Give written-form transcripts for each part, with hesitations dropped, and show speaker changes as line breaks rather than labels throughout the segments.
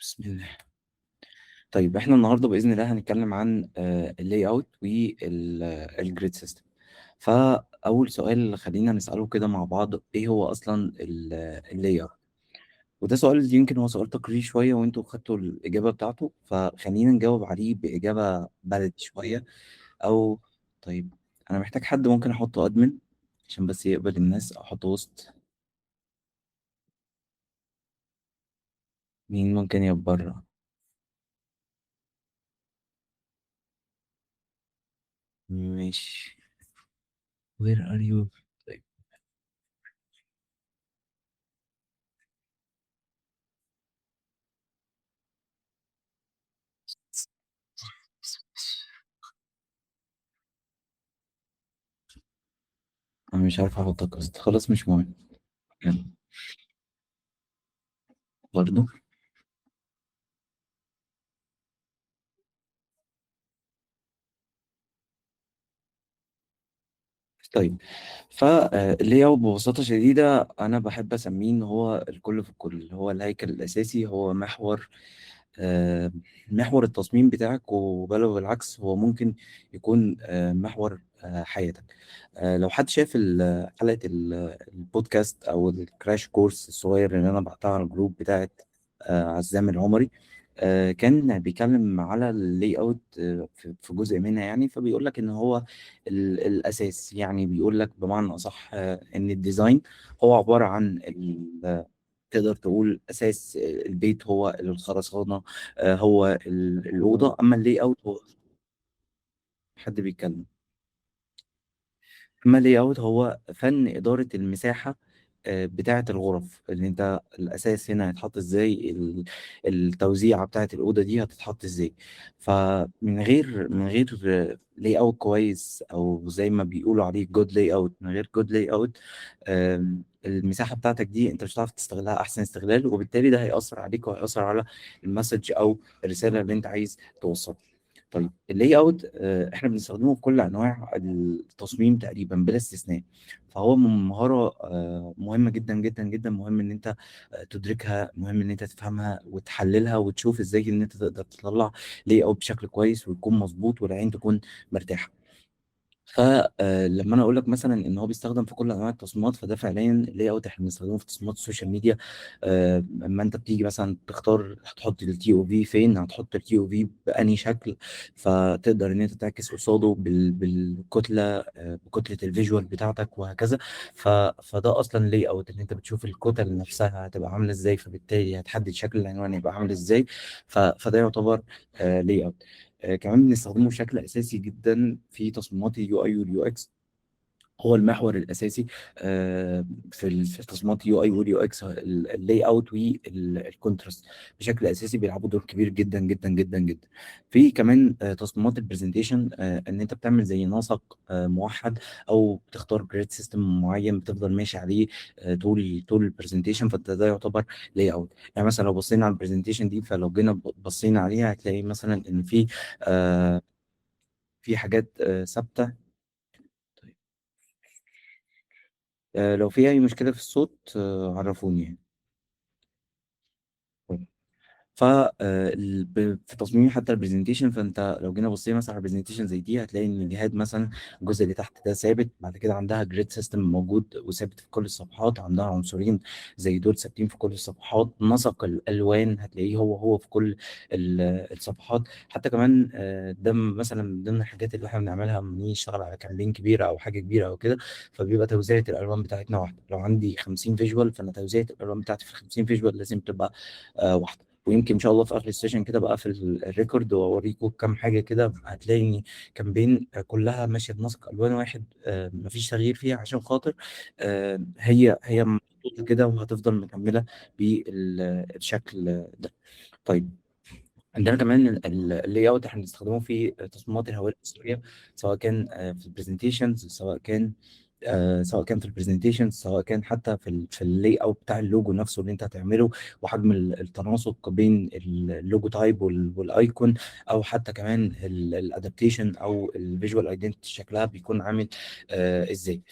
بسم الله. طيب احنا النهارده باذن الله هنتكلم عن ال layout وال grid system. فاول سؤال خلينا نساله كده مع بعض، ايه هو اصلا ال layout؟ وده سؤال يمكن هو سؤال تقريري شوية وانتوا خدتوا الاجابة بتاعته، فخلينا نجاوب عليه باجابة بلدي شوية. او طيب انا محتاج حد ممكن احطه admin عشان بس يقبل الناس، احطه وسط. مين ممكن يتبرع؟ ماشي، where are you؟ طيب انا مش عارف احطك اصلا، خلاص مش مهم. يلا. برضو طيب فال layout ببساطة شديدة أنا بحب أسميه إن هو الكل في الكل، هو الهيكل الأساسي، هو محور التصميم بتاعك، وبل بالعكس هو ممكن يكون محور حياتك. لو حد شاف حلقة البودكاست أو ال crash course الصغير اللي أنا بعتها على ال group بتاعت عزام العمري، كان بيتكلم على ال layout في جزء منها يعني، فبيقول لك ان هو الاساس، يعني بيقول لك بمعنى اصح، ان ال design هو عبارة عن تقدر تقول اساس البيت هو الخرسانه، هو الاوضة، اما ال layout هو حد بيتكلم. اما ال layout هو فن ادارة المساحة، بتاعه الغرف، اللي انت الاساس هنا هيتحط ازاي، التوزيعه بتاعه الاوضة دي هتتحط ازاي. فمن غير layout كويس، او زي ما بيقولوا عليه good layout، من غير good layout، المساحة بتاعتك دي انت مش هتعرف تستغلها احسن استغلال، وبالتالي ده هيأثر عليك وهيأثر على ال message او الرسالة اللي انت عايز توصلها. طيب ال layout، احنا بنستخدمه في كل انواع التصميم تقريبا بلا استثناء، فهو مهارة مهمة جدا جدا جدا، مهم ان انت تدركها، مهم ان انت تفهمها وتحللها وتشوف ازاي ان انت تقدر تطلع layout بشكل كويس ويكون مظبوط والعين تكون مرتاحة. لما انا اقول لك مثلا ان هو بيستخدم في كل انواع التصميمات، فده فعليا ال layout احنا بنستخدمه في تصميمات ال social media. اما انت بتيجي مثلا تختار هتحط ال TOV فين، هتحط ال TOV باني شكل، فتقدر ان انت تعكس قصاده بالكتله، بكتله ال visual بتاعتك وهكذا. فده اصلا layout، ان انت بتشوف الكتل نفسها هتبقى عامله ازاي، فبالتالي هتحدد شكل العنوان يبقى عامل ازاي. فده يعتبر layout. كمان بنستخدمه بشكل اساسي جدا في تصميمات ال UI وال UX، هو المحور الاساسي في تصميمات ال UI وال UX، ال layout وال contrast بشكل اساسي بيلعبوا دور كبير جدا جدا جدا جدا. في كمان تصميمات ال presentation، ان انت بتعمل زي نسق موحد، او بتختار grid system معين بتفضل ماشي عليه، طول ال presentation، فانت ده يعتبر layout. يعني مثلا لو بصينا على ال presentation دي، فلو جينا بصينا عليها هتلاقي مثلا ان في حاجات ثابتة. طيب. لو في اي مشكلة في الصوت، عرفوني يعني. طيب. في تصميم حتى ال presentation، فانت لو جينا بصينا مثلا على ال presentation زي دي، هتلاقي ان الجهاد مثلا الجزء اللي تحت ده ثابت، بعد كده عندها grid system موجود وثابت في كل الصفحات، عندها عنصرين زي دول ثابتين في كل الصفحات، نسق الالوان هتلاقيه هو هو في كل الصفحات. حتى كمان، ده مثلا من ضمن الحاجات اللي احنا بنعملها لما نيجي نشتغل على campaign كبيرة او حاجة كبيرة او كده، فبيبقى توزيعة الالوان بتاعتنا واحدة. لو عندي 50 visual، فانا توزيعة الالوان بتاعتي في 50 visual لازم تبقى واحدة. ويمكن ان شاء الله في اخر ال session كده بقى في ال record واوريكم كام حاجة كده، هتلاقي ان campaign كلها ماشية بنسق الوان واحد، مفيش تغيير فيها، عشان خاطر، هي محطوطة كده وهتفضل مكملة بالشكل ده. طيب عندنا كمان ال layout احنا بنستخدمه في تصميمات الهوية البصرية، سواء كان، في ال presentations، سواء كان في ال presentation، سواء كان حتى في ال layout بتاع اللوجو نفسه اللي انت هتعمله، وحجم التناسق بين ال logo type وال icon، او حتى كمان ال adaptation او ال visual identity شكلها بيكون عامل، ازاي.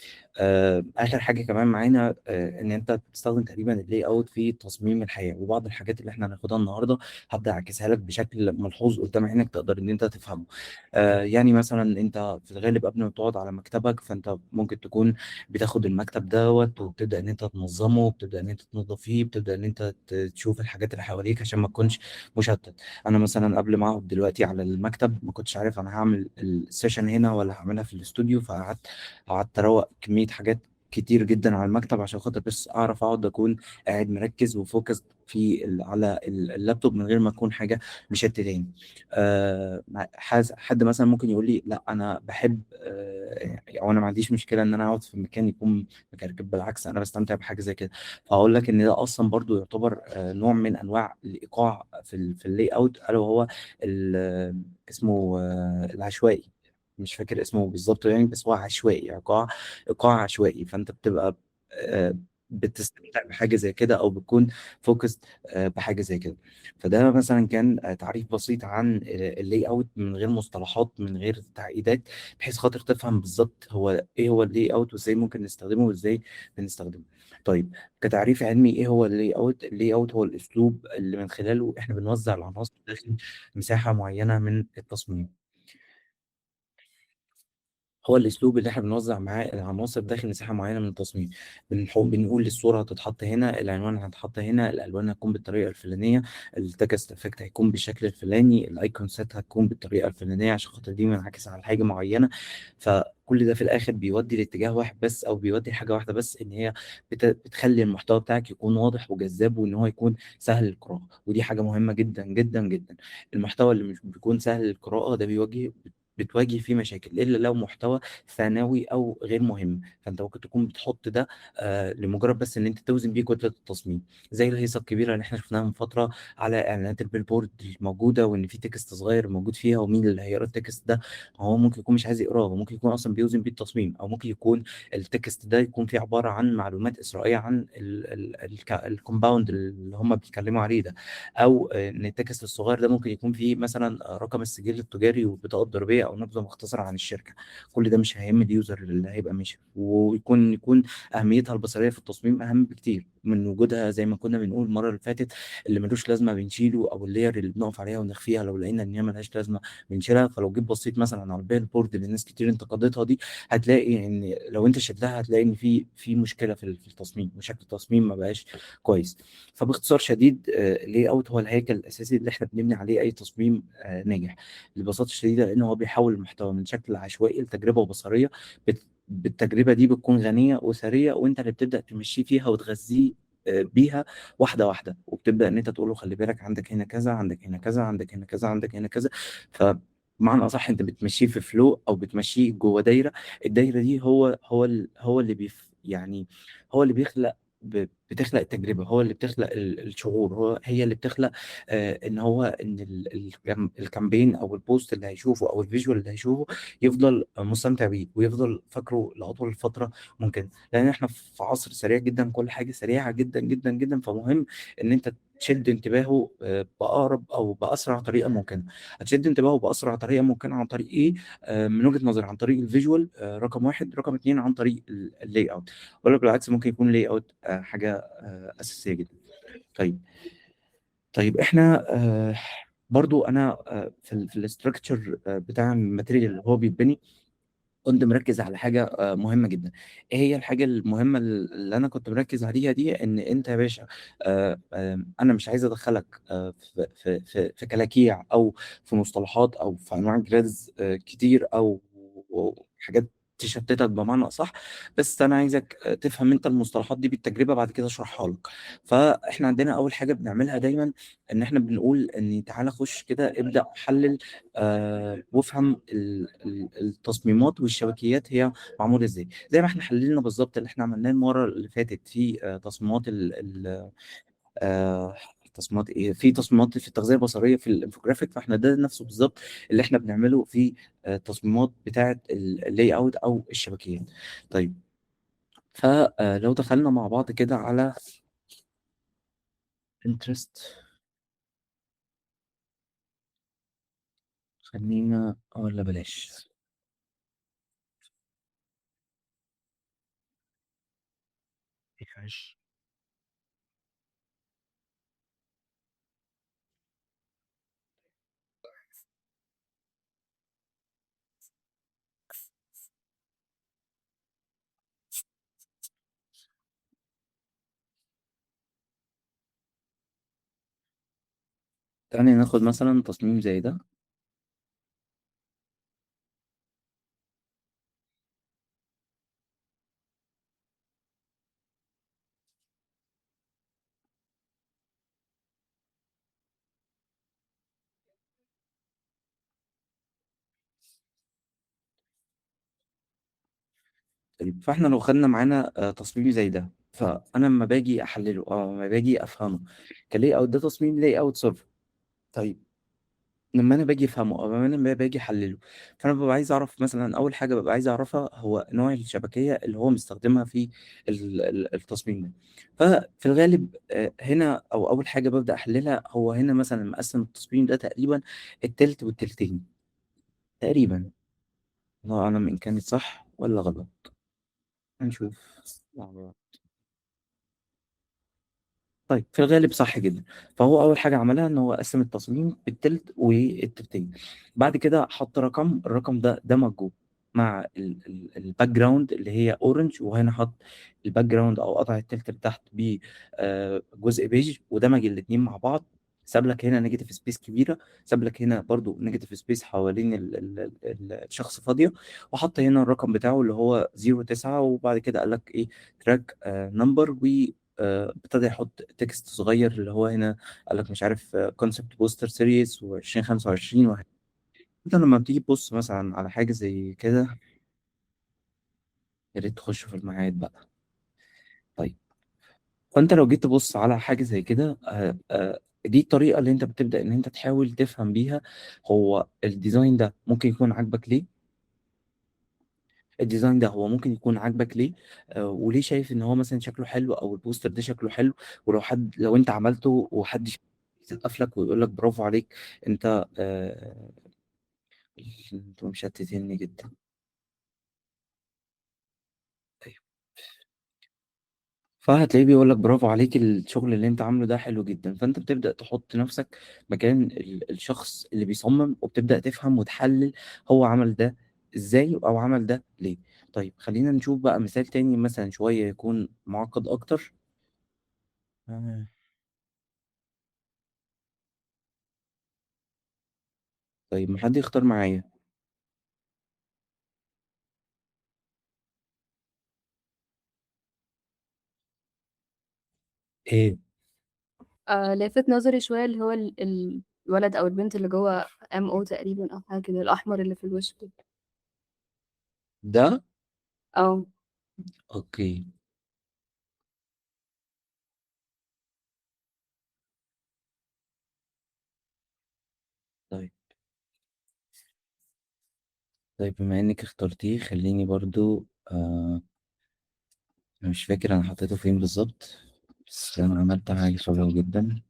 اخر حاجة كمان معانا ان انت بتستخدم تقريبا ال layout في تصميم الحياه، وبعض الحاجات اللي احنا هناخدها النهارده هبدا اعكسها لك بشكل ملحوظ قدام عينك تقدر ان انت تفهمه. يعني مثلا انت في الغالب قبل ما تقعد على مكتبك، فانت ممكن تكون بتاخد المكتب دوت وبتبدا ان انت تنظمه، وبتبدا ان انت تنظف فيه، بتبدا ان انت تشوف الحاجات اللي حواليك عشان ما تكونش مشتت. انا مثلا قبل ما اقعد دلوقتي على المكتب ما كنتش عارف انا هعمل ال session هنا ولا هعملها في الاستوديو، فقعدت اروق كمية حاجات كتير جدا على المكتب عشان خاطر بس اعرف اقعد اكون قاعد مركز و focus على اللابتوب من غير ما تكون حاجة مشتتاني. حد مثلا ممكن يقول لي لا انا بحب، او انا ما عنديش مشكلة ان انا اقعد في مكان يكون مكركب، بالعكس انا بستمتع بحاجة زي كده. فهقول لك ان ده اصلا برضو يعتبر نوع من انواع الايقاع في ال layout، الا وهو اسمه العشوائي، مش فاكر اسمه بالظبط يعني، بس هو عشوائي، ايقاع عشوائي. فانت بتبقى بتستمتع بحاجة زي كده، او بتكون focused بحاجة زي كده. فده مثلا كان تعريف بسيط عن ال layout من غير مصطلحات، من غير تعقيدات، بحيث خاطر تفهم بالظبط هو ايه هو ال layout وازاي ممكن نستخدمه وازاي بنستخدمه. طيب كتعريف علمي ايه هو ال layout؟ ال layout هو الاسلوب اللي من خلاله احنا بنوزع العناصر داخل مساحة معينة من التصميم. هو الاسلوب اللي احنا بنوزع معاه العناصر داخل مساحة معينة من التصميم. بنقول الصورة هتتحط هنا، العنوان هيتحط هنا، الالوان هتكون بالطريقة الفلانية، ال text effect هيكون بالشكل الفلاني، ال icon set هتكون بالطريقة الفلانية عشان خاطر دي منعكس على حاجة معينة. فكل ده في الاخر بيودي لاتجاه واحد بس، او بيودي لحاجة واحدة بس، ان هي بتخلي المحتوى بتاعك يكون واضح وجذاب، وان هو يكون سهل القراءة. ودي حاجة مهمة جدا جدا جدا. المحتوى اللي مش بيكون سهل القراءة ده بتواجه فيه مشاكل، الا لو محتوى ثانوي او غير مهم. فانت ممكن تكون بتحط ده لمجرد بس ان انت توزن بيه كتلة التصميم، زي الهيصه الكبيرة اللي احنا شفناها من فترة على اعلانات ال billboard الموجودة، وان في text صغير موجود فيها، ومين اللي هيقرا ال text ده؟ هو ممكن يكون مش عايز يقراه، هو ممكن يكون اصلا بيوزن بيه التصميم، او ممكن يكون ال text ده يكون فيه عبارة عن معلومات اثرائيه عن ال compound اللي هم بيتكلموا عليه ده، او ان ال text الصغير ده ممكن يكون فيه مثلا رقم السجل التجاري والبطاقه الضريبية او نبذه مختصره عن الشركة. كل ده مش هيهم ال user اللي هيبقى ماشي، ويكون اهميتها البصرية في التصميم اهم بكتير من وجودها، زي ما كنا بنقول المرة اللي فاتت، اللي ملوش لازمه بنشيله، او ال layer اللي بنقف عليها ونخفيها لو لقينا ان هي ملهاش لازمه بنشيلها. فلو جيت بصيت مثلا على ال billboard اللي الناس كتير انتقدتها دي، هتلاقي ان لو انت شلتها هتلاقي ان في مشكلة في التصميم، وشكل التصميم ما بقاش كويس. فباختصار شديد، ال layout هو الهيكل الاساسي اللي احنا بنبني عليه اي تصميم ناجح، ببساطة شديدة، لان هو بيحول المحتوى من شكل عشوائي لتجربة بصريه. بالتجربة دي بتكون غنية وثريه، وانت اللي بتبدا تمشيه فيها وتغذية بيها واحدة واحدة، وبتبدا ان انت تقول له خلي بالك عندك هنا كذا، عندك هنا كذا، عندك هنا كذا، عندك هنا كذا. فمعنى اصح انت بتمشيه في flow، او بتمشيه جوه دايرة. الدايرة دي هو اللي بيف يعني هو اللي بيخلق بتخلق التجربة، هو اللي بتخلق الشعور، هي اللي بتخلق ان هو ان ال campaign او ال post اللي هيشوفه او ال visual اللي هيشوفه يفضل مستمتع بيه ويفضل فاكره لاطول فترة ممكن. لان احنا في عصر سريع جدا، كل حاجة سريعة جدا جدا جدا، فمهم ان انت تشد انتباهه باقرب او باسرع طريقه ممكنة. هتشد انتباهه باسرع طريقه ممكنة عن طريق ايه؟ من وجهه نظري عن طريق ال visual، رقم واحد، رقم اتنين عن طريق ال layout، ولا بالعكس ممكن يكون layout حاجة اساسية جدا. طيب احنا برضو انا في ال structure بتاع ال material اللي هو بيتبني، كنت مركز على حاجة مهمة جدا. ايه هي الحاجة المهمة اللي انا كنت مركز عليها دي؟ ان انت يا باشا، انا مش عايز ادخلك في كلاكيع او في مصطلحات او في انواع grids كتير او حاجات تشتتك بمعنى اصح، بس انا عايزك تفهم انت المصطلحات دي بالتجربة، بعد كده اشرحها لك. فاحنا عندنا اول حاجة بنعملها دايما ان احنا بنقول ان تعالى خش كده ابدا حلل وافهم التصميمات والشبكيات هي معمولة ازاي، زي ما احنا حللنا بالظبط اللي احنا عملناه المرة اللي فاتت في تصميمات ال ال آه، تصميمات ايه، في تصميمات في التغذية البصرية في الانفوجرافيك. فاحنا ده نفسه بالظبط اللي احنا بنعمله في التصميمات بتاعه ال layout او الشبكيات. طيب فلو دخلنا مع بعض كده على Pinterest، خلينا ولا بلاش،
ماشي.
تعالي ناخد مثلا تصميم زي ده. طيب فاحنا لو خدنا معانا تصميم زي ده، فانا لما باجي احلله او لما باجي افهمه ك layout، ده تصميم layout صرف. طيب لما انا باجي افهمه او لما انا باجي احلله، فانا ببقى عايز اعرف مثلا، اول حاجة ببقى عايز اعرفها هو نوع الشبكيه اللي هو مستخدمها في التصميم ده. ففي الغالب هنا او اول حاجة ببدا احللها هو هنا مثلا مقسم التصميم ده تقريبا التلت والتلتين تقريبا، الله اعلم ان كانت صح ولا غلط، هنشوف مع بعض. طيب في الغالب صح جدا. فهو اول حاجة عملها ان هو قسم التصميم بالتلت والتلتين، بعد كده حط رقم، الرقم ده دمجه مع ال background اللي هي orange، وهنا حط ال background او قطع التلت اللي تحت ب، جزء بيج، ودمج الاتنين مع بعض. ساب لك هنا negative space كبيرة، ساب لك هنا برضو negative space حوالين الشخص فاضية، وحط هنا الرقم بتاعه اللي هو 0 9، وبعد كده قال لك ايه track number، و ابتدى يحط text صغير اللي هو هنا قال لك مش عارف concept poster series و2025 وهكذا. انت لما بتيجي تبص مثلا على حاجة زي كده، يا ريت تخش في الميعاد بقى. طيب فانت لو جيت تبص على حاجة زي كده، دي الطريقة اللي انت بتبدا ان انت تحاول تفهم بيها هو ال design ده ممكن يكون عاجبك ليه، ال design ده هو ممكن يكون عاجبك ليه، وليه شايف ان هو مثلا شكله حلو او ال poster ده شكله حلو، ولو حد، لو انت عملته وحد يسقف لك ويقول لك برافو عليك انت، انتوا مشتتيني جدا. طيب فهتلاقيه بيقول لك برافو عليك الشغل اللي انت عامله ده حلو جدا. فانت بتبدأ تحط نفسك مكان الشخص اللي بيصمم، وبتبدأ تفهم وتحلل هو عمل ده ازاي او عمل ده ليه. طيب خلينا نشوف بقى مثال تاني مثلا شوية يكون معقد اكتر. طيب ما حد يختار معايا. ايه؟
لافت نظري شوية اللي هو الولد أو البنت اللي جوه MO تقريبا أو حاجة كده، الأحمر اللي في الوش ده.
ده؟
اه.
okay. طيب بما انك اخترتيه خليني برضو، انا مش فاكر انا حطيته فين بالظبط، بس انا عملت حاجة شبهه جدا.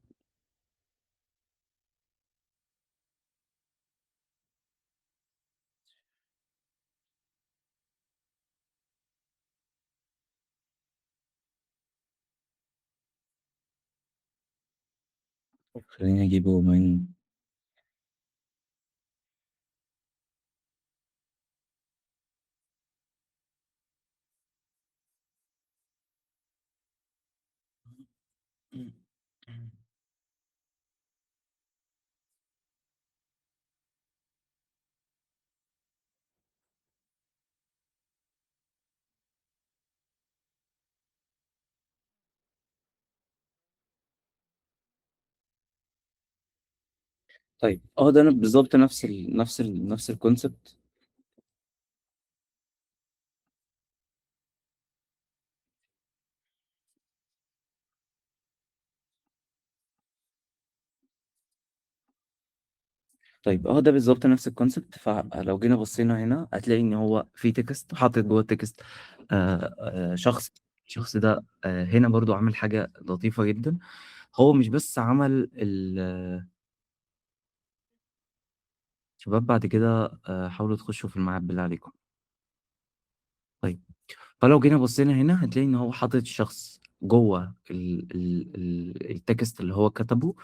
خليني اجيبه من طيب ده أنا بالظبط نفس ال concept. طيب ده بالظبط نفس ال concept. فلو جينا بصينا هنا هتلاقي ان هو في text حاطط جوه ال text، شخص. الشخص ده، هنا برضو عامل حاجة لطيفة جدا. هو مش بس عمل ال شباب بعد كده، حاولوا تخشوا في الميعاد بالله عليكم. طيب فلو جينا بصينا هنا هتلاقي ان هو حاطط الشخص جوّه ال ال ال الtext اللي هو كتبه،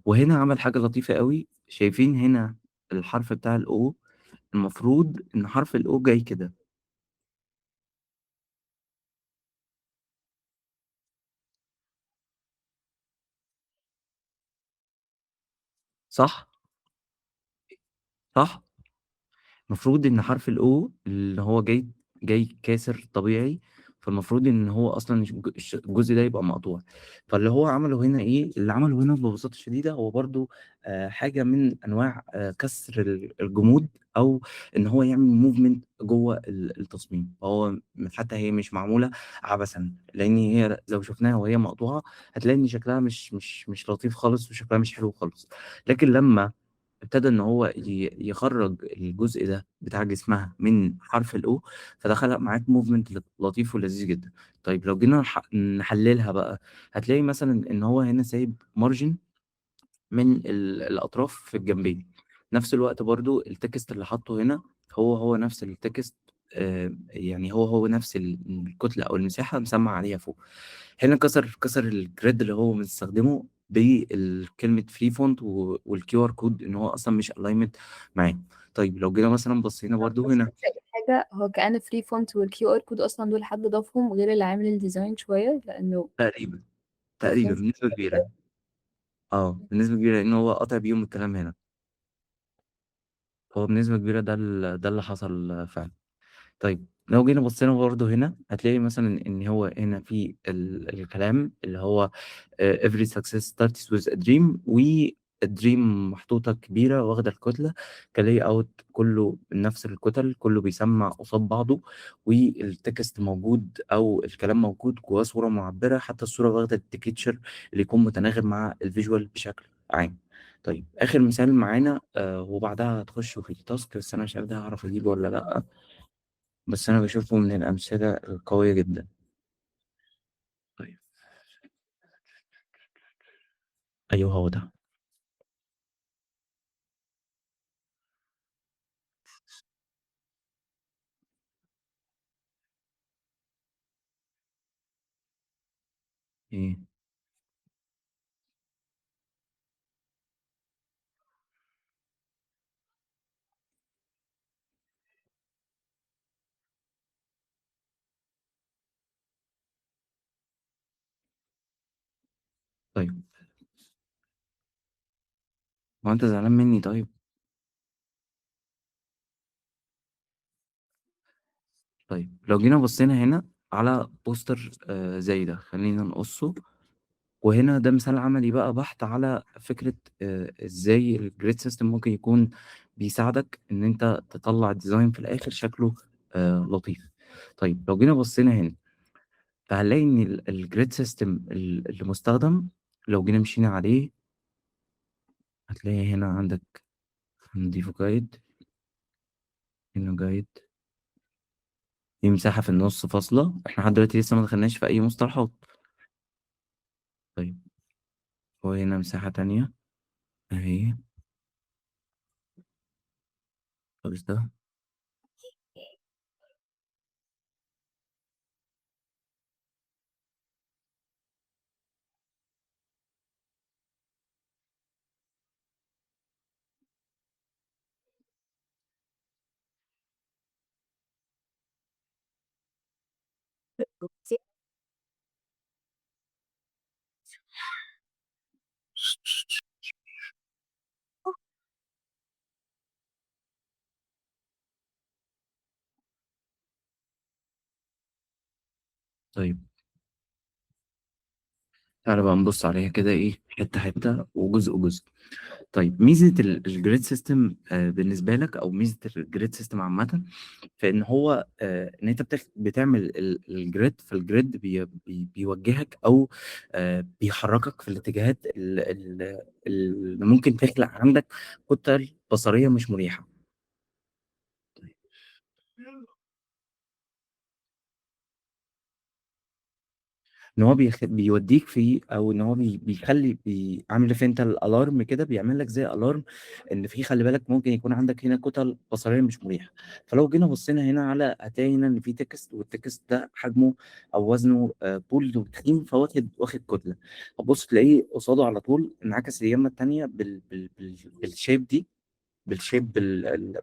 وهنا عمل حاجة لطيفة أوي، شايفين هنا الحرف بتاع الO؟ المفروض إن حرف الO جاي كده. صح؟ صح؟ المفروض إن حرف الO اللي هو جاي كاسر طبيعي، فالمفروض إن هو أصلًا الجزء ده يبقى مقطوع. فاللي هو عمله هنا إيه، اللي عمله هنا ببساطة شديدة هو برضه حاجة من أنواع كسر الجمود، أو إن هو يعمل movement جوّه التصميم. فهو حتى هي مش معمولة عبثًا، لإن هي لو شُفناها وهي مقطوعة هتلاقي إن شكلها مش لطيف خالص وشكلها مش حلو خالص. لكن لمّا ابتدى إن هو يخرّج الجزء ده بتاع جسمها من حرف الO، فده خلق معاك movement لطيف ولذيذ جدًا. طيب لو جينا نحللها بقى، هتلاقي مثلًا إن هو هنا سايب margin من الأطراف في الجنبين. نفس الوقت برضه الtext اللي حاطّه هنا هو نفس الtext، يعني هو نفس الكتلة أو المساحة مسمّع عليها فوق. هنا كسر الgrid اللي هو بنستخدمه بالكلمة free font والQR code إن هو أصلًا مش alignment معاه. طيب لو جينا مثلًا بصينا برضه
بس
هنا
عايزة أقول حاجة، هو كأن free font والQR code أصلًا دول حد ضافهم غير اللي عامل الdesign شوية، لإنه
تقريبًا، تقريبًا
واخدين
بنسبة كبيرة. آه، بنسبة كبيرة لإن هو قاطع بيهم الكلام هنا. هو بنسبة كبيرة ده اللي حصل فعلًا. طيب لو جينا بصينا برضه هنا هتلاقي مثلًا إن هو هنا في الكلام اللي هو every success starts with a dream، والdream محطوطة كبيرة واخدة الكتلة كlayout كله نفس الكتل، كله بيسمّع قصاد بعضه، والtext موجود أو الكلام موجود جواه صورة معبرة، حتى الصورة واخدة الtexture اللي يكون متناغم مع الvisual بشكل عام. طيب آخر مثال معانا وبعدها هتخشوا في الtask، بس أنا مش عارف ده هاعرف أجيبه والّا لأ. بس أنا باشوفه من الأمثلة القوية جدًا. طيب. أيوه هو ده. إيه؟ طيب. هو أنت زعلان منّي طيب؟ طيب لو جينا بصينا هنا على poster زي ده، خلّينا نقصّه، وهنا ده مثال عملي بقى بحت على فكرة إزاي الgrid system ممكن يكون بيساعدك إن أنت تطلّع design في الآخر شكله لطيف. طيب لو جينا بصينا هنا، فهنلاقي إن الgrid system اللي مستخدم، لو جينا مشينا عليه هتلاقي هنا عندك نضيفه guide، هنا guide، في مساحة في النُص فاصلة، إحنا لحد دلوقتي لسه ما دخلناش في أي مصطلحات. طيب وهنا مساحة تانية أهي. خالص ده. طيب. تعالَ بقى نبُص عليها كده إيه، حتّة، حتّة وجزء، جزء. طيب ميزة الgrid system بالنسبة لك، أو ميزة الgrid system عامةً، في إن هو إن أنت بتعمل الgrid، فالgrid بي بي بيوجّهك أو بيحرّكك في الاتجاهات ال اللي ممكن تخلق عندك كُتل بصرية مش مريحة. طيب. ان هو بيوديك في، او ان هو بيخلي عامل في انت ال alarm كده، بيعمل لك زي alarm ان في، خلي بالك ممكن يكون عندك هنا كتل بصريه مش مريحه. فلو جينا بصينا هنا على، هتلاقي هنا ان في text، وال text ده حجمه او وزنه bold وتخين، فواخد كتلة. هتبص تلاقيه قصاده على طول انعكس اليمه الثانية بال shape دي، بال shape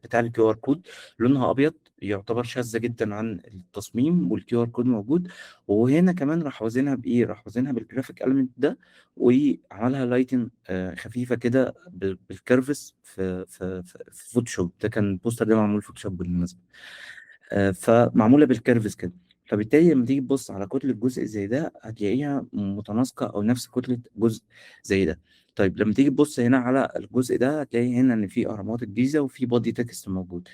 بتاع ال QR code، لونها ابيض، يعتبر شاذة جدا عن التصميم، وال QR code موجود. وهنا كمان راح وزنها بايه؟ راح وزنها بال graphic element ده، وعملها lighting خفيفة كده بال curves في فوتوشوب. ده كان ال poster ده معمول فوتوشوب بالمناسبة، فمعموله بال curves كده. فبالتالي لما تيجي تبص على كتلة جزء زي ده هتلاقيها متناسقه او نفس كتلة جزء زي ده. طيب لما تيجي تبص هنا على الجزء ده هتلاقي هنا ان في اهرامات الجيزة وفي body text موجود.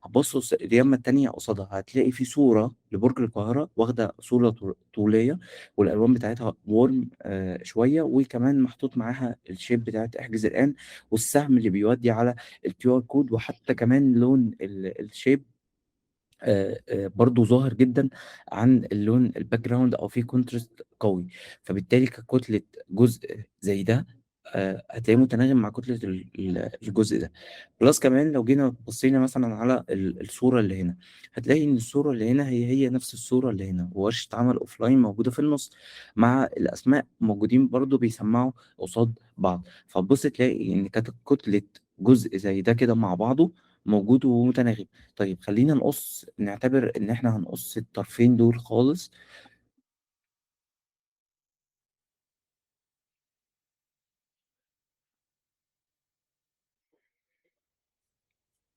هتبص اليمه التانية قصادها هتلاقي في صوره لبرج القاهرة واخده صوره طوليه، والالوان بتاعتها warm شوية، وكمان محطوط معاها ال shape بتاعت احجز الان، والسهم اللي بيودي على ال QR code، وحتى كمان لون ال shape برضو ظاهر جدا عن اللون ال background، او في contrast قوي. فبالتالي ككتله جزء زي ده هتلاقيه متناغم مع كتلة الجزء ده. plus كمان لو جينا بصينا مثلا على الصورة اللي هنا، هتلاقي ان الصورة اللي هنا هي نفس الصورة اللي هنا، وورشه عمل offline موجودة في النص مع الاسماء موجودين برضو بيسمعوا قصاد بعض. فتبص تلاقي ان كانت كتلة جزء زي ده كده مع بعضه موجود ومتناغم. طيب خلينا نقص، نعتبر ان احنا هنقص الطرفين دول خالص.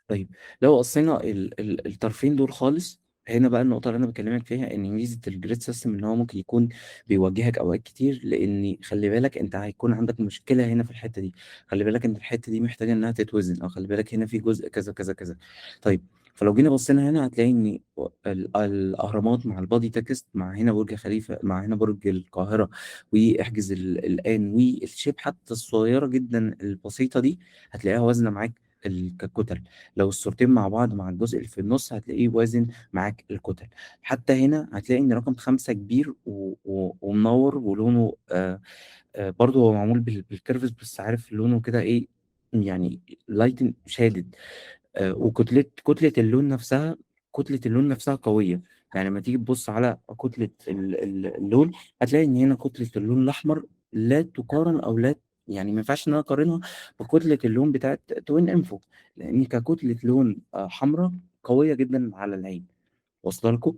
طيب لو قصينا الطرفين دول خالص، هنا بقى النقطة اللي أنا بكلمك فيها، إن ميزة ال grid system إن هو ممكن يكون بيواجهك أوقات كتير، لأن خلي بالك أنت هيكون عندك مشكلة هنا في الحتة دي، خلي بالك أنت الحتة دي محتاجة إنها تتوزن، أو خلي بالك هنا في جزء كذا كذا كذا. طيب فلو جينا بصينا هنا هتلاقي إن الأهرامات مع ال body text، مع هنا برج خليفة، مع هنا برج القاهرة، واحجز الآن، وال shape حتى الصغيرة جدا البسيطة دي هتلاقيها وازنة معاك ككتل. لو الصورتين مع بعض مع الجزء اللي في النص هتلاقيه وازن معاك الكتل. حتى هنا هتلاقي ان رقم 5 كبير ومنور، ولونه برضه هو معمول بال curves، بس عارف لونه كده ايه، يعني lighting شادد، وكتلة، كتلة اللون نفسها، كتلة اللون نفسها قوية. يعني لما تيجي تبص على كتلة اللون هتلاقي ان هنا كتلة اللون الأحمر لا تقارن، أو لا يعني ما ينفعش إن أنا أقارنها بكتلة اللون بتاعت توين انفو، لأن ككتلة لون حمراء قوية جدا على العين. واصلة لكم؟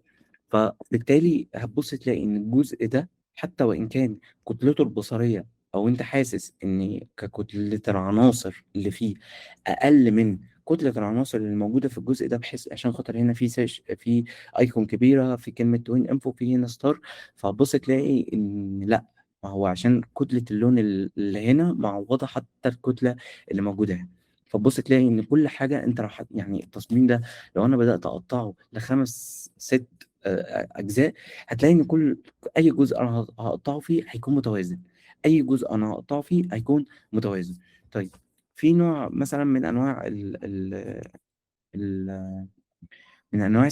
فبالتالي هتبص تلاقي إن الجزء ده حتى وإن كان كتلته البصرية، أو أنت حاسس إن ككتلة العناصر اللي فيه أقل من كتلة العناصر اللي موجودة في الجزء ده، بحيث عشان خاطر هنا في ساش، في icon كبيرة، في كلمة توين انفو، في هنا star، فهتبص تلاقي إن لأ، ما هو عشان كتلة اللون اللي هنا معوضة حتى الكتلة اللي موجودة هنا. فتبص تلاقي إن كل حاجة أنت راح، يعني التصميم ده لو أنا بدأت أقطعه لخمس ست، أجزاء، هتلاقي إن أي جزء أنا هقطعه فيه هيكون متوازن، أي جزء أنا هقطعه فيه هيكون متوازن. طيب في نوع مثلا من أنواع من أنواع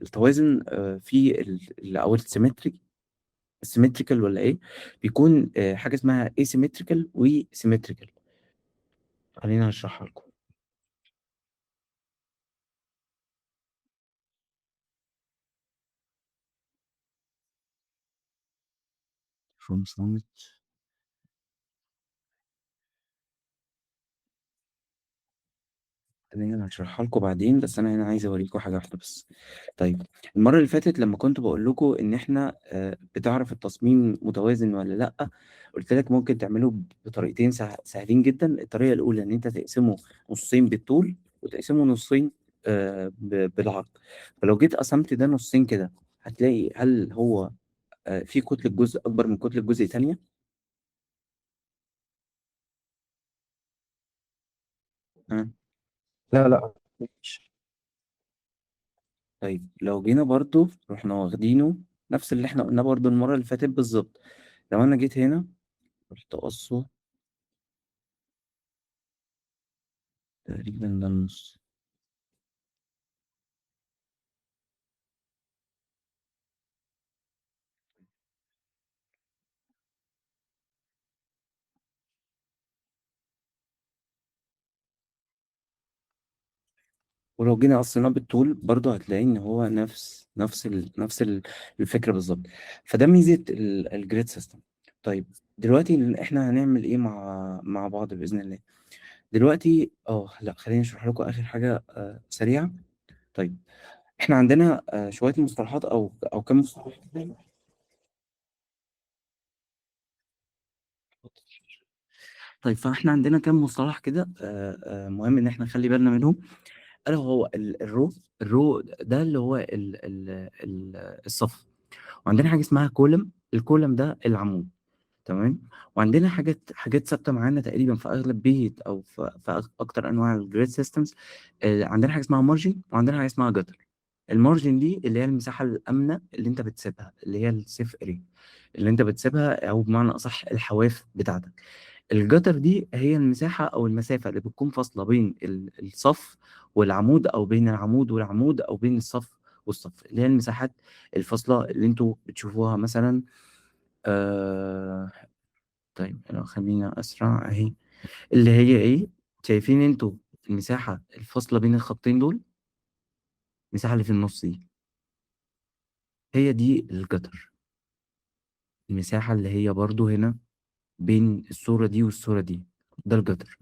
التوازن، في أو السيمتريكال ولا إيه؟ بيكون، حاجة اسمها asymmetrical و symmetrical. خلينا نشرحها لكم. From summit. خلينا هشرحها لكم بعدين، بس أنا هنا عايز أوريكم حاجة واحدة بس. طيب المرة اللي فاتت لما كنت بقول لكم إن إحنا، بتعرف التصميم متوازن ولا لأ، قلت لك ممكن تعمله بطريقتين سهلين جدا. الطريقة الأولى إن أنت تقسمه نصين بالطول وتقسمه نصين، بالعرض. فلو جيت قسمت ده نصين كده هتلاقي هل هو، في كتلة جزء أكبر من كتلة جزء تانية؟ ها؟
لا لا.
طيب لو جينا برضو رحنا واخدينه نفس اللي احنا قلناه برضو المرة اللي فاتت بالظبط، لو أنا جيت هنا رحت قصة تقريبا ده النص، ولو جينا قصيناه بالطول برضه هتلاقي ان هو نفس الفكرة بالظبط. فده ميزة ال grid system. طيب دلوقتي احنا هنعمل ايه مع بعض باذن الله؟ دلوقتي لا، خليني اشرح لكم اخر حاجة سريعة. طيب احنا عندنا شوية مصطلحات او كم مصطلح. طيب فاحنا عندنا كم مصطلح كده مهم ان احنا نخلي بالنا منهم. الا هو ال row. ال row ده اللي هو الصف. وعندنا حاجة اسمها column، ال column ده العمود، تمام. وعندنا حاجات ثابتة معانا تقريبا في اغلب بيت او في اكتر انواع ال grid systems. عندنا حاجة اسمها margin، وعندنا حاجة اسمها gutter. ال margin دي اللي هي المساحة الامنة اللي انت بتسيبها، اللي هي ال safe area اللي انت بتسيبها، او بمعنى اصح الحواف بتاعتك. ال gutter دي هي المساحة او المسافة اللي بتكون فاصلة بين الصف والعمود، او بين العمود والعمود، او بين الصف والصف، اللي هي المساحات الفاصلة اللي انتوا بتشوفوها مثلا. طيب لو خلينا اسرع اهي، اللي هي ايه؟ شايفين انتوا المساحة الفاصلة بين الخطين دول، المساحة اللي في النص دي هي دي ال gutter. المساحة اللي هي برضو هنا بين الصورة دي والصورة دي، ده ال gutter.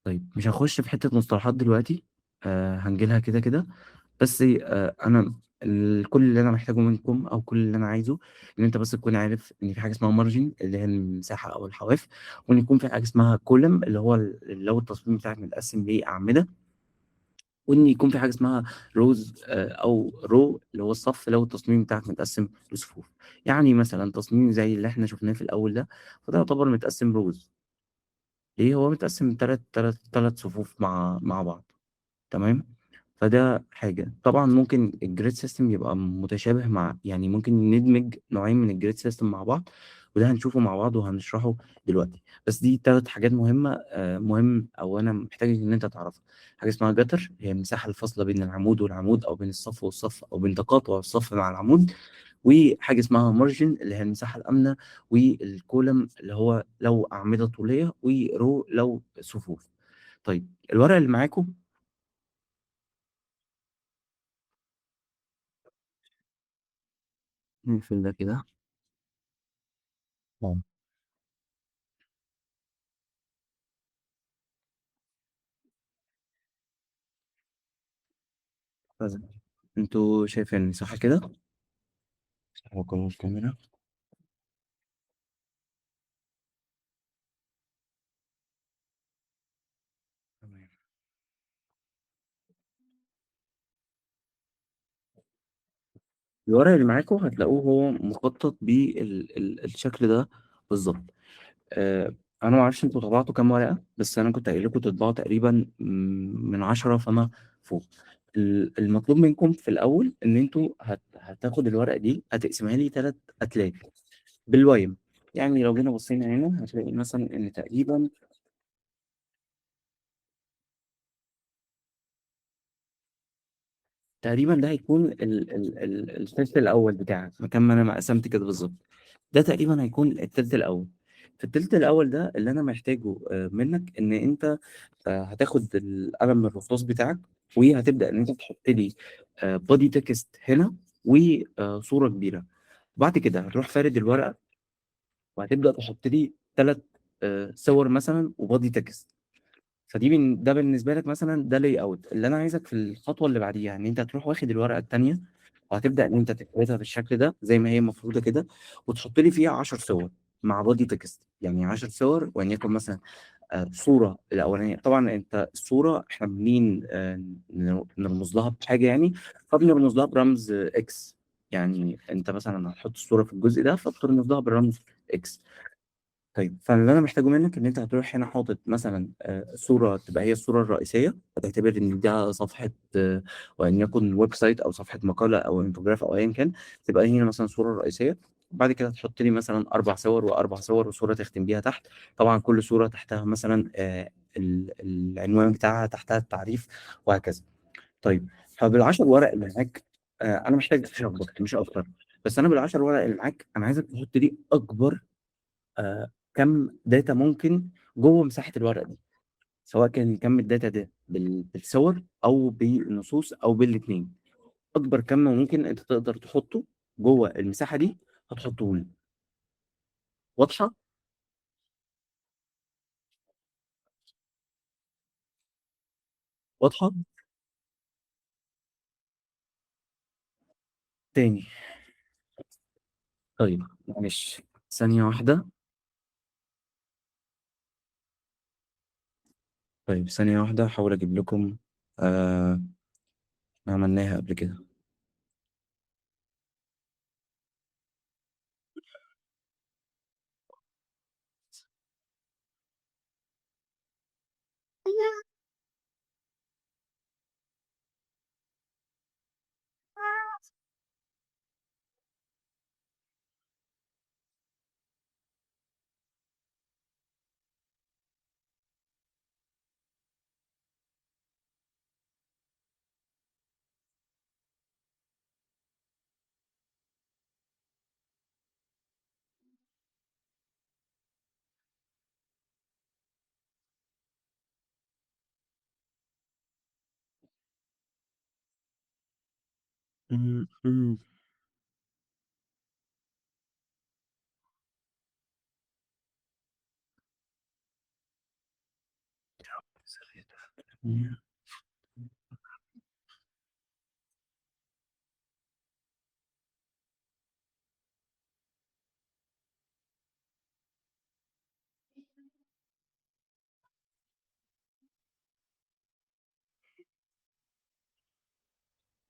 طيب مش هخش في حتة مصطلحات دلوقتي، هنجيلها كده كده، بس انا كل اللي انا محتاجه منكم او كل اللي انا عايزه ان انت بس تكون عارف ان في حاجة اسمها margin اللي هي المساحة او الحواف، وان يكون في حاجة اسمها column اللي هو لو التصميم بتاعك متقسم لاعمده، وان يكون في حاجة اسمها rows او row اللي هو الصف لو التصميم بتاعك متقسم لصفوف. يعني مثلا تصميم زي اللي احنا شفناه في الاول ده، فده يعتبر متقسم rows. ليه؟ هو متقسم تلات صفوف مع بعض، تمام. فده حاجة. طبعا ممكن ال grid system يبقى متشابه مع، يعني ممكن ندمج نوعين من ال grid system مع بعض، وده هنشوفه مع بعض وهنشرحه دلوقتي. بس دي 3 حاجات مهمة، مهم أو أنا محتاج إن أنت تعرفها. حاجة اسمها gutter، هي المساحة الفاصلة بين العمود والعمود، أو بين الصف والصف، أو بين تقاطع الصف مع العمود. وحاجة اسمها margin اللي هي المساحة الآمنة، وال column اللي هو لو أعمدة طولية، و row لو صفوف. طيب الورق اللي معاكم نقفل ده كده. انتوا شايفيني صح كده؟ هو الكاميرا. تمام. الورق اللي معاكم هتلاقوه هو مخطط بالشكل ده بالظبط. انا ما اعرفش انتوا طبعتوا كام ورقة، بس انا كنت قايل لكم تطبعوا تقريبا من 10 فما فوق. المطلوب منكم في الاول ان انتوا هتاخد الورقة دي هتقسمها لي 3 اتلات بالوايم. يعني لو جينا بصينا هنا هتلاقي مثلا ان تقريبا ده هيكون التلت الاول بتاعك، مكان ما انا ما قسمت كده بالظبط. ده تقريبا هيكون التلت الاول. في التلت الاول ده اللي انا محتاجه منك ان انت هتاخد القلم الرصاص بتاعك، وهتبدا ان انت تحط لي body text هنا وصوره كبيرة. بعد كده هتروح فارد الورقة وهتبدا تحط لي 3 صور مثلا و body text. فدي ده بالنسبة لك مثلا ده layout. اللي انا عايزك في الخطوة اللي بعديها ان انت هتروح واخد الورقة الثانية وهتبدا ان انت تفردها بالشكل ده زي ما هي مفروده كده، وتحط لي فيها 10 صور مع body text. يعني 10 صور، وان يكن مثلا صوره الاولانية. طبعا انت الصورة احنا منين نرمز لها بحاجة يعني، فبنرمز لها برمز X. يعني انت مثلا هتحط الصورة في الجزء ده فبترمز لها بالرمز X. طيب فاللي انا محتاجه منك ان انت هتروح هنا حاطط مثلا صوره تبقى هي الصورة الرئيسية، هتعتبر ان ده صفحة وان يكن website او صفحة مقاله او infograph او ايا كان، تبقى هنا مثلا الصورة الرئيسية. بعد كده تحط لي مثلا 4 صور و4 صور وصوره تختم بيها تحت. طبعا كل صوره تحتها مثلا العنوان بتاعها، تحتها التعريف وهكذا. طيب فبالعشر ورق اللي معاك، انا محتاج اشخبط مش اكتر، بس انا بالعشر ورق اللي معاك انا عايزك تحط لي اكبر كم data ممكن جوه مساحة الورقة دي، سواء كان كم ال data ده بالصور او بالنصوص او بالاثنين. اكبر كم ممكن انت تقدر تحطه جوه المساحة دي هتحطه لي. واضحة؟ واضحة؟ تاني. طيب معلش ثانية واحدة. طيب ثانية واحدة هحاول أجيب لكم عملناها قبل كده.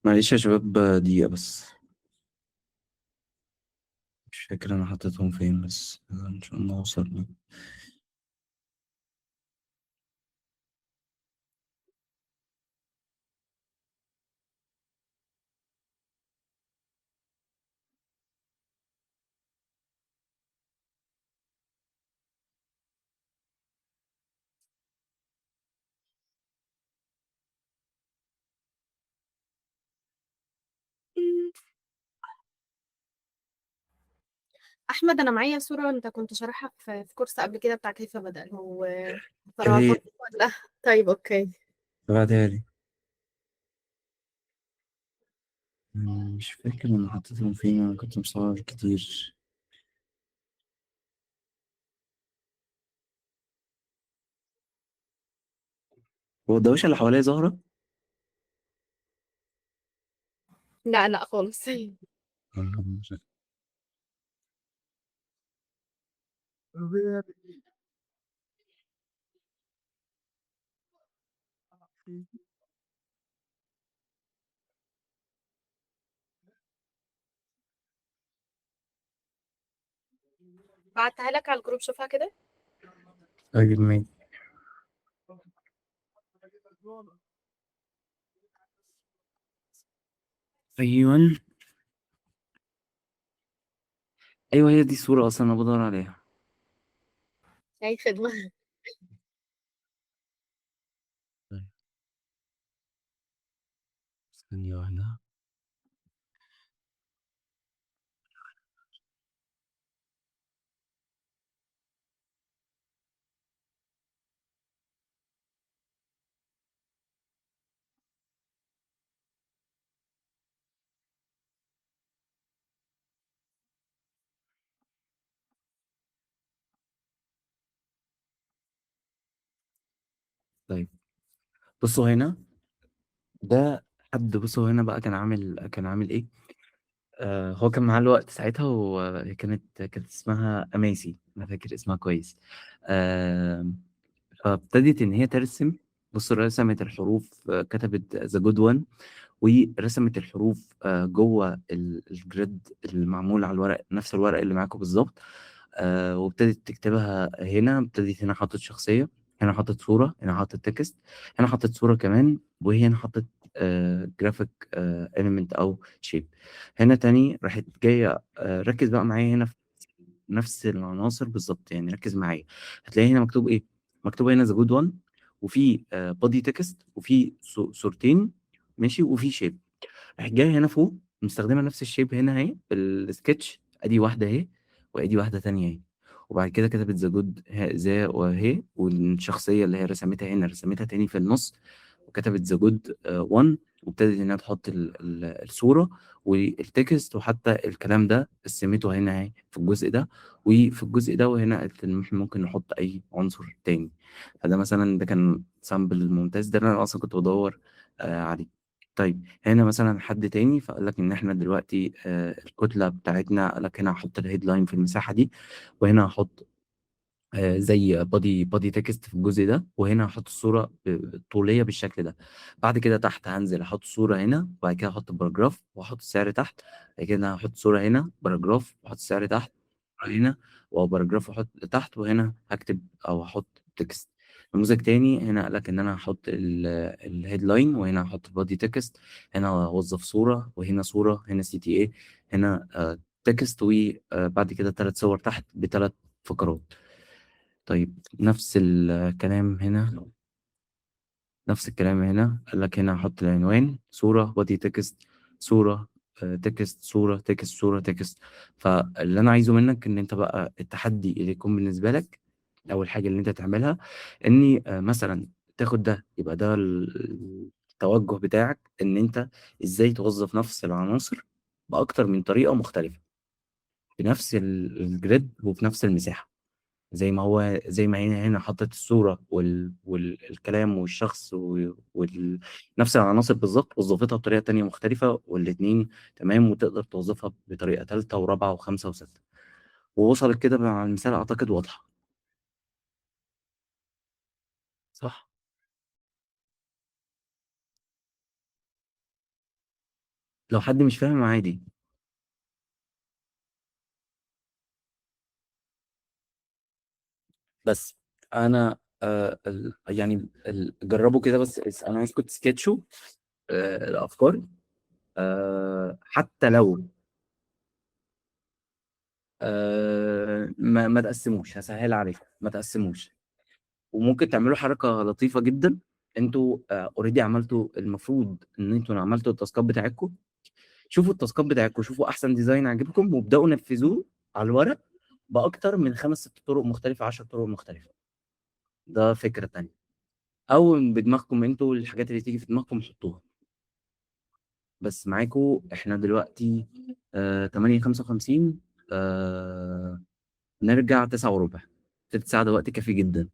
معلش يا شباب دقيقة بس، مش فاكر أنا حطيتهم فين، بس إن شاء الله وصلنا.
احمد، انا معايا صوره انت كنت شارحها في course قبل كده بتاع كيف بدأ، هو
ايه
صراحة ولا؟ طيب okay.
بعتها لي، مش فاكر انا حطيتهم فين، انا كنت مصور كتير. هو الدوشة اللي حواليا ظاهرة؟
لا لا خالص. بعتها لك على ال group، شوفها كده.
طيب ماشي. ايوه ايوه، هي دي الصورة اصلا انا بدور عليها.
اي خدمة.
طيب ثانية واحدة. طيب بصوا هنا، ده حد، بصوا هنا بقى كان عامل ايه؟ هو كان معاه الوقت ساعتها، وكانت اسمها أماسي، أنا فاكر اسمها كويس. فابتدت إن هي ترسم. بصوا رسمت الحروف، كتبت the good one، ورسمت الحروف جوه ال grid المعمول على الورق، نفس الورق اللي معاكم بالظبط. وابتدت تكتبها هنا، ابتدت هنا حطت شخصية، هنا حطت صورة، هنا حطت text، هنا حطت صورة كمان، وهي هنا حطت graphic element أو shape. هنا تاني راحت جاية، ركز بقى معايا هنا في نفس العناصر بالظبط، يعني ركز معايا. هتلاقي هنا مكتوب إيه؟ مكتوب هنا the good one، وفي body text، وفي صورتين ماشي، وفي shape. راحت جاية هنا فوق مستخدمة نفس ال shape هنا أهي بالسكتش، أدي واحدة أهي وأدي واحدة تانية أهي. وبعد كده كتبت the good the وهي، والشخصية اللي هي رسمتها هنا رسمتها تاني في النص. وكتبت the good one، وابتدت انها تحط الصورة وال text، وحتى الكلام ده قسمته هنا اهي في الجزء ده وفي الجزء ده، وهنا قالت ان احنا ممكن نحط اي عنصر تاني. فده مثلا ده كان sample ممتاز، ده اللي انا اصلا كنت بدور عليه. طيب هنا مثلا حد تاني فقال لك ان احنا دلوقتي الكتلة بتاعتنا، قال لك هنا هحط ال headline في المساحة دي، وهنا هحط زي body text في الجزء ده، وهنا هحط الصورة طوليه بالشكل ده. بعد كده تحت هنزل احط صوره هنا، وبعد كده احط paragraph واحط السعر تحت. بعد كده هحط صوره هنا paragraph واحط السعر تحت، هنا و paragraph واحط تحت، وهنا هكتب او هحط text. نموذج تاني هنا قال لك ان انا هحط ال headline، وهنا هحط ال body text، هنا هوظف صوره، وهنا صوره، هنا CTA، هنا text، وبعد كده 3 صور تحت بثلاث فقرات. طيب نفس الكلام هنا، نفس الكلام هنا، قال لك هنا هحط العنوان، صورة، body text، صورة، text، صورة، text، صورة، text. فاللي أنا عايزه منك إن أنت بقى التحدي اللي يكون بالنسبة لك، أول حاجة اللي أنت تعملها إني مثلا تاخد ده، يبقى ده التوجه بتاعك، إن أنت إزاي توظف نفس العناصر بأكتر من طريقة مختلفة بنفس ال grid وفي نفس المساحة. زي ما هو، زي ما هنا حطت الصورة والكلام والشخص نفس العناصر بالظبط، وظفتها بطريقة تانية مختلفة، والاتنين تمام، وتقدر توظفها بطريقة تالتة ورابعة وخمسة وستة. ووصلت كده مع المثال أعتقد واضحة، صح؟ لو حد مش فاهم عادي. بس أنا يعني جربوا كده، بس أنا عايزكم تسكتشوا الأفكار، حتى لو ما تقسموش، هسهل عليكم، ما تقسموش. وممكن تعملوا حركة لطيفة جدا، انتوا already عملتوا، المفروض ان انتوا عملتوا ال task ات بتاعتكم، شوفوا ال task ات بتاعتكم، شوفوا احسن design عجبكم وابداوا نفذوه على الورق باكتر من 5 6 طرق مختلفة، 10 طرق مختلفة. ده فكرة تانية، او بدماغكم انتوا الحاجات اللي تيجي في دماغكم حطوها. بس معاكم احنا دلوقتي 8:55، نرجع 9:15، تلت ساعة ده وقت كافي جدا.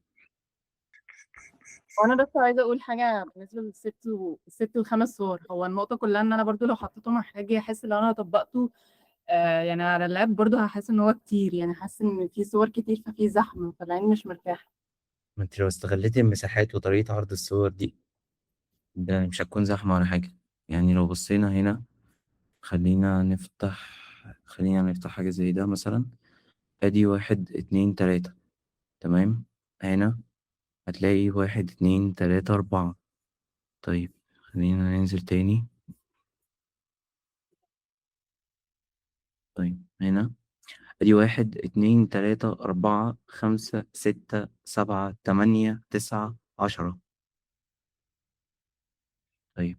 وانا بس عايزه اقول حاجة بالنسبة للست والست والخمس صور. هو النقطة كلها ان انا برضو لو حطيتهم على حاجة احس ان انا طبقته، يعني على اللاب برضو هحس ان هو كتير، يعني حاسه ان في صور كتير ففي زحمة، فالعين مش مرتاحة.
ما انت لو استغلتي المساحات وطريقه عرض الصور دي، ده مش هتكون زحمة ولا حاجة. يعني لو بصينا هنا، خلينا نفتح حاجة زي ده مثلا، ادي 1 2 3، تمام. هنا هتلاقي 1 2 3 4. طيب خلينا ننزل تاني. طيب هنا ادي 1 2 3 4 5 6 7 8 9 10. طيب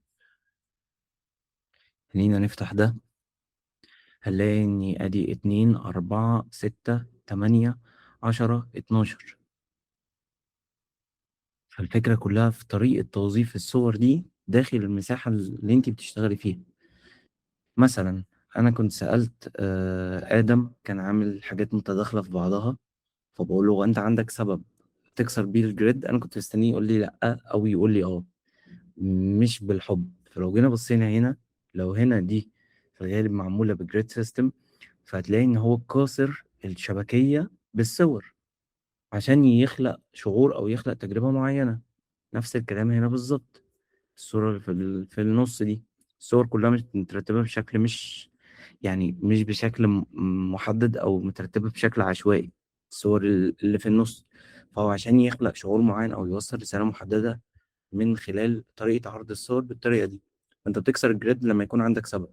خلينا نفتح ده، هنلاقي إن أدي 2 4 6 8 10 12. فالفكرة كلها في طريقة توظيف الصور دي داخل المساحة اللي انتي بتشتغلي فيها. مثلا أنا كنت سألت آدم، كان عامل حاجات متداخلة في بعضها، فبقول له هو أنت عندك سبب تكسر بيه ال grid؟ أنا كنت مستنيه يقول لي لأ أو يقول لي آه، مش بالحب. فلو جينا بصينا هنا، لو هنا دي في الغالب معمولة ب grid system، فهتلاقي إن هو كاسر الشبكية بالصور عشان يخلق شعور أو يخلق تجربة معينة. نفس الكلام هنا بالظبط، الصورة اللي في النص دي، الصور كلها مش مترتبة بشكل، مش يعني مش بشكل محدد أو مترتبة بشكل عشوائي، الصور اللي في النص. فهو عشان يخلق شعور معين أو يوصل رسالة محددة من خلال طريقة عرض الصور بالطريقة دي. فأنت بتكسر الجريد لما يكون عندك سبب.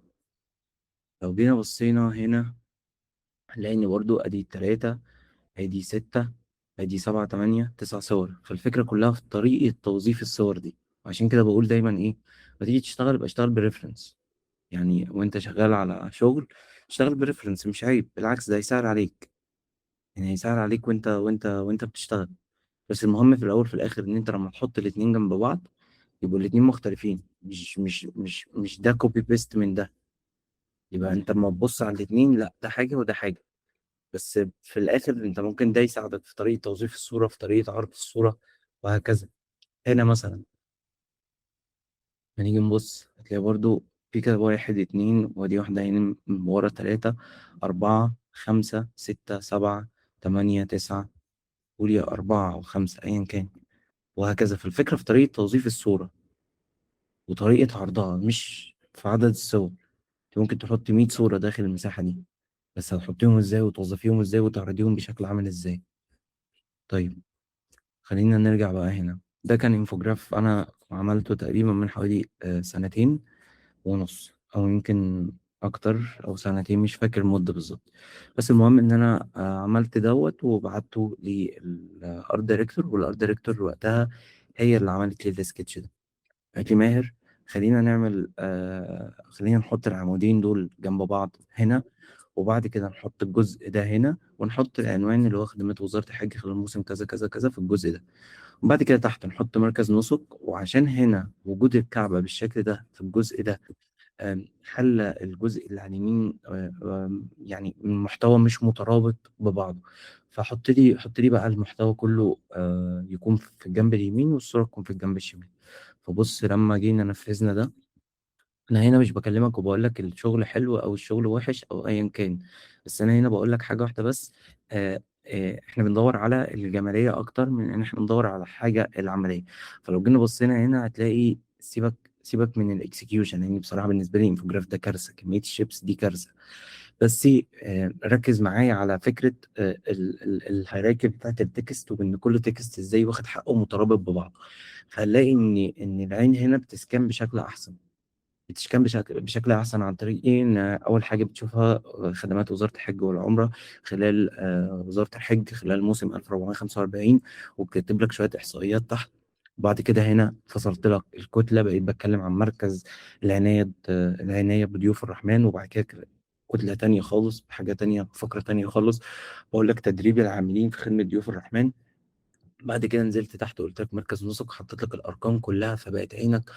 لو جينا بصينا هنا هنلاقي إن برضو أدي 3، أدي 6، أدي 7، 8، 9 صور. فالفكرة كلها في طريقة توظيف الصور دي. عشان كده بقول دايما إيه، ما تيجي تشتغل يبقى اشتغل ب reference. يعني وأنت شغال على شغل اشتغل ب reference، مش عيب، بالعكس ده هيسهل عليك، يعني هيسهل عليك وأنت بتشتغل. بس المهم في الأول في الآخر إن أنت لما تحط الاتنين جنب بعض يبقوا الاتنين مختلفين، مش ده copy paste من ده. يبقى انت لما تبص على الاتنين، لا ده حاجة وده حاجة، بس في الاخر انت ممكن ده يساعدك في طريقة توظيف الصورة، في طريقة عرض الصورة، وهكذا. هنا مثلا هنيجي نبص هتلاقي برضو في كده 1 2، ودي واحدة هنا ورا، 3 4 5 6 7 8 9، قول يا 4 أو 5 أيا كان، وهكذا. فالفكرة في طريقة توظيف الصورة وطريقة عرضها، مش في عدد الصور. انت ممكن تحط 100 صورة داخل المساحة دي، بس هتحطيهم ازاي وتوظفيهم ازاي وتعرضيهم بشكل عامل ازاي. طيب خلينا نرجع بقى هنا. ده كان infograph انا عملته تقريبا من حوالي سنتين ونص او يمكن اكتر، او سنتين، مش فاكر المدة بالظبط. بس المهم ان انا عملت دوت وبعته لل art director، وال art director وقتها هي اللي عملت لي السكتش ده. قالت لي ماهر خلينا نعمل، خلينا نحط العمودين دول جنب بعض هنا، وبعد كده نحط الجزء ده هنا، ونحط العنوان اللي هو خدمات وزارة الحج خلال الموسم كذا كذا كذا في الجزء ده، وبعد كده تحت نحط مركز نسك. وعشان هنا وجود الكعبة بالشكل ده في الجزء ده، خلى الجزء اللي على اليمين، يعني المحتوى مش مترابط ببعضه، فحط لي، حط لي بقى المحتوى كله، يكون في الجنب اليمين والصورة تكون في الجنب الشمال. فبص لما جينا نفذنا ده، انا هنا مش بكلمك وبقول لك الشغل حلو او الشغل وحش او ايا كان، بس انا هنا بقول لك حاجة واحدة بس، احنا بندور على الجمالية اكتر من ان احنا ندور على حاجة العملية. فلو جينا بصينا هنا هتلاقي سيبك من ال execution، يعني بصراحة بالنسبة لي ال infograph ده كارثة، كمية الشيبس دي كارثة. بس ركز معايا على فكرة، ال hierarchy بتاعت ال text، وان كل text ازاي واخد حقه مترابط ببعضه. فهنلاقي ان العين هنا بت scan بشكل احسن، بت scan بشكل احسن عن طريق ايه؟ ان اول حاجة بتشوفها خدمات وزارة الحج والعمرة خلال، وزارة الحج خلال موسم 1445، وبتكتب لك شوية احصائيات تحت. بعد كده هنا فصلت لك الكتلة، بقيت بتكلم عن مركز العناية بضيوف الرحمن، وبعد كده كتلة تانية خالص، بحاجة تانية، فقره تانية خالص، بقول لك تدريب العاملين في خدمة ضيوف الرحمن. بعد كده نزلت تحت وقلت لك مركز نسك، حطيت لك الارقام كلها، فبقت عينك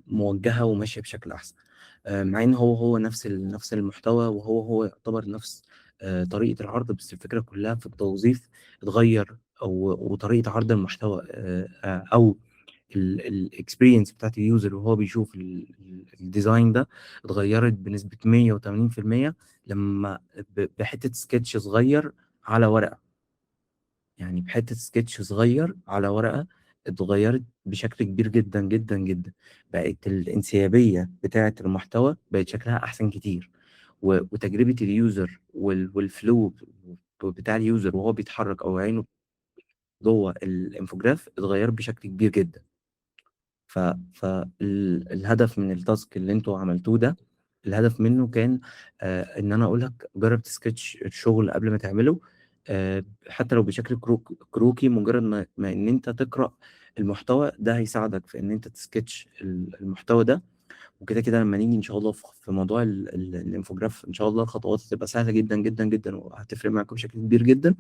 موجهة وماشية بشكل احسن. مع ان هو هو نفس المحتوى، وهو هو يعتبر نفس طريقه العرض، بس الفكرة كلها في التوظيف اتغير، او وطريقه عرض المحتوى، او ال experience بتاعت ال user وهو بيشوف ال design ده اتغيرت بنسبة 180% لما بحته سكتش صغير على ورقة. يعني بحته سكتش صغير على ورقة اتغيرت بشكل كبير جدا جدا جدا. بقت الانسيابيه بتاعه المحتوى بقت شكلها احسن كتير، وتجربه ال user وال flow بتاع ال user وهو بيتحرك او عينه جوه ال infograph اتغير بشكل كبير جدا. فالهدف من ال task اللي انتوا عملتوه ده، الهدف منه كان ان انا اقول لك جرب تسكتش الشغل قبل ما تعمله، حتى لو بشكل كروكي، مجرد ما ان انت تقرأ المحتوى ده هيساعدك في ان انت تسكتش المحتوى ده. وكده كده لما نيجي ان شاء الله في موضوع ال infograph ان شاء الله الخطوات هتبقى سهلة جدا جدا جدا، وهتفرق معاكم بشكل كبير جدا.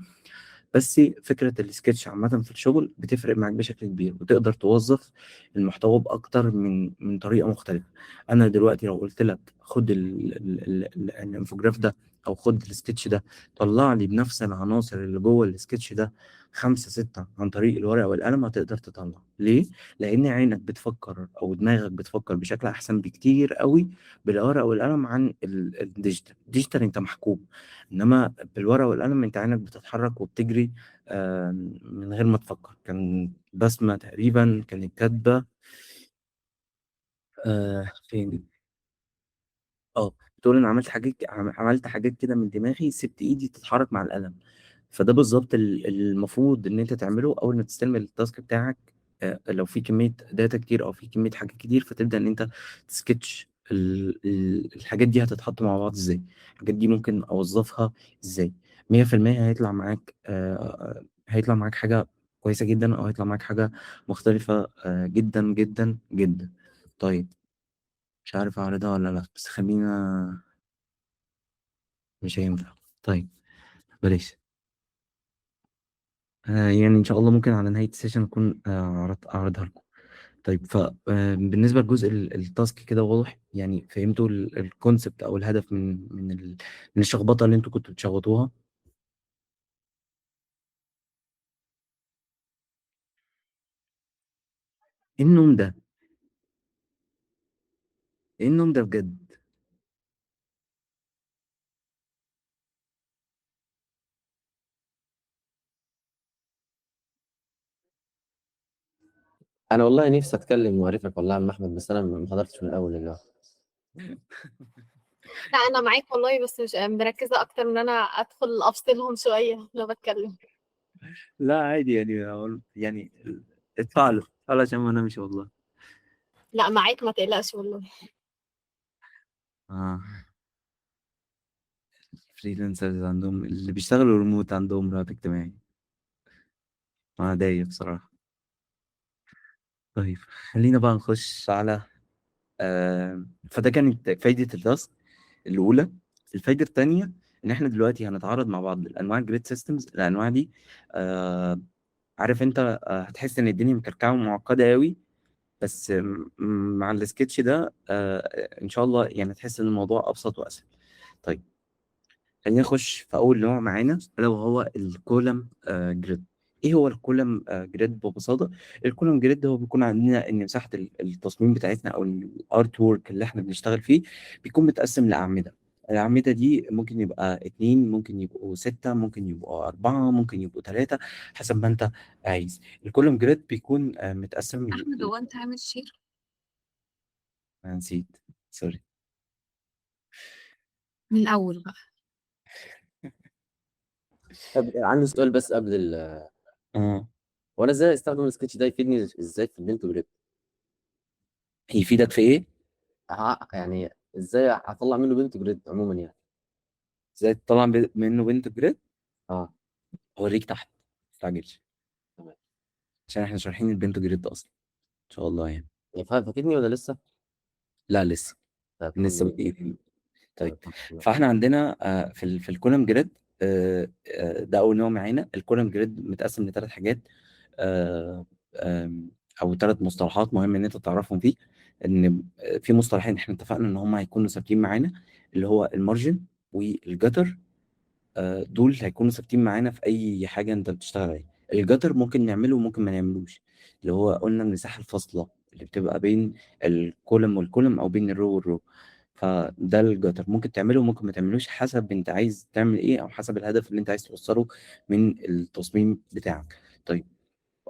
بس فكرة السكتش عامة في الشغل بتفرق معاك بشكل كبير، وتقدر توظف المحتوى بأكتر من طريقة مختلفة. أنا دلوقتي لو قلت لك خد ال infograph ده أو خد السكتش ده، طلع لي بنفس العناصر اللي جوه السكتش ده 5 6 عن طريق الورقة والقلم، هتقدر تطلع. ليه؟ لأن عينك بتفكر أو دماغك بتفكر بشكل أحسن بكتير قوي بالورقة والقلم عن ال digital. ال digital أنت محكوم، إنما بالورقة والقلم أنت عينك بتتحرك وبتجري، من غير ما تفكر. كان بسمة تقريبا كانت كاتبة، فين؟ بتقول أنا عملت حاجات كده من دماغي، سبت إيدي تتحرك مع القلم. فده بالظبط المفروض إن أنت تعمله أول ما تستلم ال task بتاعك. لو في كمية data كتير أو في كمية حاجات كتير، فتبدأ إن أنت تسكتش الحاجات دي هتتحط مع بعض إزاي، الحاجات دي ممكن أوظفها إزاي. 100% هيطلع معاك حاجة كويسة جدا، أو هيطلع معاك حاجة مختلفة، جدا جدا جدا. طيب مش عارف أعرضها ولا لأ، بس خلينا، مش هينفع. طيب بلاش. إن شاء الله ممكن على نهاية ال session أكون، أعرضها لكم. طيب، ف بالنسبة لجزء ال task كده واضح؟ يعني فهمتوا ال concept او الهدف من الشخبطة اللي انتوا كنتوا بتشخبطوها؟ ايه النوم ده؟ ايه النوم ده بجد؟
انا والله نفسي اتكلم واعرفك والله يا عم احمد، بس انا ما حضرتش من الاول اللي هو.
لا انا معاك والله، بس مش مركزة اكتر ان انا ادخل افصلهم شوية لو بتكلم.
لا عادي يعني، يعني اتفعلوا اتفعلوا عشان ما انامش والله.
لا معاك ما تقلقش والله.
Freelancers عندهم، اللي بيشتغلوا ريموت عندهم رهاب اجتماعي. انا ضايق بصراحة. طيب خلينا بقى نخش على فده كانت فايدة ال task الأولى. الفايدة التانية إن إحنا دلوقتي هنتعرض مع بعض لأنواع ال grid systems. الأنواع دي عارف أنت، هتحس إن الدنيا مكركعة ومعقدة أوي، بس مع السكتش ده إن شاء الله يعني هتحس إن الموضوع أبسط وأسهل. طيب خلينا نخش في أول نوع معانا، ألا وهو ال column grid. إيه هو ال column grid؟ ببساطة ال column grid هو بيكون عندنا إن مساحة التصميم بتاعتنا أو ال artwork اللي إحنا بنشتغل فيه بيكون متقسم لأعمدة. الأعمدة دي ممكن يبقى 2، ممكن يبقوا 6، ممكن يبقوا 4، ممكن يبقوا 3، حسب ما أنت عايز. ال column grid بيكون متقسم
أحمد، هو أنت عامل share؟
أنا نسيت، sorry.
من الأول بقى.
طب عندي سؤال بس قبل ال هو أنا إزاي أستخدم السكتش ده؟ يفيدني إزاي في ال pento grid؟
يفيدك في إيه؟
يعني إزاي أطلع منه pento grid عموماً يعني؟
إزاي تطلع منه pento grid؟ أوريك تحت، ما تستعجلش.
تمام.
عشان إحنا شارحين ال pento grid أصلاً. إن شاء الله يعني.
يعني فاتتني ولا لسه؟
لا لسه.
طيب،
لسه
الحمد لله.
بادئين. طيب،
طيب، الحمد لله.
فإحنا عندنا في ال column grid، ده أول نوع معانا. ال column grid متقسم لثلاث حاجات، أو 3 مصطلحات مهم إن أنت تعرفهم فيه. إن في مصطلحين إحنا اتفقنا إن هم هيكونوا ثابتين معانا، اللي هو ال margin وال gutter. دول هيكونوا ثابتين معانا في أي حاجة أنت بتشتغل عليها. ال gutter ممكن نعمله وممكن ما نعملوش، اللي هو قلنا المساحة الفاصلة اللي بتبقى بين ال column وال column أو بين ال row وال row. فده ال gutter ممكن تعمله وممكن ما تعملوش، حسب انت عايز تعمل ايه او حسب الهدف اللي انت عايز توصله من التصميم بتاعك. طيب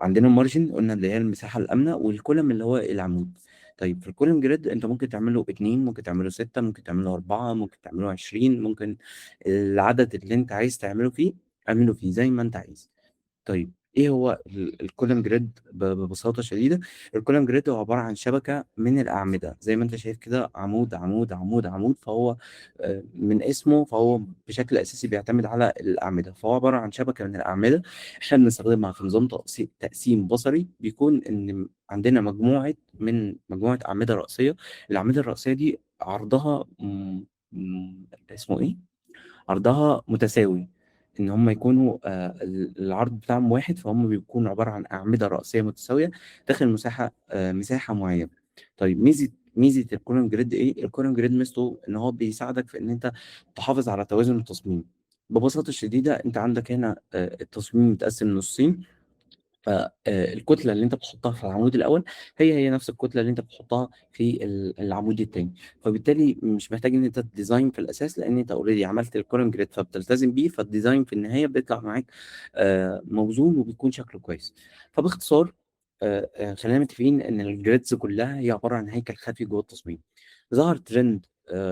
عندنا ال margin قلنا اللي هي المساحة الامنة، وال column اللي هو العمود. طيب في ال column grid انت ممكن تعمله 2، ممكن تعمله 6، ممكن تعمله 4، ممكن تعمله 20، ممكن العدد اللي انت عايز تعمله فيه اعمله فيه زي ما انت عايز. طيب ايه هو ال column grid؟ ببساطة شديدة ال column grid هو عبارة عن شبكة من الأعمدة زي ما انت شايف كده، عمود عمود عمود عمود. فهو من اسمه فهو بشكل أساسي بيعتمد على الأعمدة، فهو عبارة عن شبكة من الأعمدة احنا بنستخدمها في نظام تقسيم بصري. بيكون إن عندنا مجموعة أعمدة رأسية. الأعمدة الرأسية دي عرضها اسمه إيه؟ عرضها متساوي، إن هم يكونوا العرض بتاعهم واحد، فهم بيكونوا عبارة عن أعمدة رأسية متساوية داخل مساحة معينة. طيب ميزة ال column grid إيه؟ ال column grid ميزته إن هو بيساعدك في إن أنت تحافظ على توازن التصميم. ببساطة شديدة أنت عندك هنا التصميم متقسم نصين، فالكتلة اللي أنت بتحطها في العمود الأول هي نفس الكتلة اللي أنت بتحطها في العمود التاني، فبالتالي مش محتاج إن أنت ت design في الأساس، لأن أنت already عملت ال column grid فبتلتزم بيه، فال design في النهاية بيطلع معاك موزون وبيكون شكله كويس. فباختصار، خلينا متفقين إن ال grids كلها هي عبارة عن هيكل خفي جوه التصميم. ظهر ترند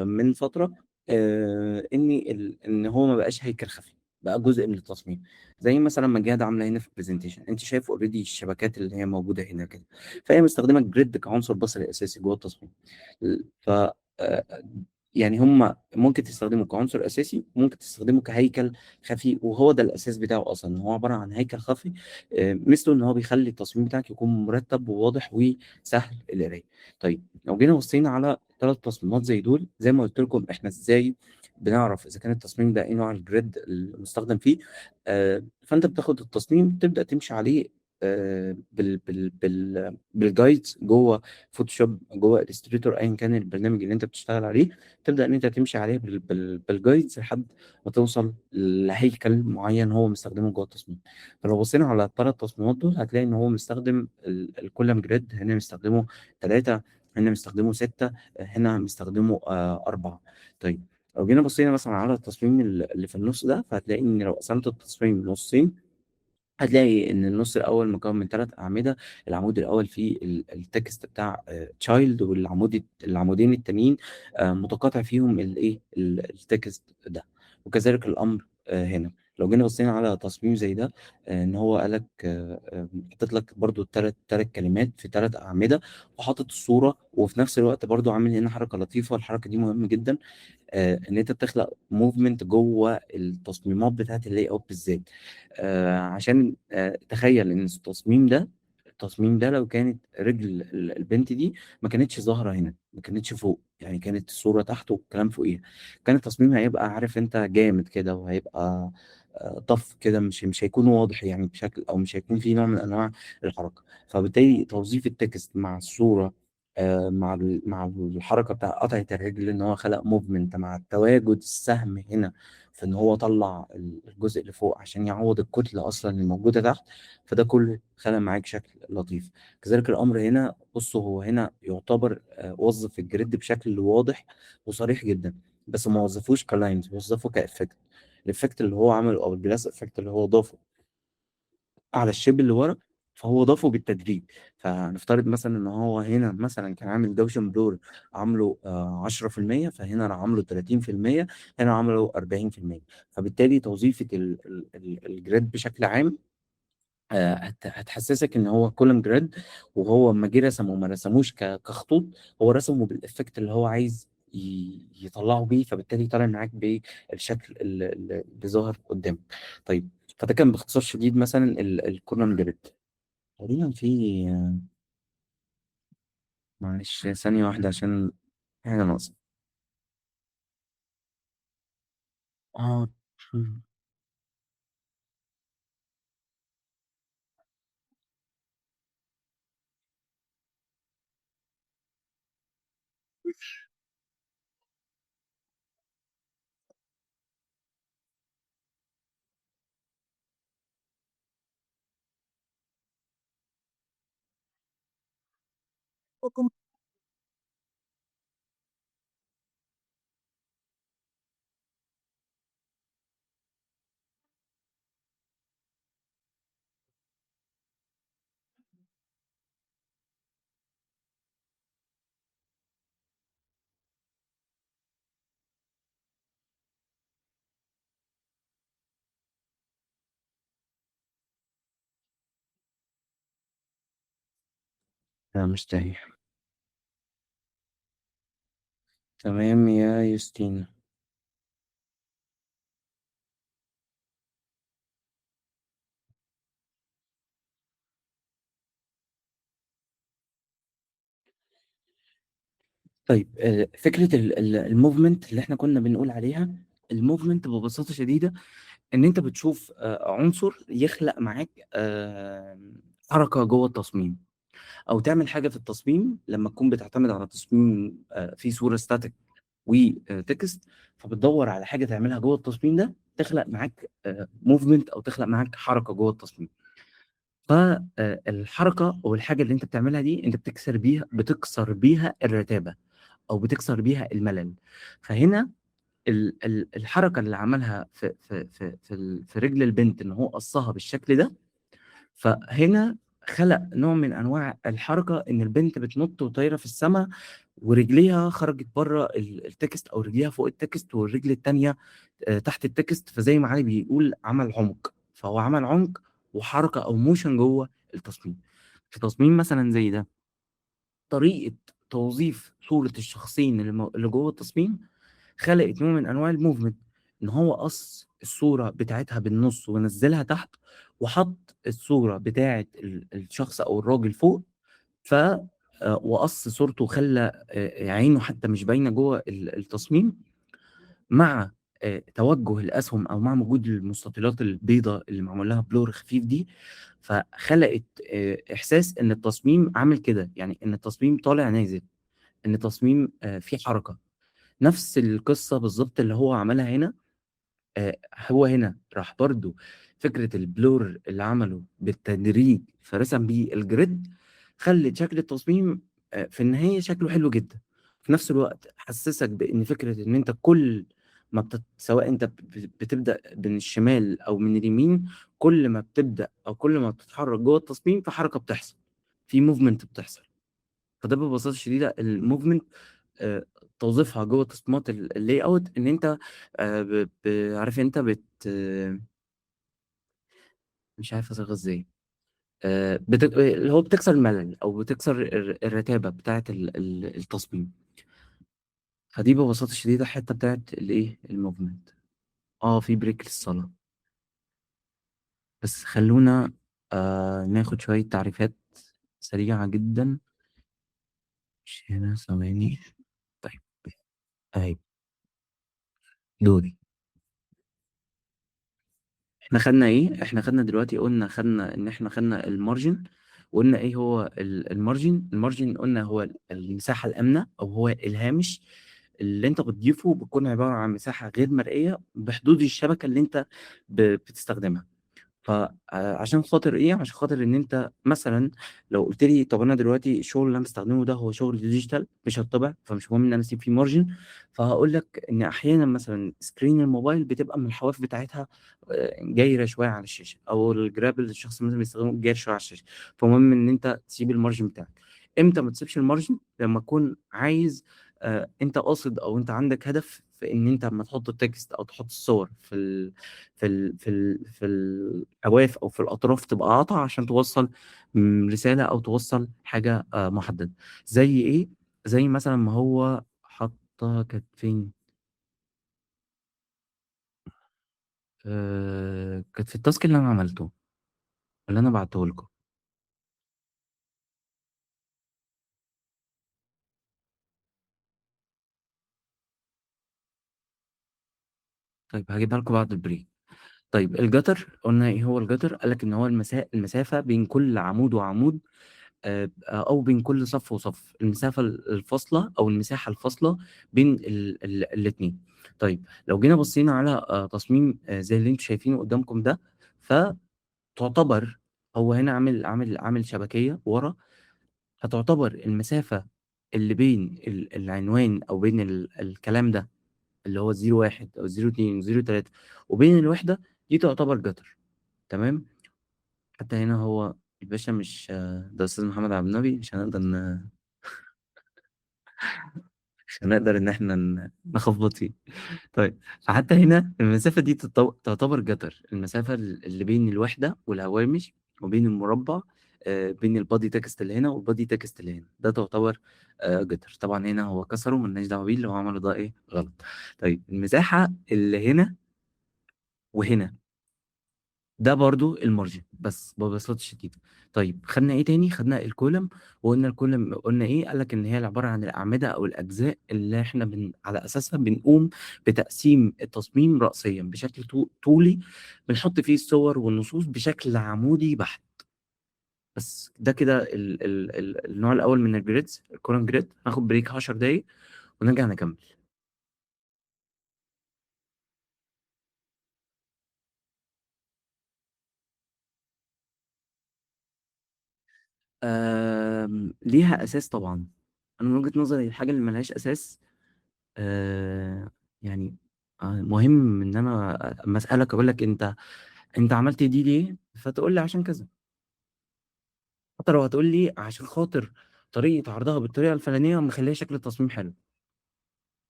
من فترة، إن هو ما بقاش هيكل خفي، بقى جزء من التصميم، زي مثلا ما جهاد عامله هنا في ال presentation. انت شايف already الشبكات اللي هي موجودة هنا كده، فهي مستخدمة ال grid كعنصر بصري اساسي جوه التصميم. ف يعني هم ممكن تستخدمه كعنصر اساسي، ممكن تستخدمه كهيكل خفي، وهو ده الاساس بتاعه اصلا، ان هو عبارة عن هيكل خفي. مثله ان هو بيخلي التصميم بتاعك يكون مرتب وواضح وسهل القراية. طيب لو جينا بصينا على 3 تصميمات زي دول، زي ما قلت لكم احنا ازاي بنعرف اذا كان التصميم ده ايه نوع ال grid المستخدم فيه، فانت بتاخد التصميم تبدا تمشي عليه بال بال بال بال guides جوه Photoshop، جوه Illustrator، ايا كان البرنامج اللي انت بتشتغل عليه، تبدا ان انت تمشي عليه بال guides لحد ما توصل لهيكل معين هو مستخدمة جوه التصميم. فلو بصينا على الثلاث تصميمات دول هتلاقي ان هو مستخدم ال column grid، هنا مستخدمة 3، هنا مستخدمة 6، هنا مستخدمة 4. طيب لو جينا بصينا مثلا على التصميم اللي في النص ده، فهتلاقي ان لو قسمت التصميم نصين هتلاقي ان النص الاول مكون من 3 اعمدة. العمود الاول فيه ال text بتاع child، والعمود العمودين التانيين متقاطع فيهم الايه ال text ده، وكذلك الامر هنا. لو جينا بصينا على تصميم زي ده، ان هو قالك حاطط لك برضو ثلاث كلمات في 3 اعمدة، وحاطط الصورة، وفي نفس الوقت برضو عامل هنا حركة لطيفة. الحركة دي مهمة جدا، ان انت بتخلق movement جوه التصميمات بتاعت ال layout بالذات، عشان تخيل ان التصميم ده لو كانت رجل البنت دي ما كانتش ظاهره هنا، ما كانتش فوق، يعني كانت الصورة تحت والكلام فوقيها، كان التصميم هيبقى عارف انت جامد كده، وهيبقى طف كده، مش هيكون واضح يعني بشكل، او مش هيكون فيه نوع من انواع الحركة. فبالتالي توظيف ال text مع الصورة، مع الحركة بتاع قطعه الرجل، ان هو خلق movement، مع التواجد السهم هنا في ان هو طلع الجزء اللي فوق عشان يعوض الكتلة اصلا الموجودة تحت، فده كله خلق معاك شكل لطيف. كذلك الامر هنا، بصوا هو هنا يعتبر وظف ال grid بشكل واضح وصريح جدا، بس ما وظفوش ك lines، وظفه ك effect. ال effect اللي هو عمله او ال glass effect اللي هو ضافه على ال shape اللي ورا، فهو ضافه بالتدريج. فنفترض مثلا ان هو هنا مثلا كان عامل Gaussian blur عامله 10%، فهنا راح عامله 30%، هنا عامله 40%. فبالتالي توظيفة ال grid بشكل عام هتحسسك ان هو column grid، وهو لما جه رسمه ما رسموش كخطوط، هو رسمه بال effect اللي هو عايز يطلعه بيه، فبالتالي طالع معاك بالشكل اللي ظاهر قدامك. طيب فده كان باختصار شديد مثلا ال column grid. تقريبا في، معلش ثانية واحدة عشان حاجة ناقصة. لا مش تايه. تمام يا يوستينا. طيب فكرة ال movement اللي احنا كنا بنقول عليها، ال movement ببساطة شديدة ان انت بتشوف عنصر يخلق معاك حركة جوه التصميم، او تعمل حاجة في التصميم لما تكون بتعتمد على تصميم فيه صورة static و text، فبتدور على حاجة تعملها جوه التصميم ده تخلق معاك movement او تخلق معاك حركة جوه التصميم. فالحركة او الحاجة اللي انت بتعملها دي انت بتكسر بيها الرتابة او بتكسر بيها الملل. فهنا الحركة اللي عملها في رجل البنت ان هو قصها بالشكل ده، فهنا خلق نوع من انواع الحركة ان البنت بتنط وطايره في السماء ورجليها خرجت بره ال text او رجليها فوق ال text والرجل التانية تحت ال text. فزي ما علي بيقول عمل عمق، فهو عمل عمق وحركه او motion جوه التصميم. في تصميم مثلا زي ده طريقه توظيف صوره الشخصين اللي جوه التصميم خلقت نوع من انواع ال movement، ان هو قص الصورة بتاعتها بالنص ونزلها تحت وحط الصورة بتاعت الشخص او الراجل فوق، وقص صورته وخلى عينه حتى مش باينة جوه التصميم، مع توجه الاسهم او مع وجود المستطيلات البيضاء اللي معمول لها blur خفيف دي، فخلقت احساس ان التصميم عامل كده، يعني ان التصميم طالع نازل، ان التصميم فيه حركة. نفس القصة بالظبط اللي هو عملها هنا. هو هنا راح برضو فكرة ال blur اللي عمله بالتدريج فرسم بيه ال grid، خلت شكل التصميم في النهاية شكله حلو جدا. في نفس الوقت حسسك بان فكرة ان انت كل ما سواء انت بتبدا من الشمال او من اليمين، كل ما بتبدا او كل ما بتتحرك جوه التصميم في حركة بتحصل، في movement بتحصل. فده ببساطة شديدة ال movement توظيفها جوه تصميمات ال layout، ان انت عارف انت مش عارف اصيغها ازاي، اللي هو بتكسر الملل او بتكسر الرتابه بتاعه التصميم. فدي ببساطة شديدة الحتة بتاعت الايه ال movement. في break للصلاة، بس خلونا ناخد شوية تعريفات سريعة جدا. مش هنا، ثواني. طيب اهي دوري. احنا خدنا ايه؟ احنا خدنا دلوقتي، قلنا خدنا ان احنا خدنا ال margin، وقلنا ايه هو ال margin. ال margin قلنا هو المساحة الآمنة او هو الهامش اللي انت بتضيفه، بتكون عبارة عن مساحة غير مرئية بحدود الشبكة اللي انت بتستخدمها. فعشان خاطر ايه؟ عشان خاطر ان انت مثلا لو قلت لي طب انا دلوقتي الشغل اللي انا بستخدمه ده هو شغل digital مش هيطبع، فمش مهم ان انا اسيب فيه margin. فهقول لك ان احيانا مثلا screen الموبايل بتبقى من الحواف بتاعتها جايره شوية على الشاشة، او الجراب اللي الشخص مثلا بيستخدمه جاير شوية على الشاشة، فمهم ان انت تسيب ال margin بتاعك. امتى ما تسيبش ال margin؟ لما تكون عايز انت قاصد او انت عندك هدف في ان انت لما تحط ال text او تحط الصور في ال في ال في ال في الحواف او في الاطراف تبقى قاطعه عشان توصل رسالة او توصل حاجة محددة. زي ايه؟ زي مثلا ما هو حطها، كانت فين؟ كانت في ال task اللي انا عملته اللي انا بعته لكم. طيب هجيبها لكم بعد ال break. طيب ال gutter، قلنا ايه هو ال gutter؟ قال لك ان هو المسافة بين كل عمود وعمود، او بين كل صف وصف، المسافة الفاصلة او المساحة الفاصلة بين الاثنين. طيب لو جينا بصينا على تصميم زي اللي انتم شايفينه قدامكم ده، فتعتبر هو هنا عامل شبكيه ورا، هتعتبر المسافة اللي بين العنوان او بين الكلام ده اللي هو 01 او 02 03 وبين الوحدة دي تعتبر gutter. تمام؟ حتى هنا هو الباشا مش ده استاذ محمد عبد النبي، مش هنقدر مش هنقدر ان احنا نخبط فيه. طيب فحتى هنا المسافة دي تعتبر gutter، المسافة اللي بين الوحدة والهوامش وبين المربع، بين ال body text اللي هنا وال body text اللي هنا، ده تعتبر gutter. طبعا هنا هو كسره، ملناش دعوه بيه، اللي هو عمله ده ايه غلط. طيب المساحة اللي هنا وهنا ده برضو ال margin، بس ببساطة شديدة. طيب خدنا ايه تاني؟ خدنا ال column، وقلنا ال column قلنا ايه؟ قال لك ان هي عبارة عن الاعمدة او الاجزاء اللي احنا على اساسها بنقوم بتقسيم التصميم راسيا بشكل طولي، بنحط فيه الصور والنصوص بشكل عمودي بحت. بس ده كده النوع الاول من ال grids، ال column grid. هناخد break 10 دقايق ونرجع نكمل. ليها اساس طبعا. انا من وجهة نظري الحاجة اللي ملهاش اساس، يعني مهم ان انا اما اسالك اقول لك انت عملت دي ليه، فتقول لي عشان كذا. حتى لو هتقول لي عشان خاطر طريقه عرضها بالطريقة الفلانية مخليها شكل التصميم حلو،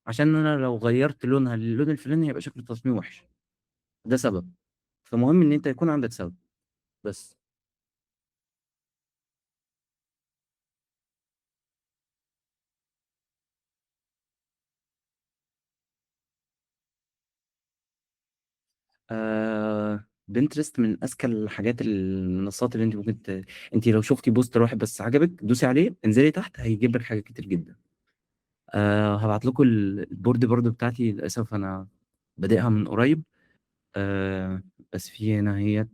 عشان انا لو غيرت لونها للون الفلاني هيبقى شكل التصميم وحش، ده سبب. فمهم ان انت يكون عندك سبب بس. بنترست من اذكى الحاجات، المنصات اللي انت ممكن انت لو شفتي post واحد بس عجبك دوسي عليه، انزلي تحت هيجيب لك حاجات كتير جدا. هبعت لكم ال board برضو بتاعتي، للاسف انا بادئها من قريب. بس في هنا هي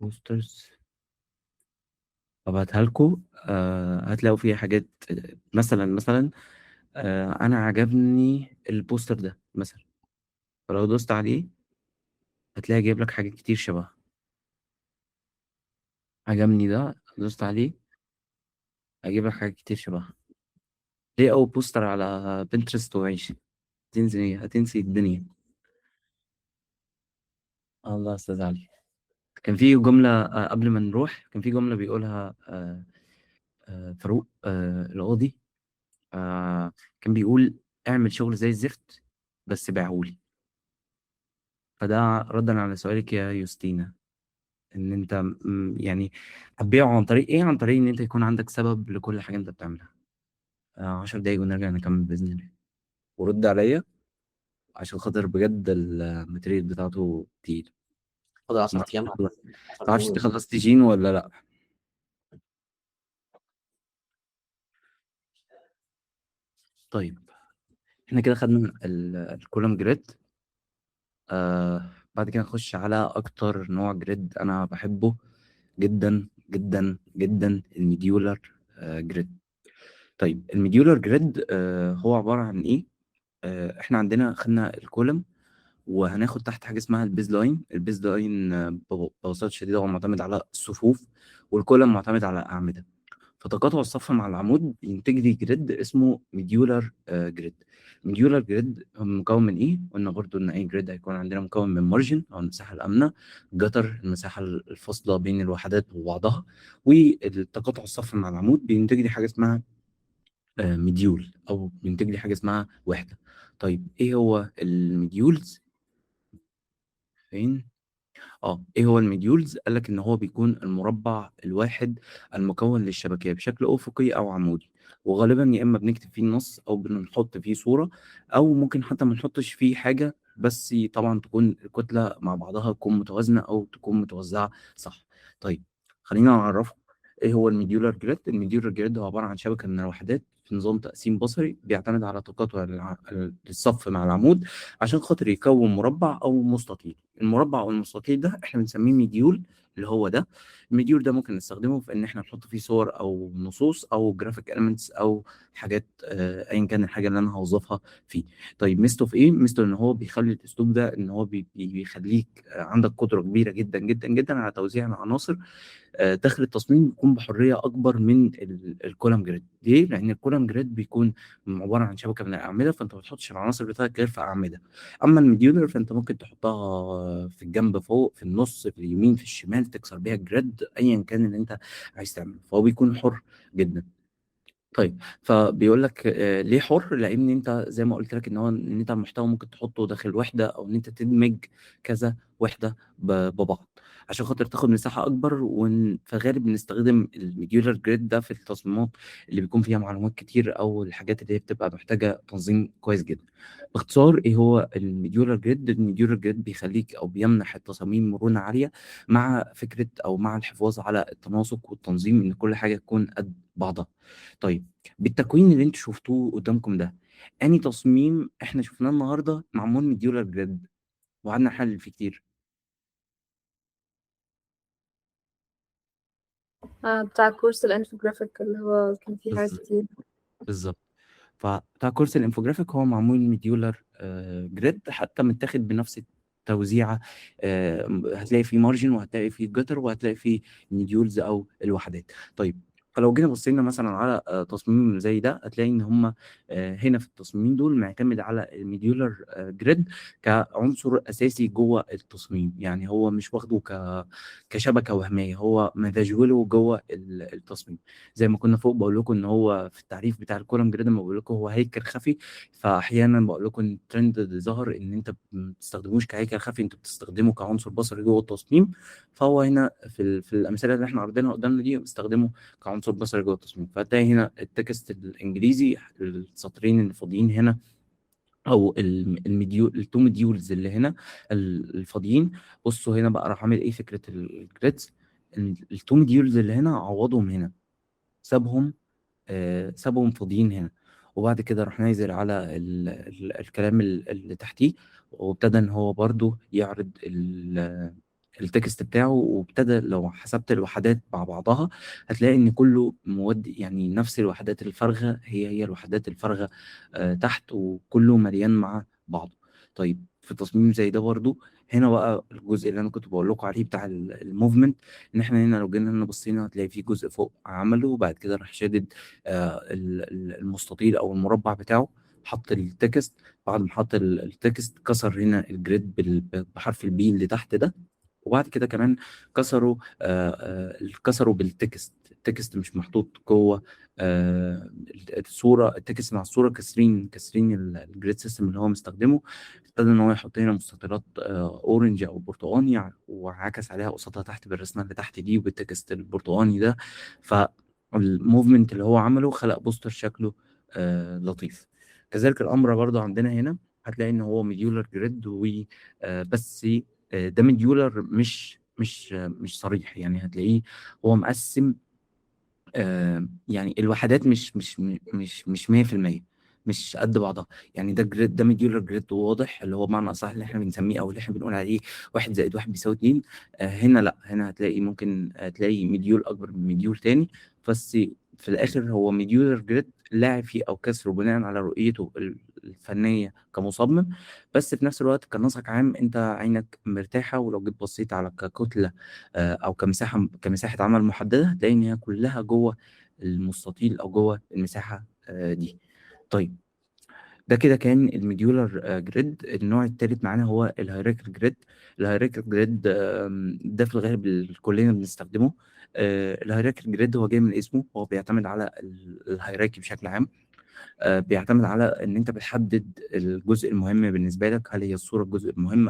posters ابعتها لكم، هتلاقوا فيها حاجات. مثلا انا عجبني ال poster ده مثلا، فلو دوست عليه هتلاقي جايب لك حاجات كتير شبهها. عجبني ده، دوست عليه هجيب لك حاجات كتير شبهها. ليه اول poster على Pinterest وعيش هتنسي، هتنسي الدنيا. الله يا استاذ علي، كان في جملة قبل ما نروح، كان في جملة بيقولها فاروق القاضي، كان بيقول اعمل شغل زي الزفت بس بيعهولي. فده ردا على سؤالك يا يوستينا، ان انت يعني هتبيعه عن طريق ايه؟ عن طريق ان انت يكون عندك سبب لكل حاجة انت بتعملها. 10 دقايق ونرجع نكمل بإذن الله. ورد عليا عشان خاطر بجد ال material بتاعته تقيل.
فاضل 10 ايام.
ما تعرفش انت خلصت جين ولا لا. طيب احنا كده خدنا ال column grid. بعد كده نخش على اكتر نوع grid انا بحبه جدا جدا جدا، ال modular grid. طيب ال modular grid هو عبارة عن ايه؟ احنا عندنا خدنا ال column وهناخد تحت حاجة اسمها ال baseline. ال baseline ببساطة شديدة هو معتمد على الصفوف، وال column معتمد على أعمدة. فتقاطع الصف مع العمود بينتج لي grid اسمه modular grid. modular grid مكون من ايه؟ قلنا برضو ان اي grid هيكون عندنا مكون من margin او المساحة الامنة، gutter المساحة الفاصلة بين الوحدات وبعضها، والتقاطع الصف مع العمود بينتج لي حاجة اسمها module، او بينتج لي حاجة اسمها وحده. طيب ايه هو ال modules؟ فين؟ ايه هو ال modules؟ قال لك ان هو بيكون المربع الواحد المكون للشبكيه بشكل افقي او عمودي، وغالبا يا اما بنكتب فيه النص او بنحط فيه صوره، او ممكن حتى ما نحطش فيه حاجة، بس طبعا تكون الكتلة مع بعضها تكون متوازنة او تكون متوزعة صح. طيب خلينا نعرفه ايه هو ال modular grid. ال modular grid هو عبارة عن شبكة من الوحدات في نظام تقسيم بصري بيعتمد على تقاطع الصف مع العمود عشان خاطر يكون مربع او مستطيل. المربع او المستطيل ده احنا بنسميه module، اللي هو ده. ال module ده ممكن نستخدمه في ان احنا نحط فيه صور او نصوص او graphic elements او حاجات، ايا كان الحاجة اللي انا هوظفها فيه. طيب ميزته في ايه؟ ميزته ان هو بيخلي الاسلوب ده ان هو بيخليك عندك قدره كبيرة جدا جدا جدا على توزيع العناصر داخل التصميم، بيكون بحرية اكبر من ال column grid. ليه؟ لان ال column grid بيكون عبارة عن شبكة من الاعمدة، فانت ما بتحطش العناصر بتاعتك غير في اعمدة. اما ال modular فانت ممكن تحطها في الجنب فوق، في النص، في اليمين، في الشمال، تكسر بيها ال grid، ايا كان اللي انت عايز تعمله، فهو بيكون حر جدا. طيب فبيقول لك ليه حر؟ لان انت زي ما قلت لك ان هو ان انت المحتوى ممكن تحطه داخل وحده، او ان انت تدمج كذا وحده ببعض عشان خاطر تاخد مساحة اكبر. فغالب بنستخدم ال modular grid ده في التصميمات اللي بيكون فيها معلومات كتير، او الحاجات اللي هي بتبقى محتاجه تنظيم كويس جدا. باختصار ايه هو ال modular grid؟ ال modular grid بيخليك او بيمنح التصاميم مرونة عالية مع فكرة او مع الحفاظ على التناسق والتنظيم، ان كل حاجة تكون قد بعضها. طيب بالتكوين اللي انتوا شفتوه قدامكم ده، اني تصميم احنا شفناه النهارده معمول modular grid وقعدنا نحلل فيه كتير؟
بتاع كورس الانفوجرافيك اللي هو كان فيه حاجات
بالظبط.
كتير.
بالظبط. فبتاع كورس الانفوجرافيك هو معمول modular grid، حتى متاخد بنفس التوزيعه. هتلاقي فيه margin، وهتلاقي فيه gutter، وهتلاقي فيه modules او الوحدات. طيب فلو جينا بصينا مثلا على تصميم زي ده، هتلاقي ان هم هنا في التصميمين دول معتمد على ال modular grid كعنصر اساسي جوه التصميم. يعني هو مش واخده كشبكه وهمية، هو مفجوله جوه التصميم. زي ما كنا فوق بقول لكم ان هو في التعريف بتاع ال column grid لما بقول لكم هو هيكل خفي، فاحيانا بقول لكم ان الترند اللي ظهر ان انت ما بتستخدموش كهيكل خفي، انت بتستخدمه كعنصر بصري جوه التصميم. فهو هنا في الامثلة اللي احنا عارضينها قدامنا دي بستخدمه كعنصر بصري جوه التصميم. فهتلاقي هنا ال text الانجليزي، السطرين اللي فاضيين هنا، او ال module، ال two modules اللي هنا الفاضيين. بصوا هنا بقى راح عامل ايه فكرة ال grids، ال two modules اللي هنا عوضهم هنا، سابهم فاضيين هنا. وبعد كده راح نازل على ال ال الكلام اللي تحتيه، وابتدى إن هو برضه يعرض ال text بتاعه. وابتدى لو حسبت الوحدات مع بعضها هتلاقي إن كله مودي، يعني نفس الوحدات الفارغة هي هي الوحدات الفارغة تحت، وكله مليان مع بعضه. طيب في تصميم زي ده برضو هنا بقى الجزء اللي انا كنت بقول لكم عليه بتاع ال movement، ان احنا هنا لو جينا هنا بصينا هتلاقي في جزء فوق عمله، وبعد كده راح شادد المستطيل او المربع بتاعه، حط ال text. بعد ما حط ال text كسر هنا ال grid بحرف ال B اللي تحت ده، وبعد كده كمان كسروا بال text. ال text مش محطوط جوه الصوره، ال text مع الصورة كسرين ال grid system اللي هو مستخدمه. ابتدى ان هو يحط هنا مستطيلات orange او برتقاني، وعكس عليها قصادها تحت بالرسمه اللي تحت دي وبال text البرتقاني ده. فال movement اللي هو عمله خلق poster شكله لطيف. كذلك الامر برضو عندنا هنا هتلاقي ان هو modular grid، و بس ده modular مش صريح، يعني هتلاقيه هو مقسم يعني الوحدات مش 100%، مش قد بعضها. يعني ده grid، ده modular grid واضح، اللي هو بمعنى اصح اللي احنا بنسميه او اللي احنا بنقول عليه 1 زائد 1 بيساوي 2. هنا لا، هنا هتلاقي ممكن تلاقي module اكبر من module تاني، بس في الاخر هو modular grid لاعب فيه او كسره بناء على رؤيته الفنية كمصمم، بس في نفس الوقت كنسق عام انت عينك مرتاحه. ولو جيت بصيت على ككتله او كمساحه عمل محددة هتلاقي ان هي كلها جوه المستطيل او جوه المساحة دي. طيب ده كده كان ال modular grid. النوع الثالث معانا هو ال hierarchical grid. ال hierarchical grid ده في الغالب كلنا بنستخدمه. ال hierarchical grid هو جاي من اسمه، هو بيعتمد على ال hierarchy بشكل عام. بيعتمد على ان انت بتحدد الجزء المهم بالنسبة لك، هل هي الصورة الجزء المهم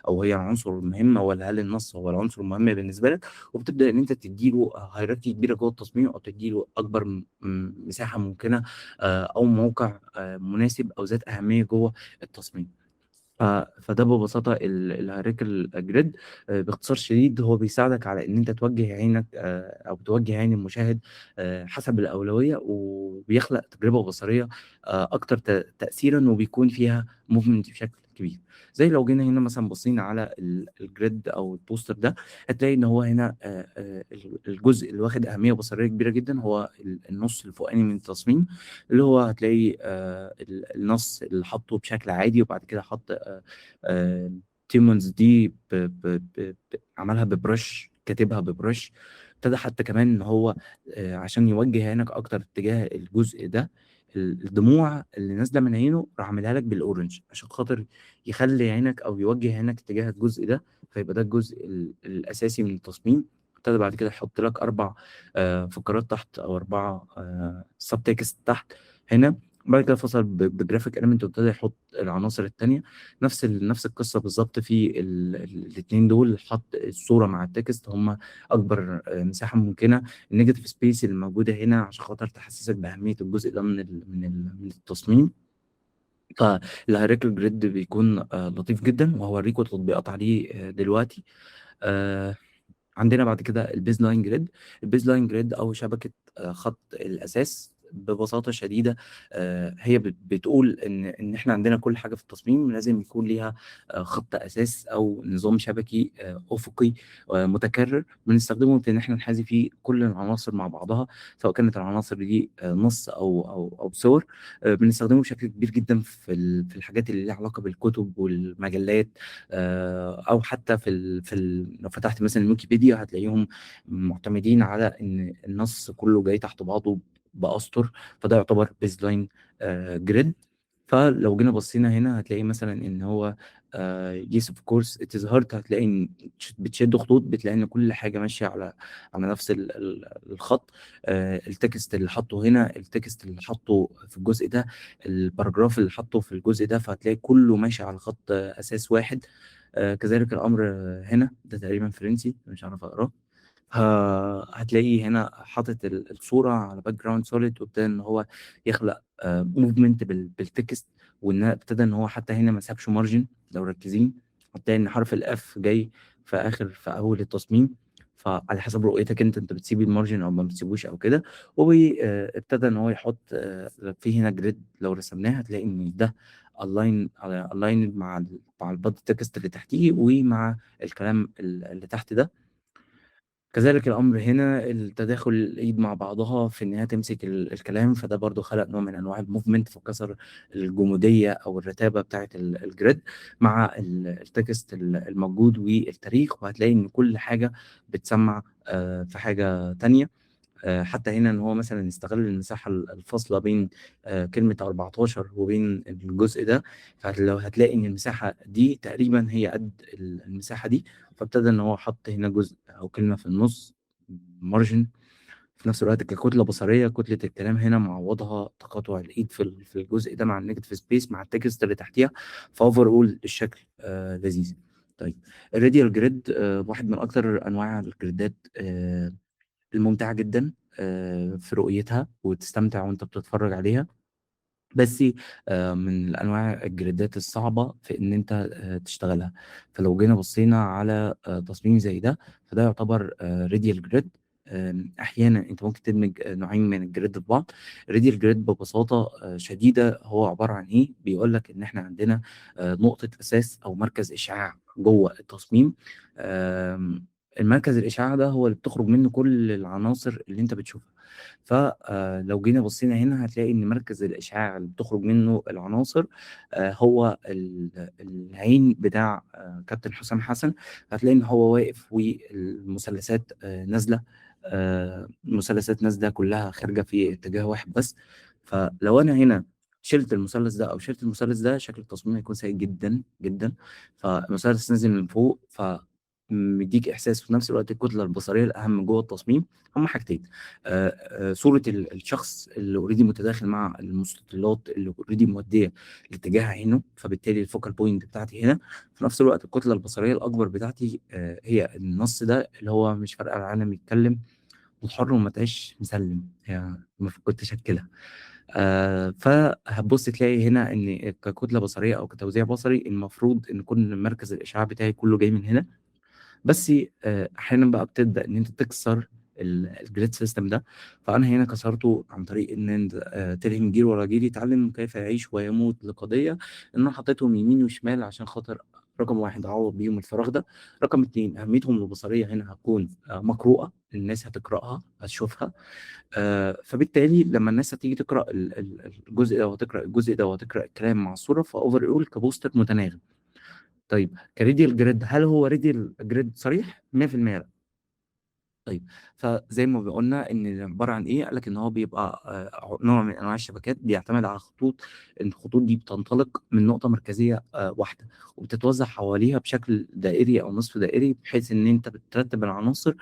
او هي العنصر المهم، ولا هل النص هو العنصر المهم بالنسبة لك، وبتبدا ان انت تديله hierarchy كبيرة جوه التصميم، او تديله اكبر مساحة ممكنة او موقع مناسب او ذات اهمية جوه التصميم. فده ببساطة ال hierarchical grid. باختصار شديد هو بيساعدك على ان انت توجه عينك او توجه عين المشاهد حسب الاولويه، وبيخلق تجربه بصريه اكتر تاثيرا، وبيكون فيها movement بشكل كبير. زي لو جينا هنا مثلا بصينا على ال grid او ال poster ده، هتلاقي ان هو هنا الجزء اللي واخد اهمية بصريه كبيرة جدا هو النص الفوقاني من التصميم، اللي هو هتلاقي النص اللي حطه بشكل عادي، وبعد كده حط تيمونز دي عملها ب brush، كاتبها ب brush. ابتدى حتى كمان ان هو عشان يوجه عينك اكتر اتجاه الجزء ده، الدموع اللي نازله من عينه راح عاملها لك بال orange عشان خاطر يخلي عينك او يوجه عينك اتجاه الجزء ده، فيبقى ده الجزء الاساسي من التصميم. ابتدى بعد كده يحط لك 4 فقرات تحت او 4 sub text تحت هنا. بعد كده فصل ب graphic element وابتدى يحط العناصر التانية. نفس القصة بالظبط في الاثنين دول، حط الصورة مع ال text هم اكبر مساحة ممكنه. ال negative space اللي موجودة هنا عشان خاطر تحسسك باهمية الجزء ده من التصميم. فال hierarchical grid بيكون لطيف جدا، وهوريكم تطبيقات عليه دلوقتي. عندنا بعد كده ال baseline grid. ال baseline grid او شبكة خط الاساس ببساطة شديدة هي بتقول ان احنا عندنا كل حاجة في التصميم لازم يكون ليها خط اساس او نظام شبكي افقي متكرر بنستخدمه في ان احنا نحاذي فيه كل العناصر مع بعضها، سواء كانت العناصر دي نص او صور. بنستخدمه بشكل كبير جدا في الحاجات اللي ليها علاقة بالكتب والمجلات، او حتى لو فتحت مثلا الويكيبيديا هتلاقيهم معتمدين على ان النص كله جاي تحت بعضه بأسطر، فده يعتبر baseline grid. فلو جينا بصينا هنا هتلاقي مثلا ان هو yes of course it is hard، هتلاقي ان بتشد خطوط، بتلاقي ان كل حاجة ماشية على نفس الخط. ال text اللي حطه هنا، ال text اللي حطه في الجزء ده، ال paragraph اللي حطه في الجزء ده، فهتلاقي كله ماشي على خط اساس واحد. كذلك الامر هنا، ده تقريبا فرنسي مش عارف اقراه. هتلاقيه هنا حاطط الصورة على background solid، وابتدى ان هو يخلق movement بال text، وان ابتدى ان هو حتى هنا ما سابش margin. لو ركزين هتلاقي ان حرف ال F جاي في اول التصميم. فعلى حسب رؤيتك أنت بتسيب ال margin أو ما بتسيبوش أو كده. وابتدى إن هو يحط في هنا grid، لو رسمناها هتلاقي إن ده align مع ال body text اللي تحتيه ومع الكلام اللي تحت ده. كذلك الأمر هنا التداخل الإيد مع بعضها في إنها تمسك الكلام، فده برضو خلق نوع من أنواع ال movement، فكسر الجمودية أو الرتابة بتاعة ال grid مع ال text الموجود والتاريخ. وهتلاقي إن كل حاجة بتسمع في حاجة تانية. حتى هنا إن هو مثلا يستغل المساحة الفاصلة بين كلمة 14 وبين الجزء ده، فلو هتلاقي إن المساحة دي تقريبا هي قد المساحة دي، فابتدى إن هو حط هنا جزء أو كلمة في النص margin. في نفس الوقت ككتلة بصرية، كتلة الكلام هنا معوضها تقاطع الإيد في الجزء ده مع ال negative space مع ال text اللي تحتيها، ف overall الشكل لذيذ. طيب ال radial grid واحد من أكتر أنواع ال grid ات الممتعة جدا في رؤيتها وتستمتع وانت بتتفرج عليها، بس من الانواع ال grid ات الصعبة في ان انت تشتغلها. فلو جينا بصينا على تصميم زي ده، فده يعتبر radial grid. احيانا انت ممكن تدمج نوعين من ال grid في بعض. ال radial grid ببساطة شديدة هو عبارة عن ايه؟ بيقول لك ان احنا عندنا نقطة اساس او مركز اشعاع جوه التصميم. المركز الاشعاع ده هو اللي بتخرج منه كل العناصر اللي انت بتشوفها. فلو جينا بصينا هنا هتلاقي ان مركز الاشعاع اللي بتخرج منه العناصر هو العين بتاع كابتن حسام حسن. هتلاقي ان هو واقف والمثلثات نازله، المثلثات نازله كلها خارجه في اتجاه واحد بس. فلو انا هنا شلت المثلث ده او شلت المثلث ده، شكل التصميم هيكون سيء جدا جدا. فالمثلث نازل من فوق، ف مديك احساس في نفس الوقت الكتلة البصرية الاهم جوه التصميم هما حاجتين: صوره الشخص اللي already متداخل مع المستطيلات اللي already موديه لاتجاه عينه، فبالتالي ال focal point بتاعتي هنا. في نفس الوقت الكتلة البصرية الاكبر بتاعتي هي النص ده اللي هو مش فارقه العالم يتكلم وحر وما تعيش مسلم، يعني المفروض كنت اشكلها. فهتبص تلاقي هنا ان ككتله بصريه او كتوزيع بصري المفروض ان كل مركز الاشعاع بتاعي كله جاي من هنا، بس احيانا بقى بتبدا ان انت تكسر ال grid system ده. فانا هنا كسرته عن طريق ان انت تلهم جيل ورا جيل يتعلم كيف يعيش ويموت لقضيه، ان انا حطيتهم يمين وشمال عشان خاطر رقم واحد اعوض بيهم الفراغ ده، رقم اتنين اهميتهم البصرية هنا هتكون مقروءه، الناس هتقراها هتشوفها، فبالتالي لما الناس هتيجي تقرا الجزء ده وهتقرا الجزء ده وهتقرا الكلام مع الصورة، ف overall ك poster متناغم. طيب ك radial grid، هل هو radial grid صريح؟ 100% لا. طيب فزي ما قلنا ان عبارة عن ايه؟ قال لك ان هو بيبقى نوع من انواع الشبكات بيعتمد على خطوط، الخطوط دي بتنطلق من نقطة مركزية واحدة وبتتوزع حواليها بشكل دائري او نصف دائري، بحيث ان انت بترتب العناصر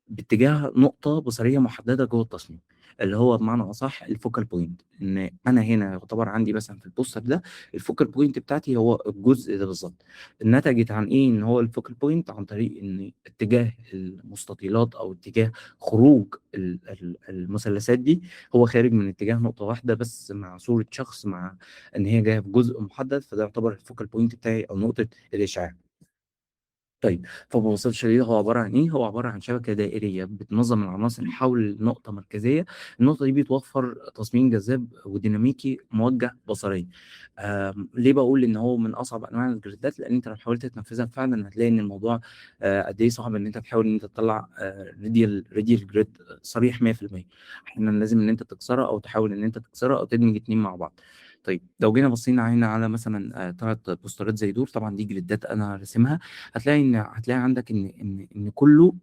باتجاه نقطة بصريه محددة جوه التصميم، اللي هو بمعنى اصح ال focal point. ان انا هنا يعتبر عندي مثلا في ال poster ده ال focal point بتاعتي هو الجزء ده بالظبط. نتجت عن ايه ان هو ال focal point؟ عن طريق ان اتجاه المستطيلات او اتجاه خروج المثلثات دي هو خارج من اتجاه نقطة واحدة بس مع صوره شخص، مع ان هي جاية في جزء محدد، فده يعتبر ال focal point بتاعي او نقطة الاشعاع. طيب فببساطة شديدة هو عبارة عن إيه؟ هو عبارة عن شبكة دائرية بتنظم العناصر حول نقطة مركزية، النقطة دي بتوفر تصميم جذاب وديناميكي موجه بصريا. ليه بقول إن هو من أصعب أنواع ال grid ات؟ لأن أنت لو حاولت تنفذها فعلا هتلاقي إن الموضوع قد إيه صعب إن أنت تحاول إن أنت تطلع radial grid صريح 100%. أحيانا لازم إن أنت تكسرها أو تحاول إن أنت تكسرها أو تدمج اتنين مع بعض. طيب لو جينا بصينا هنا على مثلا 3 poster ات زي دول، طبعا دي grid ات انا راسمها، هتلاقي ان هتلاقي عندك ان كله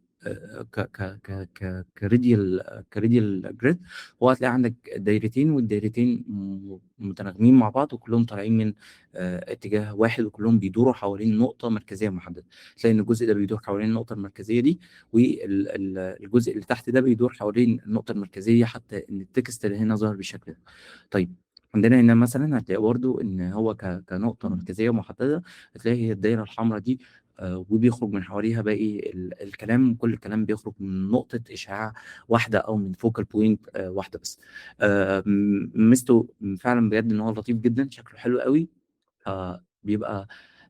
ك ك ك ك ك radial ك radial grid، هو هتلاقي عندك دايرتين والدايرتين متناغمين مع بعض وكلهم طالعين من اتجاه واحد وكلهم بيدوروا حوالين نقطة مركزية محددة. تلاقي ان الجزء ده بيدور حوالين النقطة المركزية دي، والجزء اللي تحت ده بيدور حوالين النقطة المركزية، حتى ان ال text اللي هنا ظهر بالشكل ده. طيب عندنا هنا مثلا هتلاقي برضو ان هو كنقطة مركزية محددة، هتلاقي هي الدايرة الحمراء دي، وبيخرج من حواليها باقي الكلام، كل الكلام بيخرج من نقطة إشعاع واحدة أو من focal point واحدة بس. ميزته فعلا بجد إن هو لطيف جدا، شكله حلو قوي، بيبقى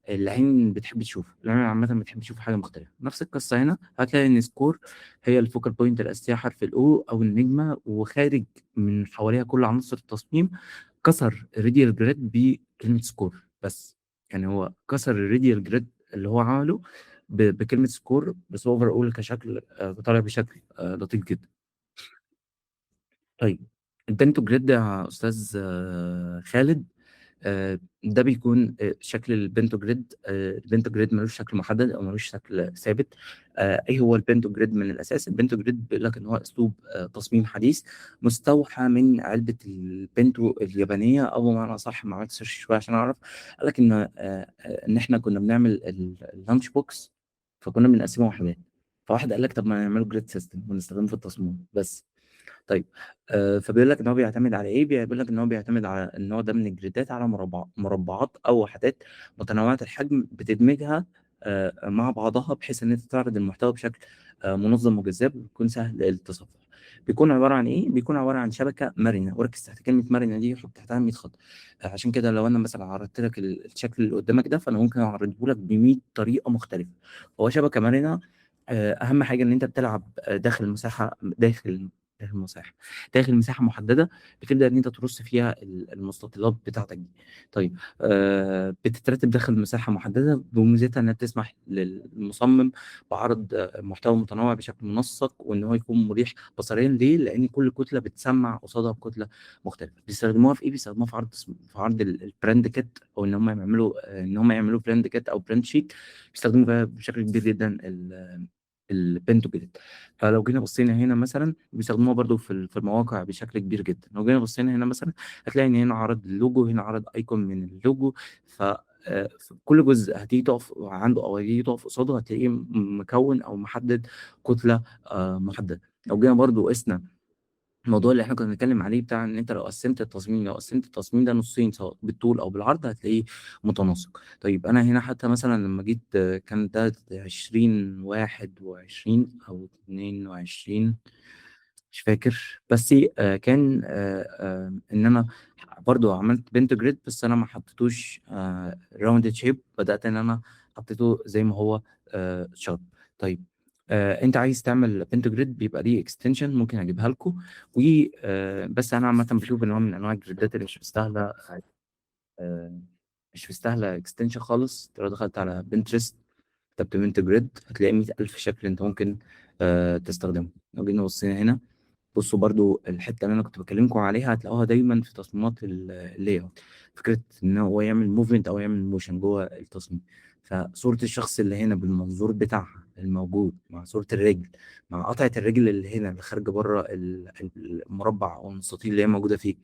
العين بتحب تشوفه. العين عامة بتحب تشوف حاجة مختلفة. نفس القصة هنا، هتلاقي ان score هي ال focal point الاساسيه، حرف ال O او النجمه، وخارج من حواليها كل عناصر التصميم. كسر ال radial grid بكلمه score بس، يعني هو كسر ال radial grid اللي هو عمله بكلمه score بس. overall كشكل طالع بشكل لطيف جدا. طيب، ال bento grid يا استاذ خالد، ده بيكون شكل ال bento grid. ال bento grid ملوش شكل محدد او ملوش شكل ثابت. ايه هو ال bento grid من الاساس؟ ال bento grid بيقول لك ان هو اسلوب تصميم حديث مستوحى من علبة البنتو اليابانيه، او بمعنى اصح ما عملت search شوية عشان اعرف، قال لك ان احنا كنا بنعمل ال lunch box فكنا بنقسمه وحدات، فواحد قال لك طب ما نعمله grid system ونستخدمه في التصميم بس. طيب، فبيقول لك ان هو بيعتمد على ايه؟ بيقول لك ان هو بيعتمد على النوع ده من ال grid ات على مربعات او وحدات متنوعة الحجم بتدمجها مع بعضها بحيث ان انت تعرض المحتوى بشكل منظم وجذاب ويكون سهل التصفح. بيكون عبارة عن ايه؟ بيكون عبارة عن شبكة مرنه، وركز تحت كلمة مرنه دي، حط تحتها 100 خط. عشان كده لو انا مثلا عرضت لك الشكل اللي قدامك ده، فانا ممكن اعرضه لك ب 100 طريقه مختلفه. هو شبكة مرنه. اهم حاجة ان انت بتلعب داخل مساحة داخل مساحة محددة بتبدا ان انت ترص فيها المستطيلات بتاعتك دي. طيب، بتترتب داخل مساحة محدده، بميزتها انها بتسمح للمصمم بعرض محتوى متنوع بشكل منسق وان هو يكون مريح بصريا. ليه؟ لان كل كتلة بتسمع قصادها كتلة مختلفه. بيستخدموها في ايه؟ بيستخدموها في عرض ال brand kit، او ان هم يعملوا brand kit او brand sheet. بيستخدموا فيها بشكل كبير جدا ال bento grid. فلو جينا بصينا هنا مثلا، بيستخدموها برضو في المواقع بشكل كبير جدا. لو جينا بصينا هنا مثلا هتلاقي ان هنا عرض اللوجو، هنا عرض icon من اللوجو، ف في كل جزء هتيجي تقف عنده او هتيجي تقف قصاده هتلاقيه مكون او محدد كتلة محدده. لو جينا برضو قسنا الموضوع اللي احنا كنا بنتكلم عليه بتاع ان انت لو قسمت التصميم ده نصين سواء بالطول او بالعرض هتلاقيه متناسق. طيب، انا هنا حتى مثلا لما جيت كان ده 2021 او 22 مش فاكر، بس كان ان انا برضو عملت bento grid بس انا ما حطيتوش rounded shape، بدات ان انا حطيته زي ما هو sharp. طيب، انت عايز تعمل bento grid بيبقى ليه extension ممكن اجيبها لكم، و بس انا عامة بشوف ان هو من انواع ال grid ات اللي مش مستاهلة extension خالص. لو دخلت على Pinterest كتبت bento grid هتلاقي 100,000 شكل انت ممكن تستخدمه. لو جينا بصينا هنا، بصوا برضو الحتة اللي انا كنت بكلمكم عليها هتلاقوها دايما في تصميمات ال layout، فكرة ان هو يعمل movement او يعمل motion جوه التصميم. فصوره الشخص اللي هنا بالمنظور بتاعها الموجود مع صوره الرجل مع قطعه الرجل اللي هنا اللي خارجه بره المربع او المستطيل اللي هي موجودة فيه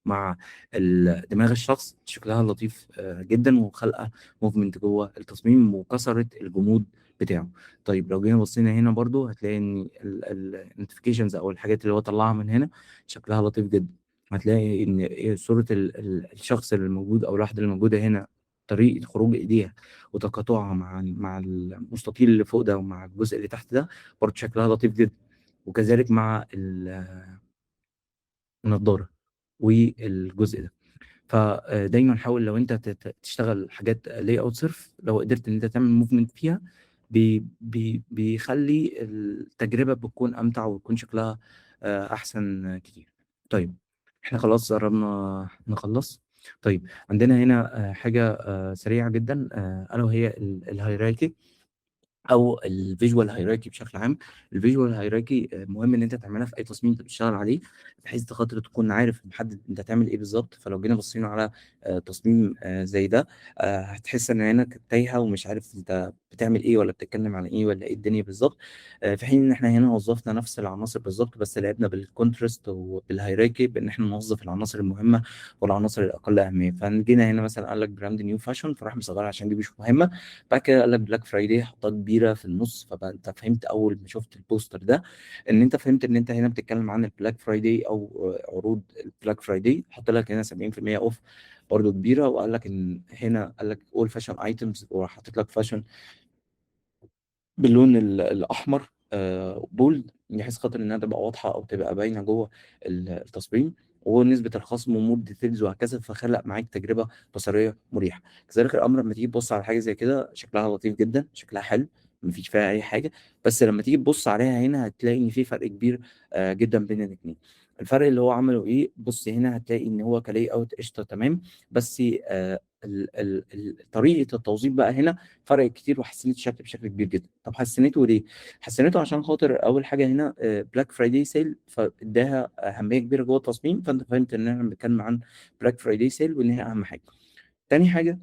مع دماغ الشخص، شكلها لطيف جدا وخلقه movement جوه التصميم وكسرت الجمود بتاعه. طيب، لو جينا بصينا هنا برضو هتلاقي ان ال notifications او الحاجات اللي هو طلعها من هنا شكلها لطيف جدا. هتلاقي ان صورة الشخص اللي موجود او الواحدة اللي موجودة هنا، طريقة خروج ايديها وتقاطعها مع المستطيل اللي فوق ده ومع الجزء اللي تحت ده برضو شكلها لطيف جدا، وكذلك مع النضارة والجزء ده. فدايما حاول لو انت تشتغل حاجات layout صرف، لو قدرت ان انت تعمل movement فيها بي بي بيخلي التجربة بتكون أمتع ويكون شكلها أحسن كتير. طيب، احنا خلاص قربنا نخلص. طيب، عندنا هنا حاجة سريعة جدا ألا وهي ال hierarchy او ال visual hierarchy بشكل عام. ال visual hierarchy مهم ان انت تعملها في اي تصميم انت بتشتغل عليه بحيث خاطر تكون عارف محدد انت هتعمل ايه بالظبط. فلو جينا بصينا على تصميم زي ده هتحس ان عينك تايهه ومش عارف انت بتعمل ايه ولا بتتكلم عن ايه ولا ايه الدنيا بالظبط، في حين ان احنا هنا وظفنا نفس العناصر بالظبط بس لعبنا بال contrast وبال hierarchy بان احنا نوظف العناصر المهمة والعناصر الاقل اهميه. فجينا هنا مثلا قال لك brand new fashion فراح مصغرها عشان دي مش مهمه. بعد كده قال لك Black Friday حطها كبيرة في النص، فبقى انت فهمت اول ما شفت ال poster ده ان انت فهمت ان انت هنا بتتكلم عن ال Black Friday او عروض ال Black Friday. حط لك هنا 70% off برضه كبيره، وقال لك ان هنا قال لك all fashion items وراح حاطط لك fashion باللون الاحمر bold بحيث خاطر انها تبقى واضحة او تبقى باينة جوه التصميم. ونسبه الخصم و more details وهكذا، فخلق معاك تجربه بصريه مريحه. كذلك الامر لما تيجي تبص على حاجة زي كده شكلها لطيف جدا، شكلها حلو، مفيش فيها اي حاجة، بس لما تيجي تبص عليها هنا هتلاقي ان في فرق كبير جدا بين الاثنين. الفرق اللي هو عمله ايه؟ بص هنا هتلاقي ان هو ك layout قشطه تمام، بس طريقه التوظيف بقى هنا فرقت كتير وحسنت الشكل بشكل كبير جدا. طب حسنته ليه؟ حسنته عشان خاطر اول حاجة هنا Black Friday sale، فاداها اهمية كبيرة جوه التصميم، فانت فهمت ان احنا بنتكلم عن Black Friday sale وان هي اهم حاجة. تاني حاجة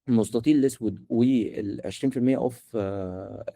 المستطيل الاسود وال 20% off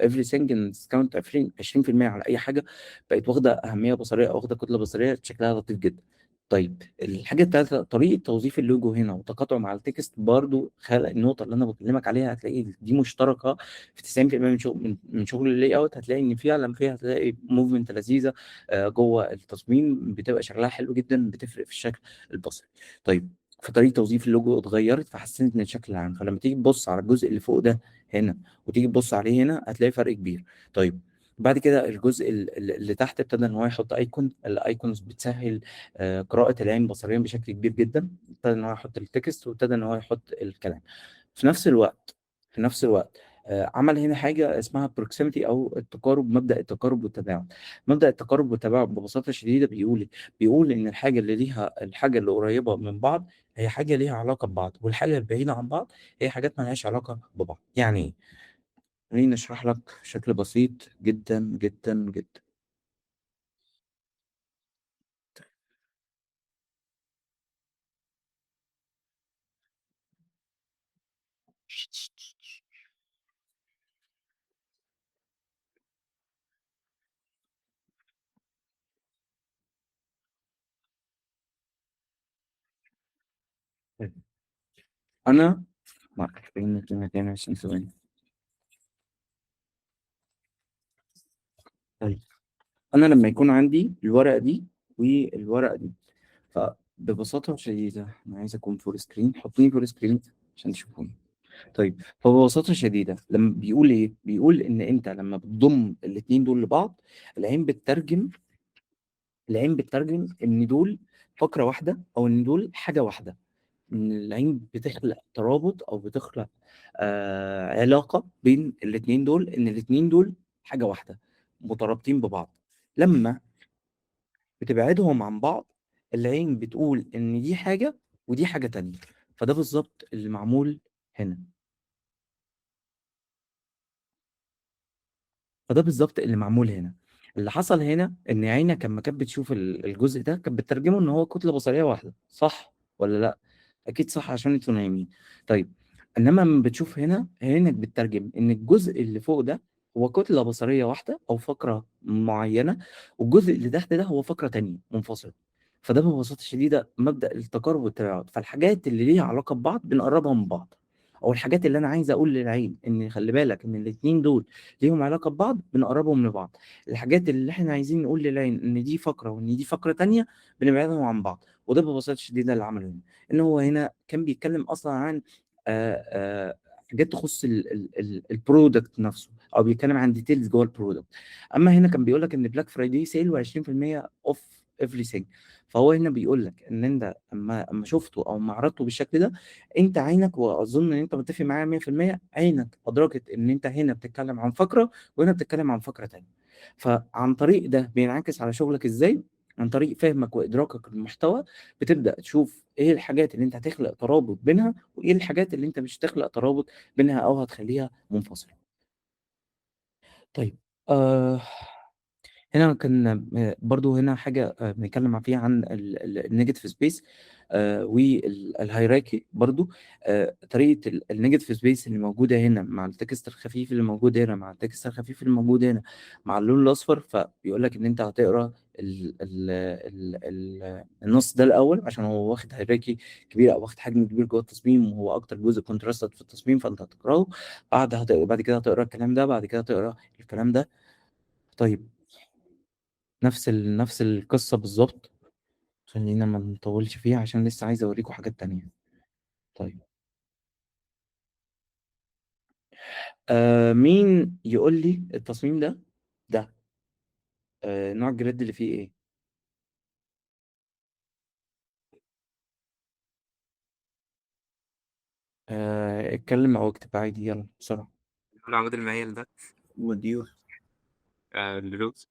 everything، discount 20% على اي حاجة، بقت واخده اهمية بصريه او واخده كتلة بصريه شكلها لطيف جدا. طيب الحاجة الثالثة طريقه توظيف اللوجو هنا وتقاطعه مع ال text برضو خلق النقطة اللي انا بكلمك عليها، هتلاقي دي مشتركة في 90% من شغل من شغل ال layout. هتلاقي ان فعلا فيها هتلاقي movement لذيذة جوه التصميم بتبقى شكلها حلو جدا، بتفرق في الشكل البصري. طيب فطريقة توظيف اللوجو اتغيرت فحسنت من الشكل العام، فلما تيجي تبص على الجزء اللي فوق ده هنا وتيجي تبص عليه هنا هتلاقي فرق كبير. طيب بعد كده الجزء اللي تحت ابتدى ان هو يحط icon، ال icons بتسهل قراءة العين بصريا بشكل كبير جدا، ابتدى ان هو يحط ال text وابتدى ان هو يحط الكلام. في نفس الوقت عمل هنا حاجة اسمها proximity او التقارب، مبدأ التقارب والتباعد. مبدأ التقارب والتباعد ببساطة شديدة بيقول إيه؟ بيقول ان الحاجة اللي ليها الحاجة اللي قريبة من بعض هي حاجة ليها علاقة ببعض، والحاجة البعيدة عن بعض هي حاجات ما لهاش علاقة ببعض. يعني ايه؟ خليني اشرح لك بشكل بسيط جدا جدا جدا. طيب. انا محتاجين تاني 20 ثواني. طيب انا لما يكون عندي الورقة دي والورقة دي، فببساطه شديدة انا عايز اكون full screen، حطوني full screen عشان تشوفوني. طيب فببساطه شديدة لما بيقول ايه؟ بيقول ان انت لما بتضم الاثنين دول لبعض العين بتترجم ان دول فقره واحدة او ان دول حاجة واحدة، ان العين بتخلق ترابط او بتخلق علاقة بين الاثنين دول، ان الاثنين دول حاجة واحدة مترابطين ببعض. لما بتبعدهم عن بعض العين بتقول ان دي حاجة ودي حاجة تانية. فده بالظبط اللي معمول هنا. فده بالظبط اللي معمول هنا. اللي حصل هنا ان عينك لما كانت بتشوف الجزء ده كانت بتترجمه ان هو كتلة بصريه واحده، صح ولا لا؟ اكيد صح عشان انتوا نايمين. طيب انما لما بتشوف هنا عينك بتترجم ان الجزء اللي فوق ده هو كتلة بصريه واحدة او فقره معينة، والجزء اللي تحت ده هو فقره تانية منفصلة. فده ببساطة شديدة مبدا التقارب والتباعد. فالحاجات اللي ليها علاقة ببعض بنقربها من بعض، او الحاجات اللي انا عايز اقول للعين ان خلي بالك ان الاثنين دول ليهم علاقة ببعض بنقربهم لبعض. الحاجات اللي احنا عايزين نقول للعين ان دي فقره وان دي فقره تانية بنبعدهم عن بعض. وده ببساطة شديدة اللي عمله هنا، ان هو هنا كان بيتكلم اصلا عن حاجات تخص ال product نفسه، او بيتكلم عن details جوه ال product. اما هنا كان بيقول لك ان Black Friday sale و20% off everything. فهو هنا بيقول لك ان انت اما شفته او ما عرضته بالشكل ده، انت عينك، واظن ان انت متفق معايا 100%، عينك ادركت ان انت هنا بتتكلم عن فقره وهنا بتتكلم عن فقره ثانية. فعن طريق ده بينعكس على شغلك ازاي؟ عن طريق فهمك وادراكك للمحتوى بتبدا تشوف ايه الحاجات اللي انت هتخلق ترابط بينها وايه الحاجات اللي انت مش هتخلق ترابط بينها او هتخليها منفصلة. طيب هنا كان برضو هنا حاجة بنتكلم فيها عن ال negative space وال hierarchy برضو. طريقه ال negative space اللي موجودة هنا مع ال text الخفيف اللي موجود هنا مع ال text الخفيف اللي موجود هنا مع اللون الاصفر، فبيقول لك ان انت هتقرا ال ال ال ال النص ده الاول عشان هو واخد hierarchy كبير او واخد حجم كبير جوه التصميم، وهو اكتر جزء contrasted في التصميم، فانت هتقراه. بعد كده هتقرا الكلام ده، بعد كده هتقرا الكلام ده. طيب نفس القصة بالظبط، خلينا ما نطولش فيها عشان لسه عايز اوريكم حاجات تانية. طيب مين يقول لي التصميم ده نوع ال grid اللي فيه ايه؟ اتكلم او اكتب عادي، يلا بسرعة.
العمود المايل ده.
module.
ال rows.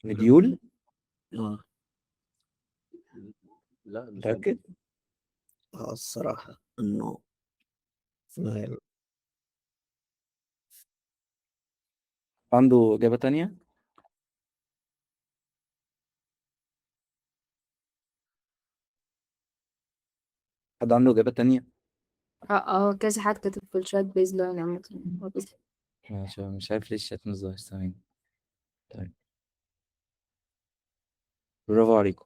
module.
اه.
لا، مش
متأكد؟
الصراحة انه اسمها
عنده إجابة تانية؟ حد عنده إجابة تانية؟
اه، كذا حد كتب في ال chat baseline عامة هو بس.
مش عارف ليه الشات مش ظاهر. ثواني. طيب، برافو عليكم،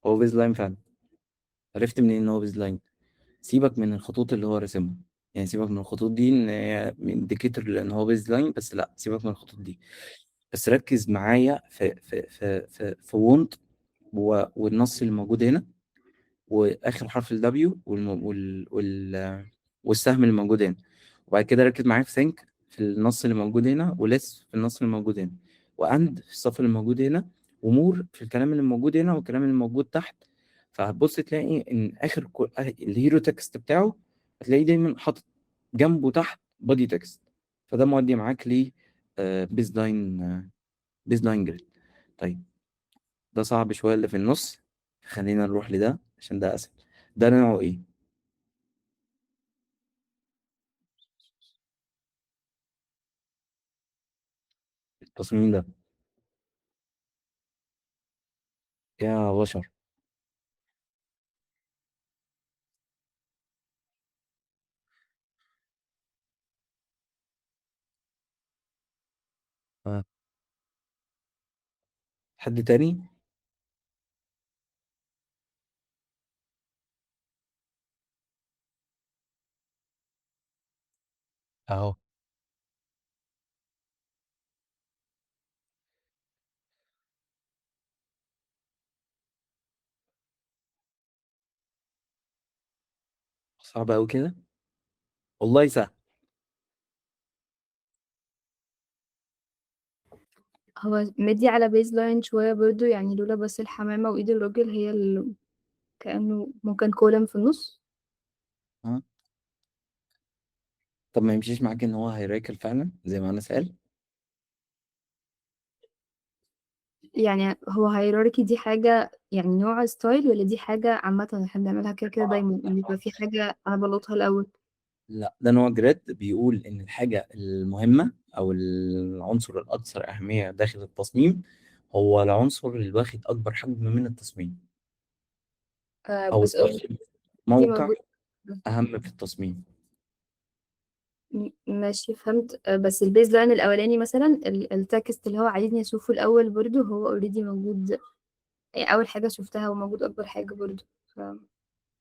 هو baseline فعلا. عرفت منين ان هو baseline؟ سيبك من الخطوط اللي هو راسمها، يعني سيبك من الخطوط دي ان هي indicator لان هو baseline، بس لا، سيبك من الخطوط دي، بس ركز معايا في want والنص اللي موجود هنا، واخر حرف ال W والسهم اللي موجود هنا، وبعد كده ركز معايا في think في النص اللي موجود هنا، و less في النص اللي موجود هنا، و and في الصف اللي موجود هنا، و more في الكلام اللي موجود هنا والكلام اللي موجود تحت. فهتبص تلاقي ان اخر ال hero text بتاعه هتلاقيه دايما حاطط جنبه تحت body text، فده مودي معاك ل baseline grid. طيب، ده صعب شويه اللي في النص، خلينا نروح لده عشان ده اسهل. ده نوعه ايه؟ التصميم ده يا بشر. آه. حد تاني؟ اهو. صعب أوي كده؟ والله سهل.
هو مدي على baseline شوية برضو، يعني لولا بس الحمامة وإيد الراجل هي اللي كأنه ممكن column في النص.
ها، طب ما يمشيش معاك ان هو hierarchical فعلا زي ما انا سأل؟
يعني هو hierarchy دي حاجة يعني نوع style، ولا دي حاجة عامة احنا بنعملها كده كده دايما، ان يبقى في حاجة أنا بلقطها الأول؟
لا، ده نوع grid بيقول ان الحاجة المهمة او العنصر الاكثر اهمية داخل التصميم هو العنصر اللي واخد اكبر حجم من التصميم، او
بس
واخد
دي
موقع
موجودة.
اهم في التصميم.
ماشي، فهمت. بس ال baseline الأولاني مثلا ال text اللي هو عايزني أشوفه الأول برضو هو already موجود، يعني أول حاجة شفتها وموجود أكبر حاجة برضو.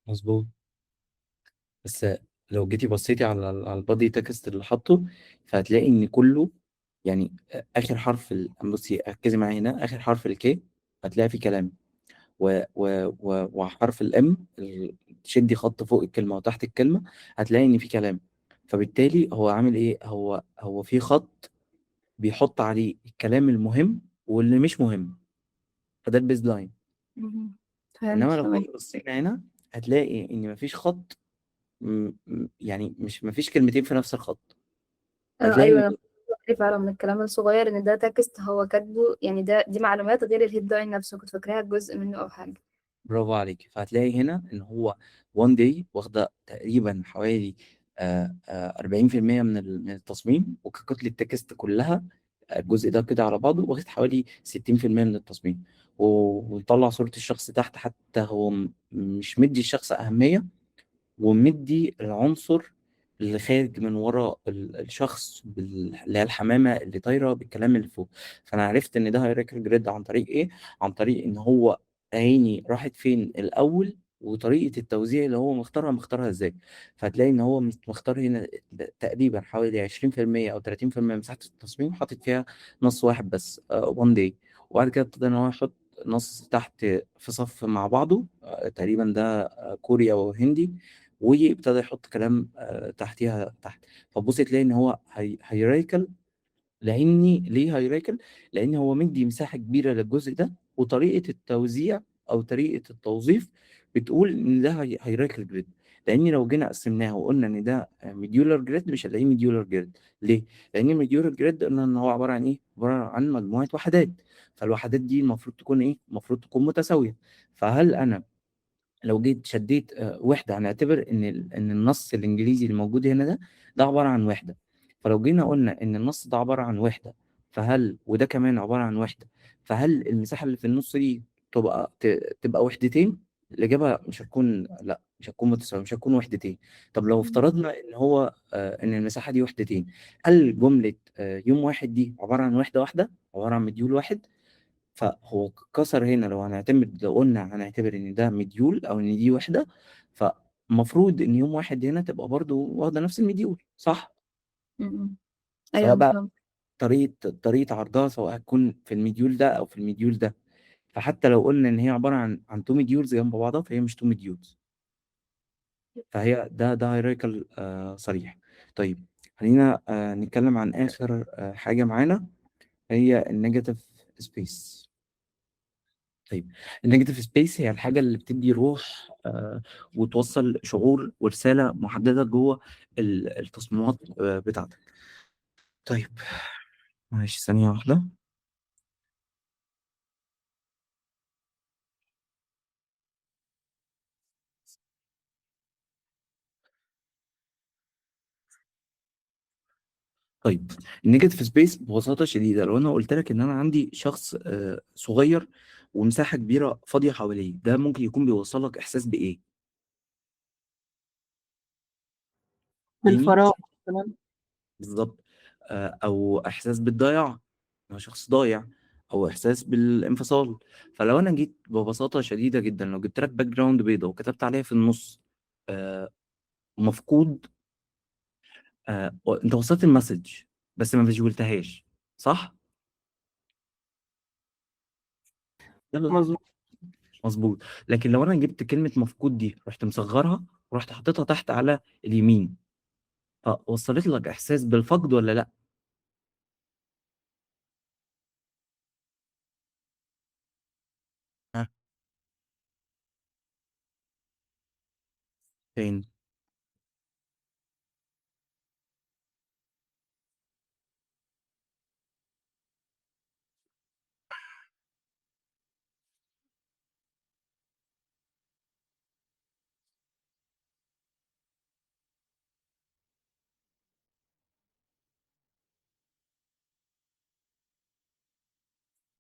مظبوط، بس لو جيتي بصيتي على ال body text اللي حاطه، فهتلاقي ان كله يعني اخر حرف بصي ركزي معايا هنا، اخر حرف ال K هتلاقي فيه كلام، و و و وحرف ال M تشدي خط فوق الكلمه وتحت الكلمه هتلاقي ان في كلام. فبالتالي هو عامل ايه؟ هو في خط بيحط عليه الكلام المهم واللي مش مهم، فده ال baseline.
مهم. فهمت،
انما لو
تمام.
جينا بصينا هنا هتلاقي ان مفيش خط، يعني مش مفيش كلمتين في نفس الخط. هتلاقي
ايوه،
إن
انا كنت فعلا من الكلام الصغير ان ده text هو كاتبه، يعني ده دي معلومات غير ال headline نفسه، كنت فاكراها جزء منه او حاجه.
برافو عليك. فهتلاقي هنا ان هو one day واخده تقريبا حوالي 40% من التصميم، وككتلة text كلها الجزء ده كده على بعضه واخد حوالي 60% من التصميم، وطلع صورة الشخص تحت، حتى هو مش مدي الشخص أهمية، ومدي العنصر اللي خارج من ورا الشخص اللي هي الحمامة اللي طايرة بالكلام اللي فوق. فأنا عرفت إن ده hierarchical grid عن طريق إيه؟ عن طريق إن هو عيني راحت فين الأول، وطريقة التوزيع اللي هو مختارها إزاي. فهتلاقي إن هو مختار هنا تقريبا حوالي 20% أو 30% من مساحة التصميم حاطط فيها نص واحد بس، one day، وبعد كده ابتدى إن هو يحط نص تحت في صف مع بعضه، تقريبا ده كوري أو هندي، وابتدى يحط كلام تحتيها تحت. فتبص تلاقي ان هو hierarchical. لاني ليه hierarchical؟ لان هو مدي مساحه كبيره للجزء ده، وطريقه التوزيع او طريقه التوظيف بتقول ان ده hierarchical grid. لان لو جينا قسمناها وقلنا ان ده modular grid مش هنلاقيه modular grid. ليه؟ لان ال modular grid قلنا ان هو عبارة عن ايه؟ عبارة عن مجموعة وحدات، فالوحدات دي المفروض تكون ايه؟ المفروض تكون متساوية. فهل انا لو جيت شديت وحده، هنعتبر ان النص الانجليزي اللي موجود هنا ده عبارة عن وحده، فلو جينا قلنا ان النص ده عبارة عن وحده، فهل وده كمان عبارة عن وحده، فهل المساحة اللي في النص دي تبقى وحدتين؟ الاجابة مش هتكون، لا مش هتكون متساوية، مش هتكون وحدتين. طب لو افترضنا ان هو ان المساحة دي وحدتين، هل جملة يوم واحد دي عبارة عن وحده واحدة، عبارة عن module واحد؟ فهو كسر هنا. لو هنعتمد، لو قلنا هنعتبر ان ده module او ان دي وحده، فمفروض ان يوم واحد هنا تبقى برضو واخده نفس ال module، صح؟
م-م.
سواء
ايوه
بقى
فهمت.
طريقه عرضها، سواء هتكون في ال module ده او في ال module ده. فحتى لو قلنا ان هي عبارة عن two modules جنب بعضها، فهي مش two modules، فهي ده hierarchical صريح. طيب خلينا نتكلم عن اخر حاجة معانا، هي ال negative space. طيب ال negative space هي الحاجة اللي بتدي روح وتوصل شعور ورسالة محددة جوه التصميمات بتاعتك. طيب معلش ثانية واحدة. طيب ال negative space ببساطة شديدة، لو انا قلت لك ان انا عندي شخص صغير ومساحة كبيرة فاضية حواليه، ده ممكن يكون بيوصل لك احساس بايه؟ تاني؟
بالفراغ. تمام.
بالظبط. او احساس بالضياع، هو شخص ضايع، او احساس بالانفصال. فلو انا جيت ببساطة شديدة جدا، لو جبت لك background بيضة وكتبت عليها في النص مفقود، انت وصلت ال message بس ما visual تهاش، صح؟ يلا.
مظبوط.
مظبوط. لكن لو انا جبت كلمة مفقود دي، رحت مصغرها ورحت حاططها تحت على اليمين، فوصلت لك احساس بالفقد ولا لا؟ ها؟ فين؟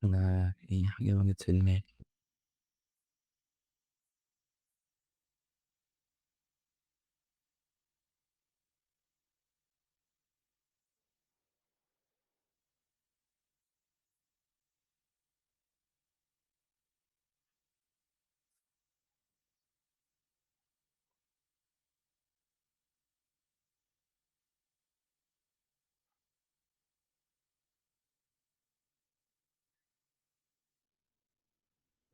انا ايه حاجة ما جت في دماغي.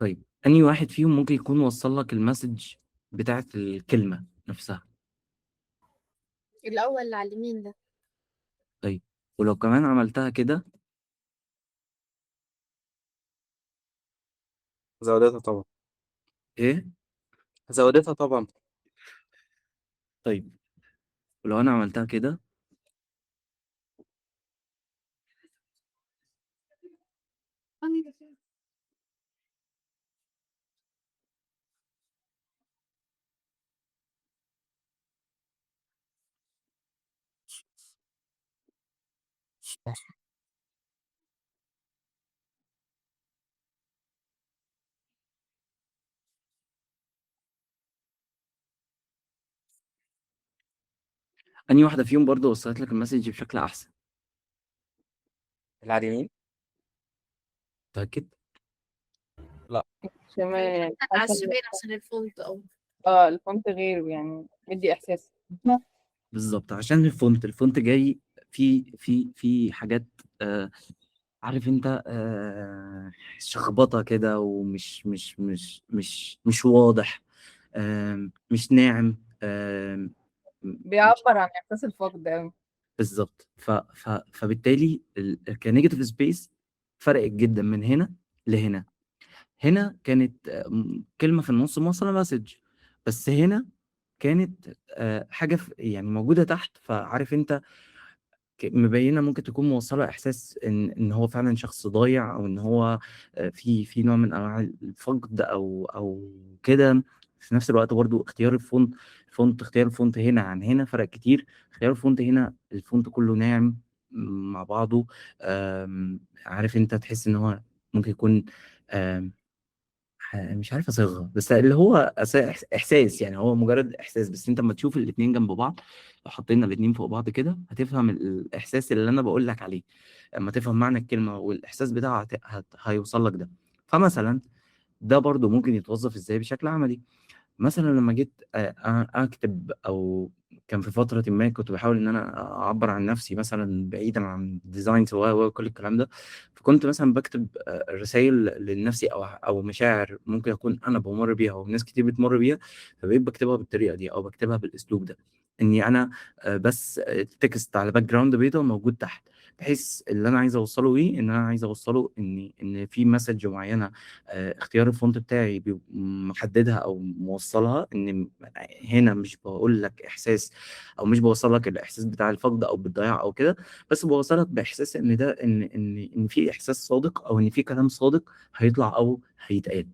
طيب أنهي واحد فيهم ممكن يكون وصل لك ال message بتاعت الكلمة نفسها؟
الأول اللي على اليمين ده.
طيب ولو كمان عملتها كده؟
زودتها طبعا.
ايه؟
زودتها طبعا.
طيب ولو انا عملتها كده؟ أنهي واحدة فيهم برضو وصلت لك ال message بشكل أحسن؟
اللي على اليمين.
متأكد؟
لا.
شمال.
على
حاسة
الشمال عشان ال font.
ال font غير يعني مدي احساس.
بالظبط، عشان ال font جاي في حاجات عارف انت شخبطة كده، ومش مش مش مش مش واضح، مش ناعم،
بيعبر عن احساس الفقد قوي.
بالظبط. فبالتالي ك negative space فرقت جدا من هنا لهنا. هنا كانت كلمة في النص موصلة message، بس هنا كانت حاجة يعني موجودة تحت، فعارف أنت مبينة ممكن تكون موصلة إحساس إن هو فعلا شخص ضايع، أو إن هو في نوع من أنواع الفقد أو كده. في نفس الوقت برضو اختيار ال font، اختيار ال font هنا عن هنا فرق كتير. اختيار ال font هنا ال font كله ناعم مع بعضه، عارف انت تحس ان هو ممكن يكون مش عارف اصيغها، بس اللي هو احساس، يعني هو مجرد احساس، بس انت لما تشوف الاتنين جنب بعض، لو حطينا الاتنين فوق بعض كده هتفهم الاحساس اللي انا بقول لك عليه. اما تفهم معنى الكلمة والاحساس بتاعها هيوصل لك ده. فمثلا ده برضو ممكن يتوظف ازاي بشكل عملي. مثلا لما جيت اكتب، او كان في فترة ما كنت بحاول ان انا اعبر عن نفسي مثلا بعيدا عن designs وكل الكلام ده، فكنت مثلا بكتب رسائل لنفسي او مشاعر ممكن اكون انا بمر بيها وناس كتير بتمر بيها، فبقيت بكتبها بالطريقة دي او بكتبها بالاسلوب ده، اني انا بس text على background بيضاء موجود تحت، بحيث اللي انا عايز اوصله ايه، ان انا عايز اوصله ان في message معينة، اختيار ال font بتاعي محددها او موصلها، ان هنا مش بقول لك احساس او مش بوصل لك الاحساس بتاع الفقد او بالضياع او كده، بس بوصلك باحساس ان ده ان ان ان في احساس صادق، او ان في كلام صادق هيطلع او هيتقال.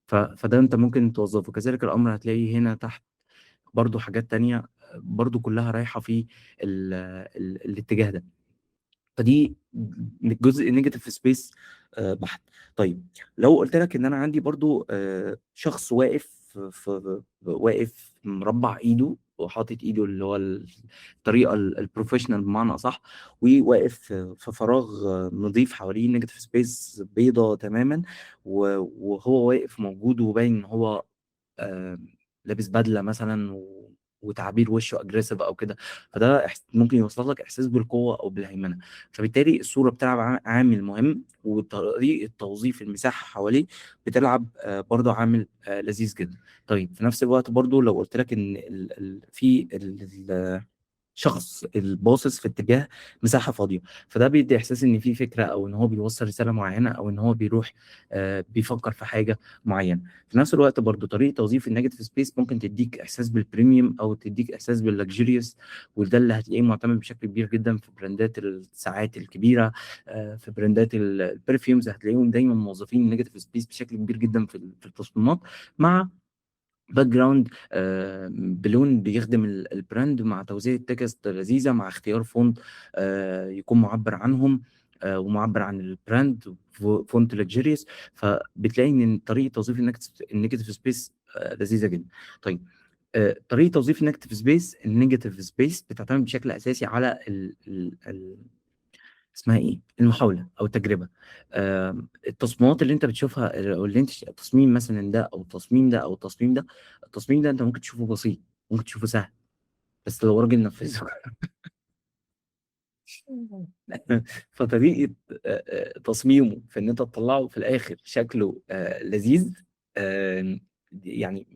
فده انت ممكن توظفه. كذلك الامر هتلاقيه هنا تحت برضو حاجات تانية برضو كلها رايحة في الاتجاه ده. فدي جزء negative space بحت. طيب لو قلت لك ان انا عندي برضو شخص واقف واقف مربع ايده وحاطط ايده اللي هو الطريقة ال professional بمعنى اصح، وواقف في فراغ نظيف حواليه negative space بيضة تماما، وهو واقف موجود وباين ان هو لابس بدله مثلا وتعبير وشه aggressive او كده، فده ممكن يوصل لك احساس بالقوة او بالهيمنه. فبالتالي الصورة بتلعب عامل مهم، وطريقه توظيف المساحة حواليه بتلعب برضه عامل لذيذ جدا. طيب في نفس الوقت برضه لو قلت لك ان في الشخص الباصص في اتجاه مساحة فاضية، فده بيدي احساس ان في فكرة، او ان هو بيوصل رسالة معينة، او ان هو بيروح بيفكر في حاجة معينة. في نفس الوقت برضو طريقه توظيف ال negative space ممكن تديك احساس بال premium او تديك احساس بال luxurious، وده اللي هتلاقيه معتمد بشكل كبير جدا في brandات الساعات الكبيرة، في brandات ال perfumes، هتلاقيهم دايما موظفين ال negative space بشكل كبير جدا في التصميمات، مع background بلون بيخدم ال brand، مع توزيع text لذيذة، مع اختيار font يكون معبر عنهم ومعبر عن ال brand، font luxurious. فبتلاقي ان طريقه توظيف ال negative space لذيذة جدا. طيب طريقه توظيف ال negative space، ال negative space بتعتمد بشكل اساسي على ال اسمها ايه، المحاولة او التجربة. التصميمات اللي انت بتشوفها، او اللي انت التصميم مثلا ده او التصميم ده او التصميم ده، التصميم ده انت ممكن تشوفه بسيط، ممكن تشوفه سهل، بس لو راجل نفذه فطريقة تصميمه في ان انت تطلعه في الاخر شكله لذيذ، يعني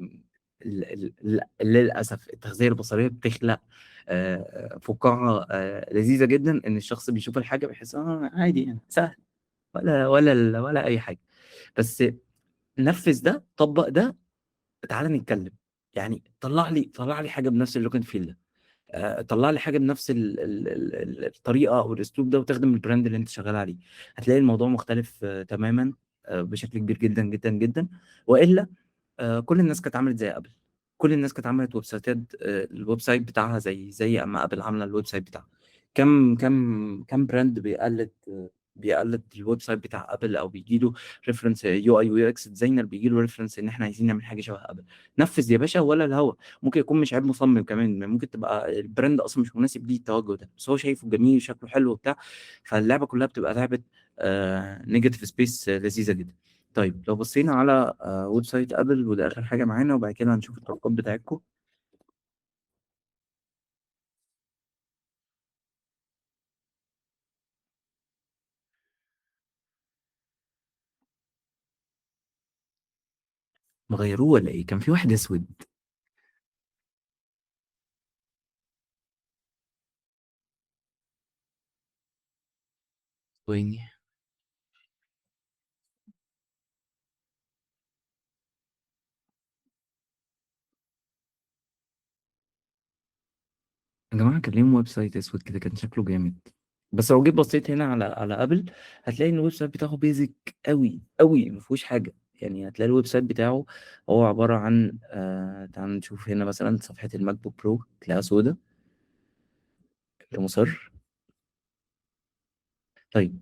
للاسف التغذية البصرية بتخلق فقاعة لذيذة جدا، ان الشخص بيشوف الحاجة بيحس عادي يعني سهل، ولا ولا ولا اي حاجة. بس نفذ ده، طبق ده، تعالى نتكلم، يعني طلع لي حاجة بنفس ال look and feel ده، طلع لي حاجة بنفس الطريقة او الاسلوب ده، وتخدم ال brand اللي انت شغال عليه، هتلاقي الموضوع مختلف تماما بشكل كبير جدا جدا جدا. والا كل الناس كانت عملت زي ابل، كل الناس كانت عملت websiteات، ال website بتاعها زي اما ابل عامله ال website بتاعها. كم كم كم brand بيقلد ال website بتاع ابل، او بيجي له reference UI UX designer بيجي له reference ان احنا عايزين نعمل حاجة شبه ابل. نفذ يا باشا ولا الهوا. ممكن يكون مش عيب مصمم كمان، ممكن تبقى ال brand اصلا مش مناسب ليه التوجه ده، بس هو شايفه جميل شكله حلو وبتاع. فاللعبه كلها بتبقى لعبه negative space لذيذة جدا. طيب لو بصينا على website ابل، وده اخر حاجة معانا، وبعد كده هنشوف التطبيقات بتاعتكم. مغيروه ولا ايه؟ كان في واحد اسود. ويني؟ يا جماعة كان ليهم website اسود كده كان شكله جامد. بس لو جيت بصيت هنا على Apple هتلاقي ان ال website بتاعه basic قوي قوي، ما فيهوش حاجة. يعني هتلاقي ال website بتاعه هو عبارة عن تعال نشوف هنا مثلا صفحة ال MacBook Pro تلاقيها سودا. انت مصر؟ طيب،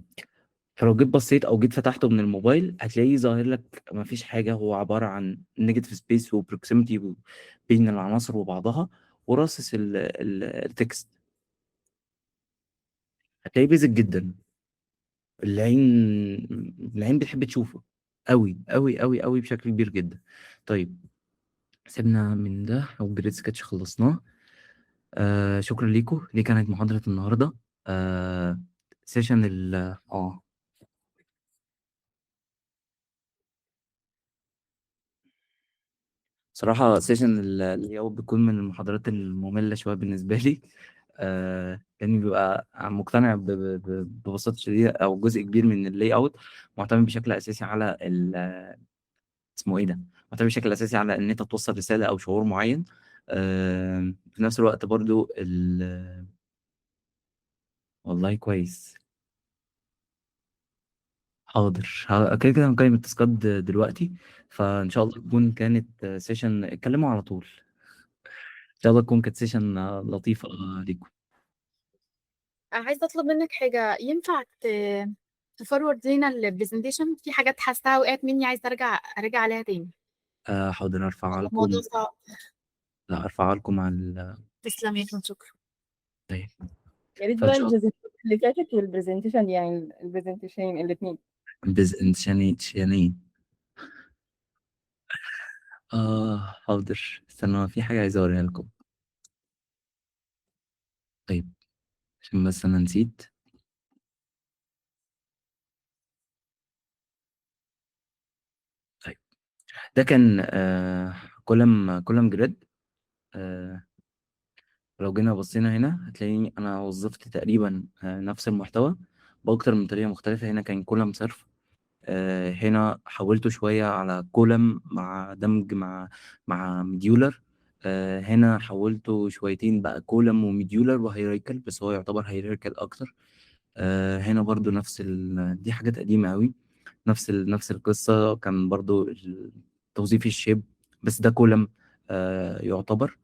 فلو جيت بصيت او جيت فتحته من الموبايل هتلاقيه ظاهر لك ما فيش حاجة، هو عبارة عن negative space و proximity بين العناصر وبعضها وراصص ال text. هتلاقيه basic جدا. العين بتحب تشوفه قوي قوي قوي قوي بشكل كبير جدا. طيب، سيبنا من ده او grid sketch خلصناه. شكرا ليكم، دي كانت محاضرة النهاردة. Session ال اه صراحة session اللي هو بيكون من المحاضرات المملة شوية بالنسبة لي، لأني بيبقى مقتنع ببساطة شديدة أو جزء كبير من ال layout معتمد بشكل أساسي على ال اسمه إيه ده؟ معتمد بشكل أساسي على إن أنت توصل رسالة أو شعور معين. في نفس الوقت برضو والله كويس. حاضر، كده كده هنقيم ال task ات دلوقتي، فإن شاء الله تكون كانت session، اتكلموا على طول. إن شاء الله تكون كانت session لطيفة ليكم.
عايزة أطلب منك حاجة، ينفع ت forward لينا ال presentation؟ في حاجات حاساها وقعت مني، عايزة أرجع عليها تاني.
حاضر، أرفعها لكم.
الموضوع صعب.
لا، أرفعها لكم على ال
تسلم يا فندم، شكرا.
طيب.
يا ريت
فإن
بقى
شاء الله
ال presentation اللي فاتت وال presentation، يعني ال presentation الاثنين.
presentation. حاضر، استنى، في حاجة عايز أوريها لكم. طيب، عشان بس أنا نسيت. طيب، ده كان column grid. لو جينا بصينا هنا هتلاقيني أنا وظفت تقريبا نفس المحتوى بأكتر من طريقة مختلفة. هنا كان column صرف، هنا حولته شوية على column مع دمج مع modular. هنا حولته شويتين بقى column و modular و hierarchical، بس هو يعتبر hierarchical أكتر. هنا برضو نفس دي حاجات قديمة قوي، نفس القصة، كان برضو توظيف ال shape، بس ده column يعتبر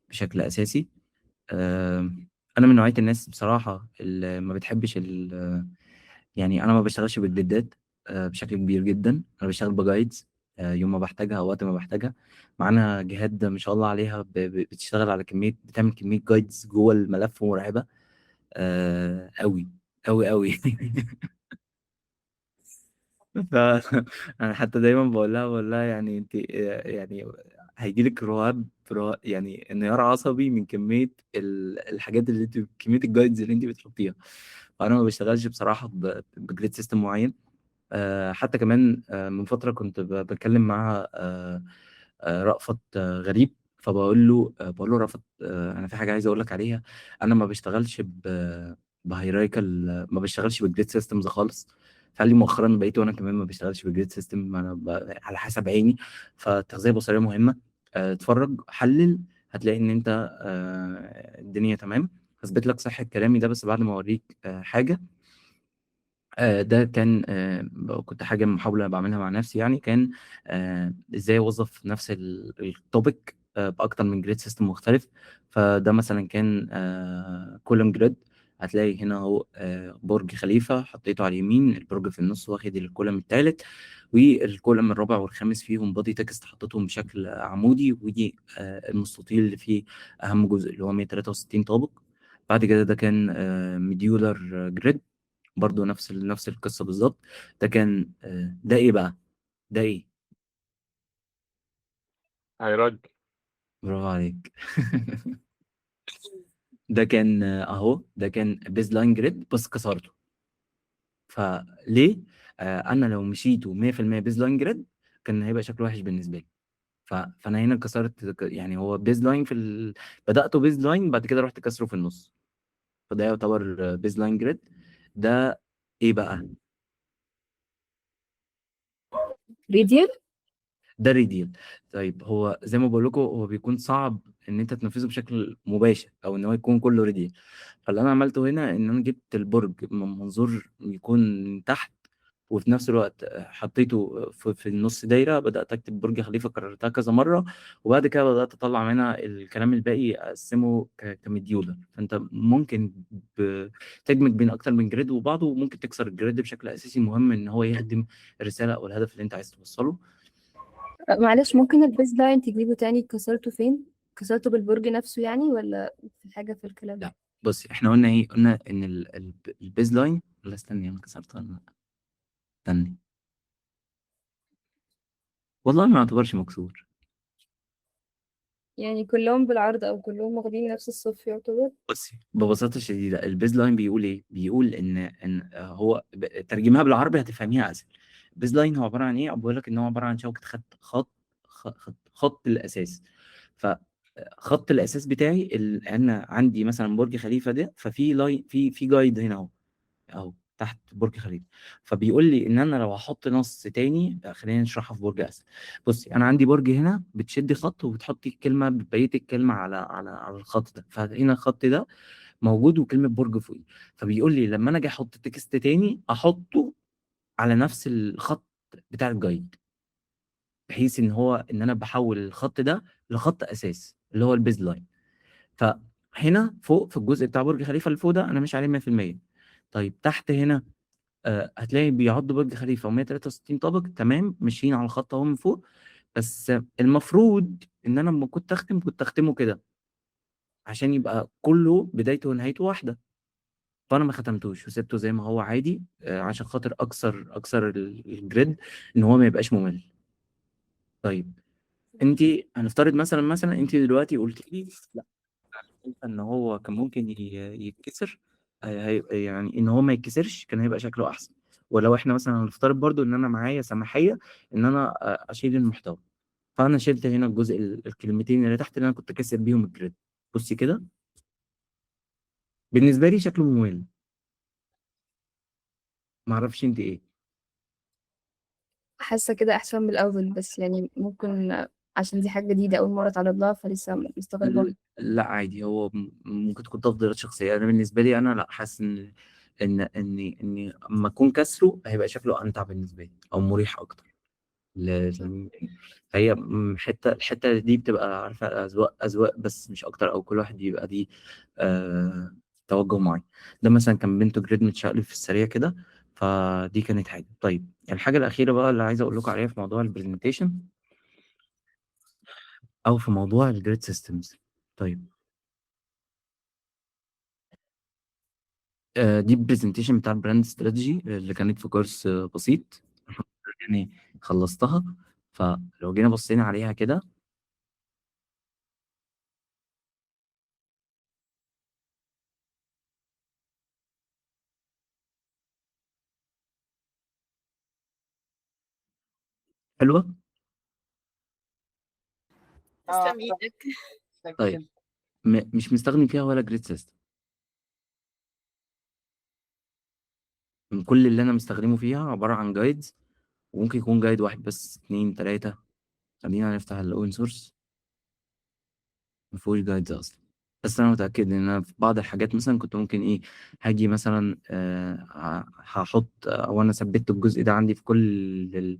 بشكل أساسي. أنا من نوعية الناس بصراحة اللي ما بتحبش يعني أنا ما بشتغلش بال grid ات بشكل كبير جدا. أنا بشتغل ب guides يوم ما بحتاجها أو وقت ما بحتاجها. معانا جهاد ما شاء الله عليها بتشتغل على كمية، بتعمل كمية guides جوه الملف مرعبة أوي أوي أوي. فأنا حتى دايما بقول لها يعني أنت يعني هيجيلك رهاب، يعني انهيار عصبي من كمية الحاجات اللي انت، كمية ال guides اللي انت بتحطيها. فأنا ما بشتغلش بصراحة ب grid system معين. حتى كمان من فترة كنت بتكلم مع رأفت غريب، فبقول له بقول له رأفت، أنا في حاجة عايز أقول لك عليها. أنا ما بشتغلش ب hierarchical، ما بشتغلش بال grid systems خالص. فقال لي مؤخرا بقيت وأنا كمان ما بشتغلش بال grid system، أنا على حسب عيني. فالتغذية البصرية مهمة، اتفرج، حلل، هتلاقي إن أنت الدنيا تمام. هثبت لك صحة كلامي ده بس بعد ما أوريك حاجة. ده كان كنت حاجة محاولة بعملها مع نفسي، يعني كان ازاي اوظف نفس ال topic باكتر من grid system مختلف. فده مثلا كان column grid، هتلاقي هنا اهو برج خليفة حطيته على اليمين، البرج في النص واخد ال column الثالث، وال column الرابع والخامس فيهم body text حطيتهم بشكل عمودي، ودي المستطيل اللي فيه اهم جزء اللي هو 163 طابق. بعد كده ده كان modular grid، برضو نفس القصة بالظبط. ده كان ده ايه بقى؟ ده ايه؟
hierarchy.
برافو عليك. ده كان اهو، ده كان baseline grid بس كسرته. فليه؟ انا لو مشيته 100% baseline grid كان هيبقى شكله وحش بالنسبة لي. فانا هنا كسرت، يعني هو baseline بدأته baseline، بعد كده رحت كسره في النص، فده يعتبر baseline grid. ده ايه بقى؟
radial.
ده radial. طيب هو زي ما بقول لكم هو بيكون صعب ان انت تنفذه بشكل مباشر او ان هو يكون كله radial. فاللي انا عملته هنا ان انا جبت البرج من منظور يكون من تحت، وفي نفس الوقت حطيته في النص دايرة، بدات اكتب برج خليفة، كررتها كذا مرة، وبعد كده بدات اطلع منها الكلام الباقي اقسمه ك modular. فانت ممكن تدمج بين اكتر من grid وبعضه، وممكن تكسر ال grid بشكل اساسي. المهم ان هو يخدم الرسالة او الهدف اللي انت عايز توصله.
معلش، ممكن ال baseline تجيبه تاني؟ كسرته فين؟ كسرته بالبرج نفسه يعني، ولا في حاجة في الكلام؟
لا بصي، احنا قلنا ايه؟ قلنا ان ال baseline، لا استني، انا كسرتها ولا لا؟ استني، والله ما يعتبرش مكسور.
يعني كلهم بالعرض او كلهم واخدين نفس الصف يعتبر؟
بصي ببساطة شديدة، ال baseline بيقول ايه؟ بيقول ان هو ترجمها بالعربي هتفهميها اسهل. ال baseline هو عبارة عن ايه؟ بقول لك ان هو عبارة عن شبكة خط الاساس. فخط الاساس بتاعي انا عندي مثلا برج خليفة ده، ففي line، في guide هنا اهو تحت برج خليفة، فبيقول لي ان انا لو هحط نص تاني، خلينا نشرحها في برج اسهل. بصي انا عندي برج هنا، بتشدي خط وبتحطي الكلمة، بقية الكلمة على على على الخط ده، فهنا الخط ده موجود وكلمه برج فوقيه، فبيقول لي لما انا اجي احط text تاني احطه على نفس الخط بتاع ال guide، بحيث ان هو ان انا بحول الخط ده لخط اساس اللي هو ال baseline. فهنا فوق في الجزء بتاع برج خليفة اللي فوق ده انا مش عليه 100%. طيب تحت هنا هتلاقي بيعض برج خليفة و163 طابق، تمام، ماشيين على الخط اهو من فوق. بس المفروض ان انا لما كنت اختم كنت اختمه كده عشان يبقى كله بدايته ونهايته واحدة، فانا ما ختمتوش وسبته زي ما هو عادي، عشان خاطر اكسر ال grid ان هو ما يبقاش ممل. طيب انت هنفترض مثلا انت دلوقتي قلت لي لا، شايفه ان هو كان ممكن يتكسر، هيبقى يعني ان هو ما يتكسرش كان هيبقى شكله احسن. ولو احنا مثلا هنفترض برضو ان انا معايا سماحيه ان انا اشيل المحتوى، فانا شلت هنا الجزء الكلمتين اللي تحت اللي انا كنت كاسر بيهم ال grid. بصي كده بالنسبة لي شكله ممل، معرفش انت ايه.
حاسة كده احسن من الاول، بس يعني ممكن عشان دي حاجة جديدة اول مرة اتعرض لها فلسه مستغربة.
لا عادي، هو ممكن تكون تفضيلات شخصية. انا بالنسبة لي انا لا، حاسس ان ان ان ان اما اكون كسره هيبقى شكله امتع بالنسبة لي او مريح اكتر. فهي الحتة دي بتبقى عارفه اذواق بس مش اكتر، او كل واحد يبقى دي توجه معين. ده مثلا كان pin to grid متشقلب في السريع كده، فدي كانت حاجة. طيب الحاجة الاخيرة بقى اللي عايز اقول لكم عليها في موضوع ال presentation او في موضوع ال grid systems. طيب دي ال presentation بتاع ال brand strategy اللي كانت في كورس بسيط، يعني خلصتها. فلو جينا بصينا عليها كده، حلوة.
تسلم ايدك.
طيب مش مستخدم فيها ولا grid system. من كل اللي انا مستخدمة فيها عبارة عن guides، وممكن يكون guide واحد بس، 2 3. خلينا نفتح ال open source، مفيهوش guides اصلا. بس انا متاكد ان انا في بعض الحاجات مثلا كنت ممكن ايه، هاجي مثلا هحط، او انا ثبت الجزء ده عندي في كل ال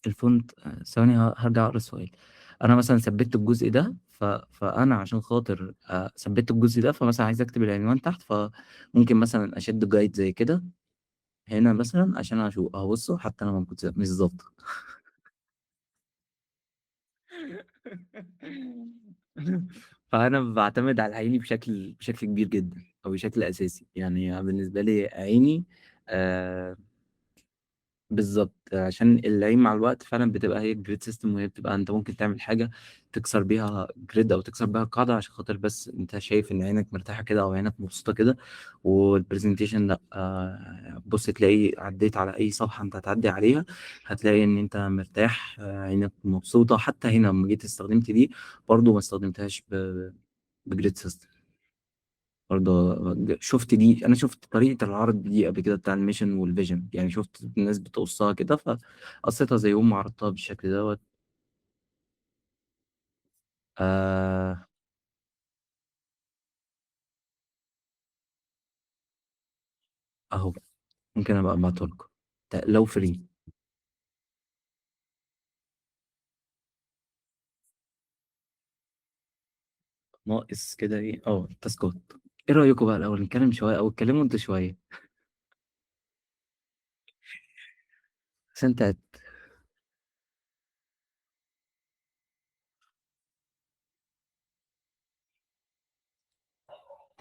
font. ثواني هرجع اقرا السؤال. انا مثلا ثبت الجزء ده، فانا عشان خاطر ثبت الجزء ده، فمثلا عايز اكتب العنوان تحت، فممكن مثلا اشد guide زي كده هنا مثلا عشان اشوف اهو. بصوا حتى انا ما كنت مش ظابطة. فانا بعتمد على عيني بشكل كبير جدا او بشكل اساسي. يعني بالنسبة لي عيني بالظبط، عشان العين مع الوقت فعلا بتبقى هي ال grid system، وهي بتبقى انت ممكن تعمل حاجة تكسر بيها grid او تكسر بيها القاعدة عشان خاطر بس انت شايف ان عينك مرتاحة كده او عينك مبسوطة كده. وال presentation لا، بص تلاقي عديت على اي صفحة انت هتعدي عليها هتلاقي ان انت مرتاح، عينك مبسوطة. حتى هنا لما جيت استخدمت دي برضو ما استخدمتهاش ب grid system. برضه شفت دي، انا شفت طريقة العرض دي قبل كده بتاع ال mission وال vision، يعني شفت الناس بتقصها كده فقصيتها زيهم وعرضتها بالشكل دوت. آه اهو ممكن ابقى ابعته لكم لو free. ناقص كده ايه؟ تاسكات. ايه رأيكم بقى الاول نتكلم شوية او اتكلموا انتوا شوية عشان تعبت.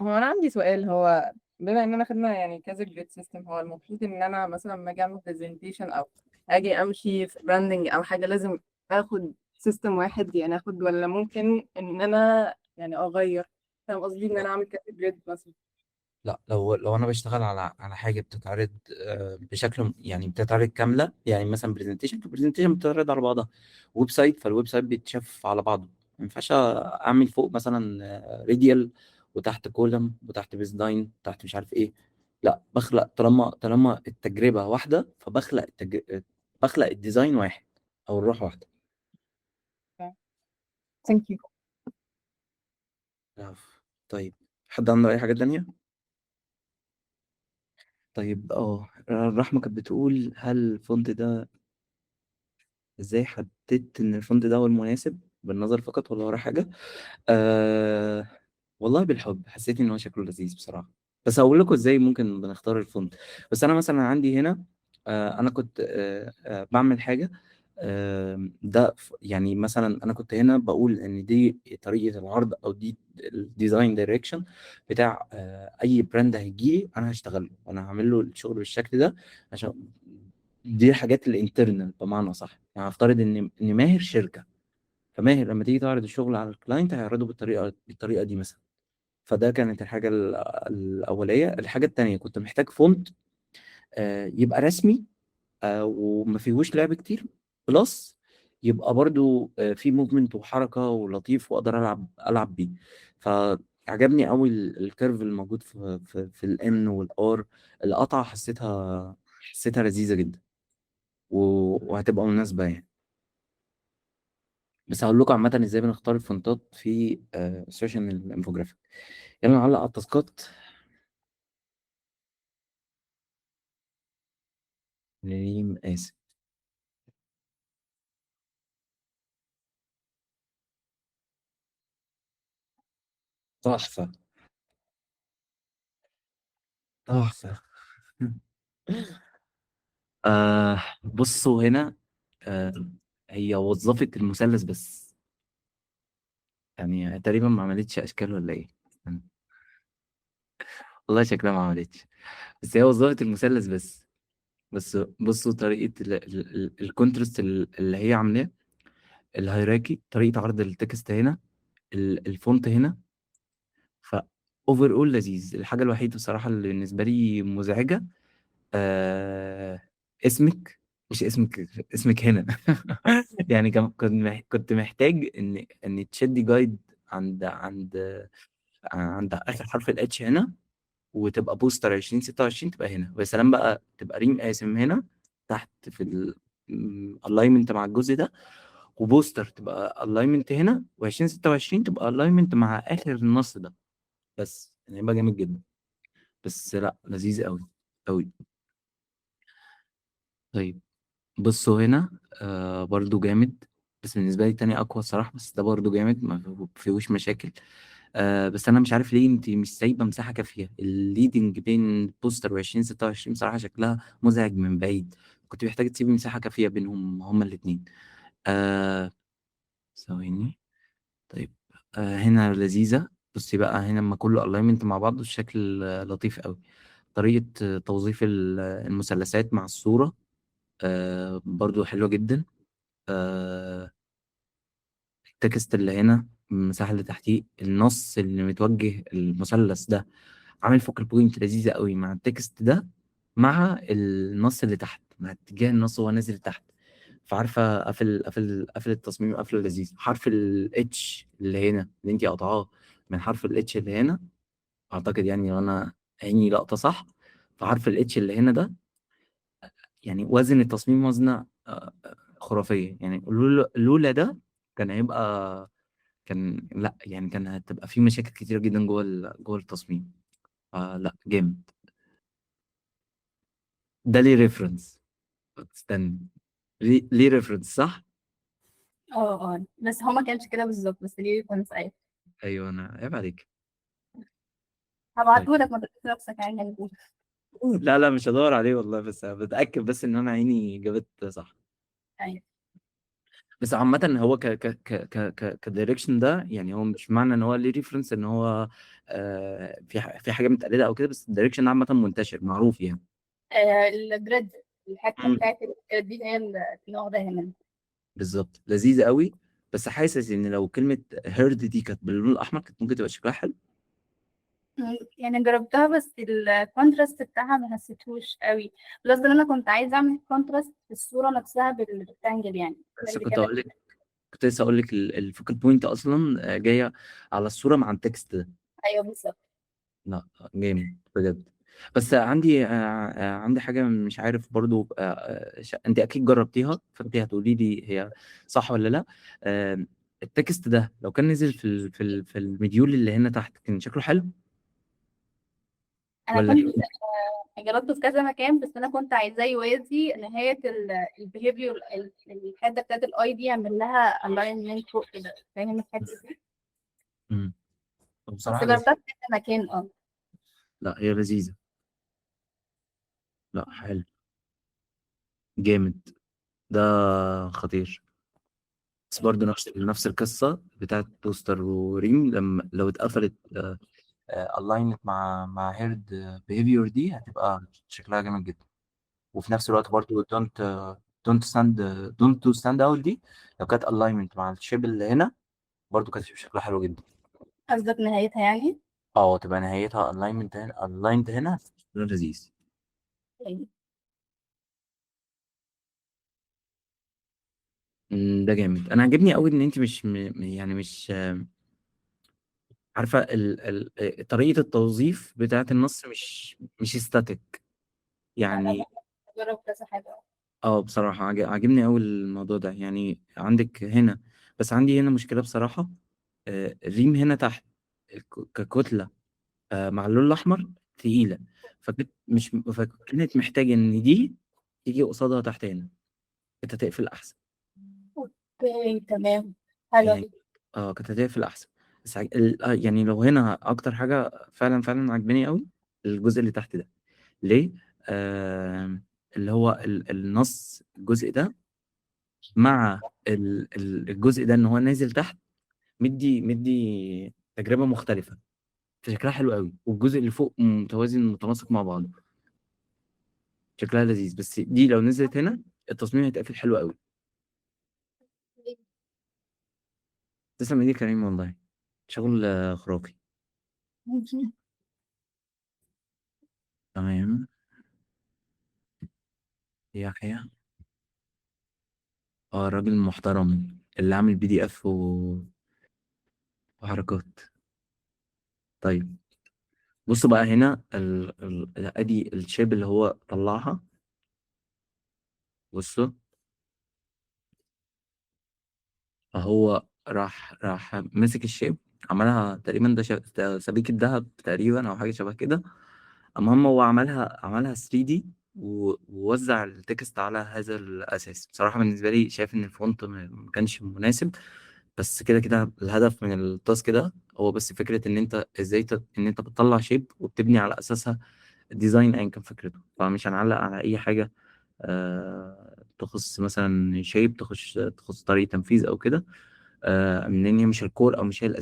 هو انا عندي سؤال، هو بما اننا خدنا يعني كذا grid system، هو المفروض ان انا مثلا لما اجي اعمل presentation او اجي امشي في branding او حاجة لازم اخد system واحد يعني اخد، ولا ممكن ان انا يعني اغير؟ فاهم قصدي؟ ان انا اعمل كذا grid مثلا.
لا، لو انا بشتغل على حاجة بتتعرض بشكل يعني بتتعرض كاملة، يعني مثلا presentation، presentation بتتعرض على بعضها، website فال website بيتشاف على بعضه، ما ينفعش اعمل فوق مثلا radial وتحت column وتحت baseline وتحت مش عارف ايه. لا، بخلق طالما التجربة واحدة، فبخلق بخلق ال design واحد او الروح واحدة.
thank you.
العفو. طيب حد عنده اي حاجة تانية؟ طيب الرحمة كانت بتقول هل ال font ده ازاي حددت ان ال font ده هو المناسب بالنظر فقط ولا ورا حاجة؟ آه والله بالحب حسيت ان هو شكله لذيذ بصراحة، بس هقول لكم ازاي ممكن بنختار ال font. بس انا مثلا عندي هنا انا كنت بعمل حاجة، ده يعني مثلا انا كنت هنا بقول ان دي طريقة العرض او دي ال design direction بتاع اي brand هيجي انا هشتغل له وانا هعمل له الشغل بالشكل ده، عشان دي الحاجات ال internal بمعنى صح. يعني هفترض ان ماهر شركة، فماهر لما تيجي تعرض الشغل على ال client هيعرضه بالطريقة دي مثلا. فده كانت الحاجة الأولية. الحاجة التانية كنت محتاج font يبقى رسمي وما فيهوش لعب كتير، plus يبقى برضو في movement وحركة ولطيف وأقدر ألعب بيه. فعجبني قوي ال curve الموجود في ال N وال R. القطعة حسيتها لذيذة جدا وهتبقى مناسبة يعني. بس هقول لكم عامة ازاي بنختار الفونتات في session ال infographic. يلا نعلق على التاسكات. ريم آسف. تحفة تحفة. بصوا هنا، هي وظفت المثلث بس، يعني تقريبا ما عملتش اشكال ولا ايه؟ والله شكلها ما عملتش، بس هي وظفت المثلث بس. بس بصوا طريقة ال contrast اللي هي عاملاه، ال hierarchy، طريقة عرض ال text هنا، ال font هنا، ف overall لذيذ. الحاجة الوحيدة بصراحة اللي بالنسبة لي مزعجة اسمك، مش اسمك، اسمك هنا. يعني كنت محتاج ان تشدي guide عند اخر حرف ال H هنا، وتبقى poster 2026 تبقى هنا، ويا سلام بقى تبقى ريم قاسم هنا تحت في ال alignment مع الجزء ده، و poster تبقى alignment هنا، و2026 تبقى alignment مع اخر النص ده. بس يعني يبقى جامد جدا. بس لا لذيذ قوي قوي. طيب بصوا هنا برضو جامد، بس بالنسبة لي التاني أقوى الصراحة، بس ده برضو جامد ما فيهوش مشاكل. بس أنا مش عارف ليه أنت مش سايبة مساحة كافية. ال leading بين poster و2026 بصراحة شكلها مزعج من بعيد، كنت محتاجة تسيبي مساحة كافية بينهم هما الاتنين. ثواني. طيب هنا لذيذة. بصي بقى هنا لما كله alignment مع بعضه الشكل لطيف قوي. طريقة توظيف المثلثات مع الصورة برضو حلوة جدا. ال text اللي هنا، المساحة اللي تحتيه، النص اللي متوجه المثلث ده عامل focal point لذيذة قوي مع ال text ده، مع النص اللي تحت، مع اتجاه النص وهو نازل تحت. فعارفة قفل التصميم قفله لذيذ. حرف ال H اللي هنا اللي انتي قاطعاه من حرف ال H اللي هنا اعتقد يعني لو انا عيني لقطة صح، فحرف ال H اللي هنا ده يعني وزن التصميم وزنه خرافية. يعني لولا ده كان هيبقى، كان لا يعني كان هتبقى في مشاكل كتير جدا جوه التصميم. فلا جامد ده. ليه reference؟ استنى، ليه reference صح؟
اه، بس هو ما كانش كده بالظبط، بس ليه reference، ايوه.
ايوه، انا عيب عليك. طيب.
هبعتهولك، ما تقلقش نفسك يعني.
لا لا، مش هدور عليه والله، بس بتأكد بس ان انا عيني جابت صح.
ايوه.
بس عامة هو ك ك ك ك ك ك direction ده، يعني هو مش معنى ان هو ليه reference ان هو في حاجة متقلدة او كده، بس ال direction ده عامة منتشر معروف يعني.
ال grid، الحتة بتاعت ال grid دي هي النوع ده هنا.
بالظبط، لذيذة قوي. بس حاسس ان لو كلمة herd دي كانت باللون الاحمر كانت ممكن تبقى شكلها حلو.
يعني جربتها بس ال contrast بتاعها ما حسيتهوش قوي، plus ان انا كنت عايزه اعمل contrast في الصورة نفسها بال rectangle يعني. ده
بس
اللي
كنت
كان
اقول لك، كنت لسه اقول لك ال focal point اصلا جاية على الصورة مع ال text ده.
ايوه بالظبط.
لا جامد بجد. بس عندي حاجة مش عارف برضو، انت اكيد جربتيها فانت هتقولي لي هي صح ولا لا. ال text ده لو كان نزل في ال module اللي هنا تحت كان شكله حلو
انا
ولا
كنت جربته في كذا مكان، بس انا كنت عايزاه يوازي نهاية ال behavior، الحتة بتاعت ال I دي يعمل لها alignment فوق كده، فاهم الحتة دي؟ بس
بصراحة
جربتها في كذا مكان.
لا هي لذيذة، لا حلو جامد، ده خطير. بس برضه نفس القصة بتاعت poster وريم، لما لو اتقفلت aligned مع herd behavior دي هتبقى شكلها جامد جدا. وفي نفس الوقت برضه don't to stand out دي لو كانت alignment مع ال shape اللي هنا برضه كانت شكلها حلو جدا.
قصدك نهايتها يعني؟
اه، تبقى نهايتها alignment هنا، aligned هنا لذيذ.
أيوة.
ده جامد. انا عاجبني قوي ان انت مش يعني مش عارفه طريقه التوظيف بتاعه النص مش static يعني.
جرب كذا حاجة.
بصراحة عاجبني قوي الموضوع ده. يعني عندك هنا، بس عندي هنا مشكلة بصراحة. الريم هنا تحت ككتله مع اللون الاحمر تقيلة، فكنت مش فكانت محتاجه ان دي تيجي قصادها تحت هنا، كانت هتقفل احسن.
okay تمام، حلو.
يعني كانت هتقفل احسن. بس يعني لو هنا اكتر حاجة فعلا فعلا عجباني قوي الجزء اللي تحت ده. ليه؟ اللي هو النص الجزء ده مع الجزء ده ان هو نازل تحت مدي تجربه مختلفة، فشكلها حلو قوي. والجزء اللي فوق متوازن متناسق مع بعضه، شكلها لذيذ. بس دي لو نزلت هنا التصميم هيتقفل حلو قوي. تسلم ايديك يا كريم، والله شغل خرافي. تمام يحيى، الراجل المحترم اللي عامل PDF وحركات. طيب بصوا بقى هنا ادي ال shape اللي هو طلعها. بصوا فهو راح مسك ال shape عملها تقريبا ده سبيكة ذهب تقريبا او حاجة شبه كده. المهم هو عملها 3D ووزع ال text على هذا الاساس. بصراحة بالنسبة لي شايف ان ال font ما كانش مناسب، بس كده كده الهدف من ال task ده هو بس فكرة ان انت ازاي ان انت بتطلع shape وبتبني على اساسها design ايا كان فكرته. فمش هنعلق على اي حاجة تخص مثلا shape، تخص طريقة تنفيذ او كده، من ان هي مش ال core او مش هي الاساس.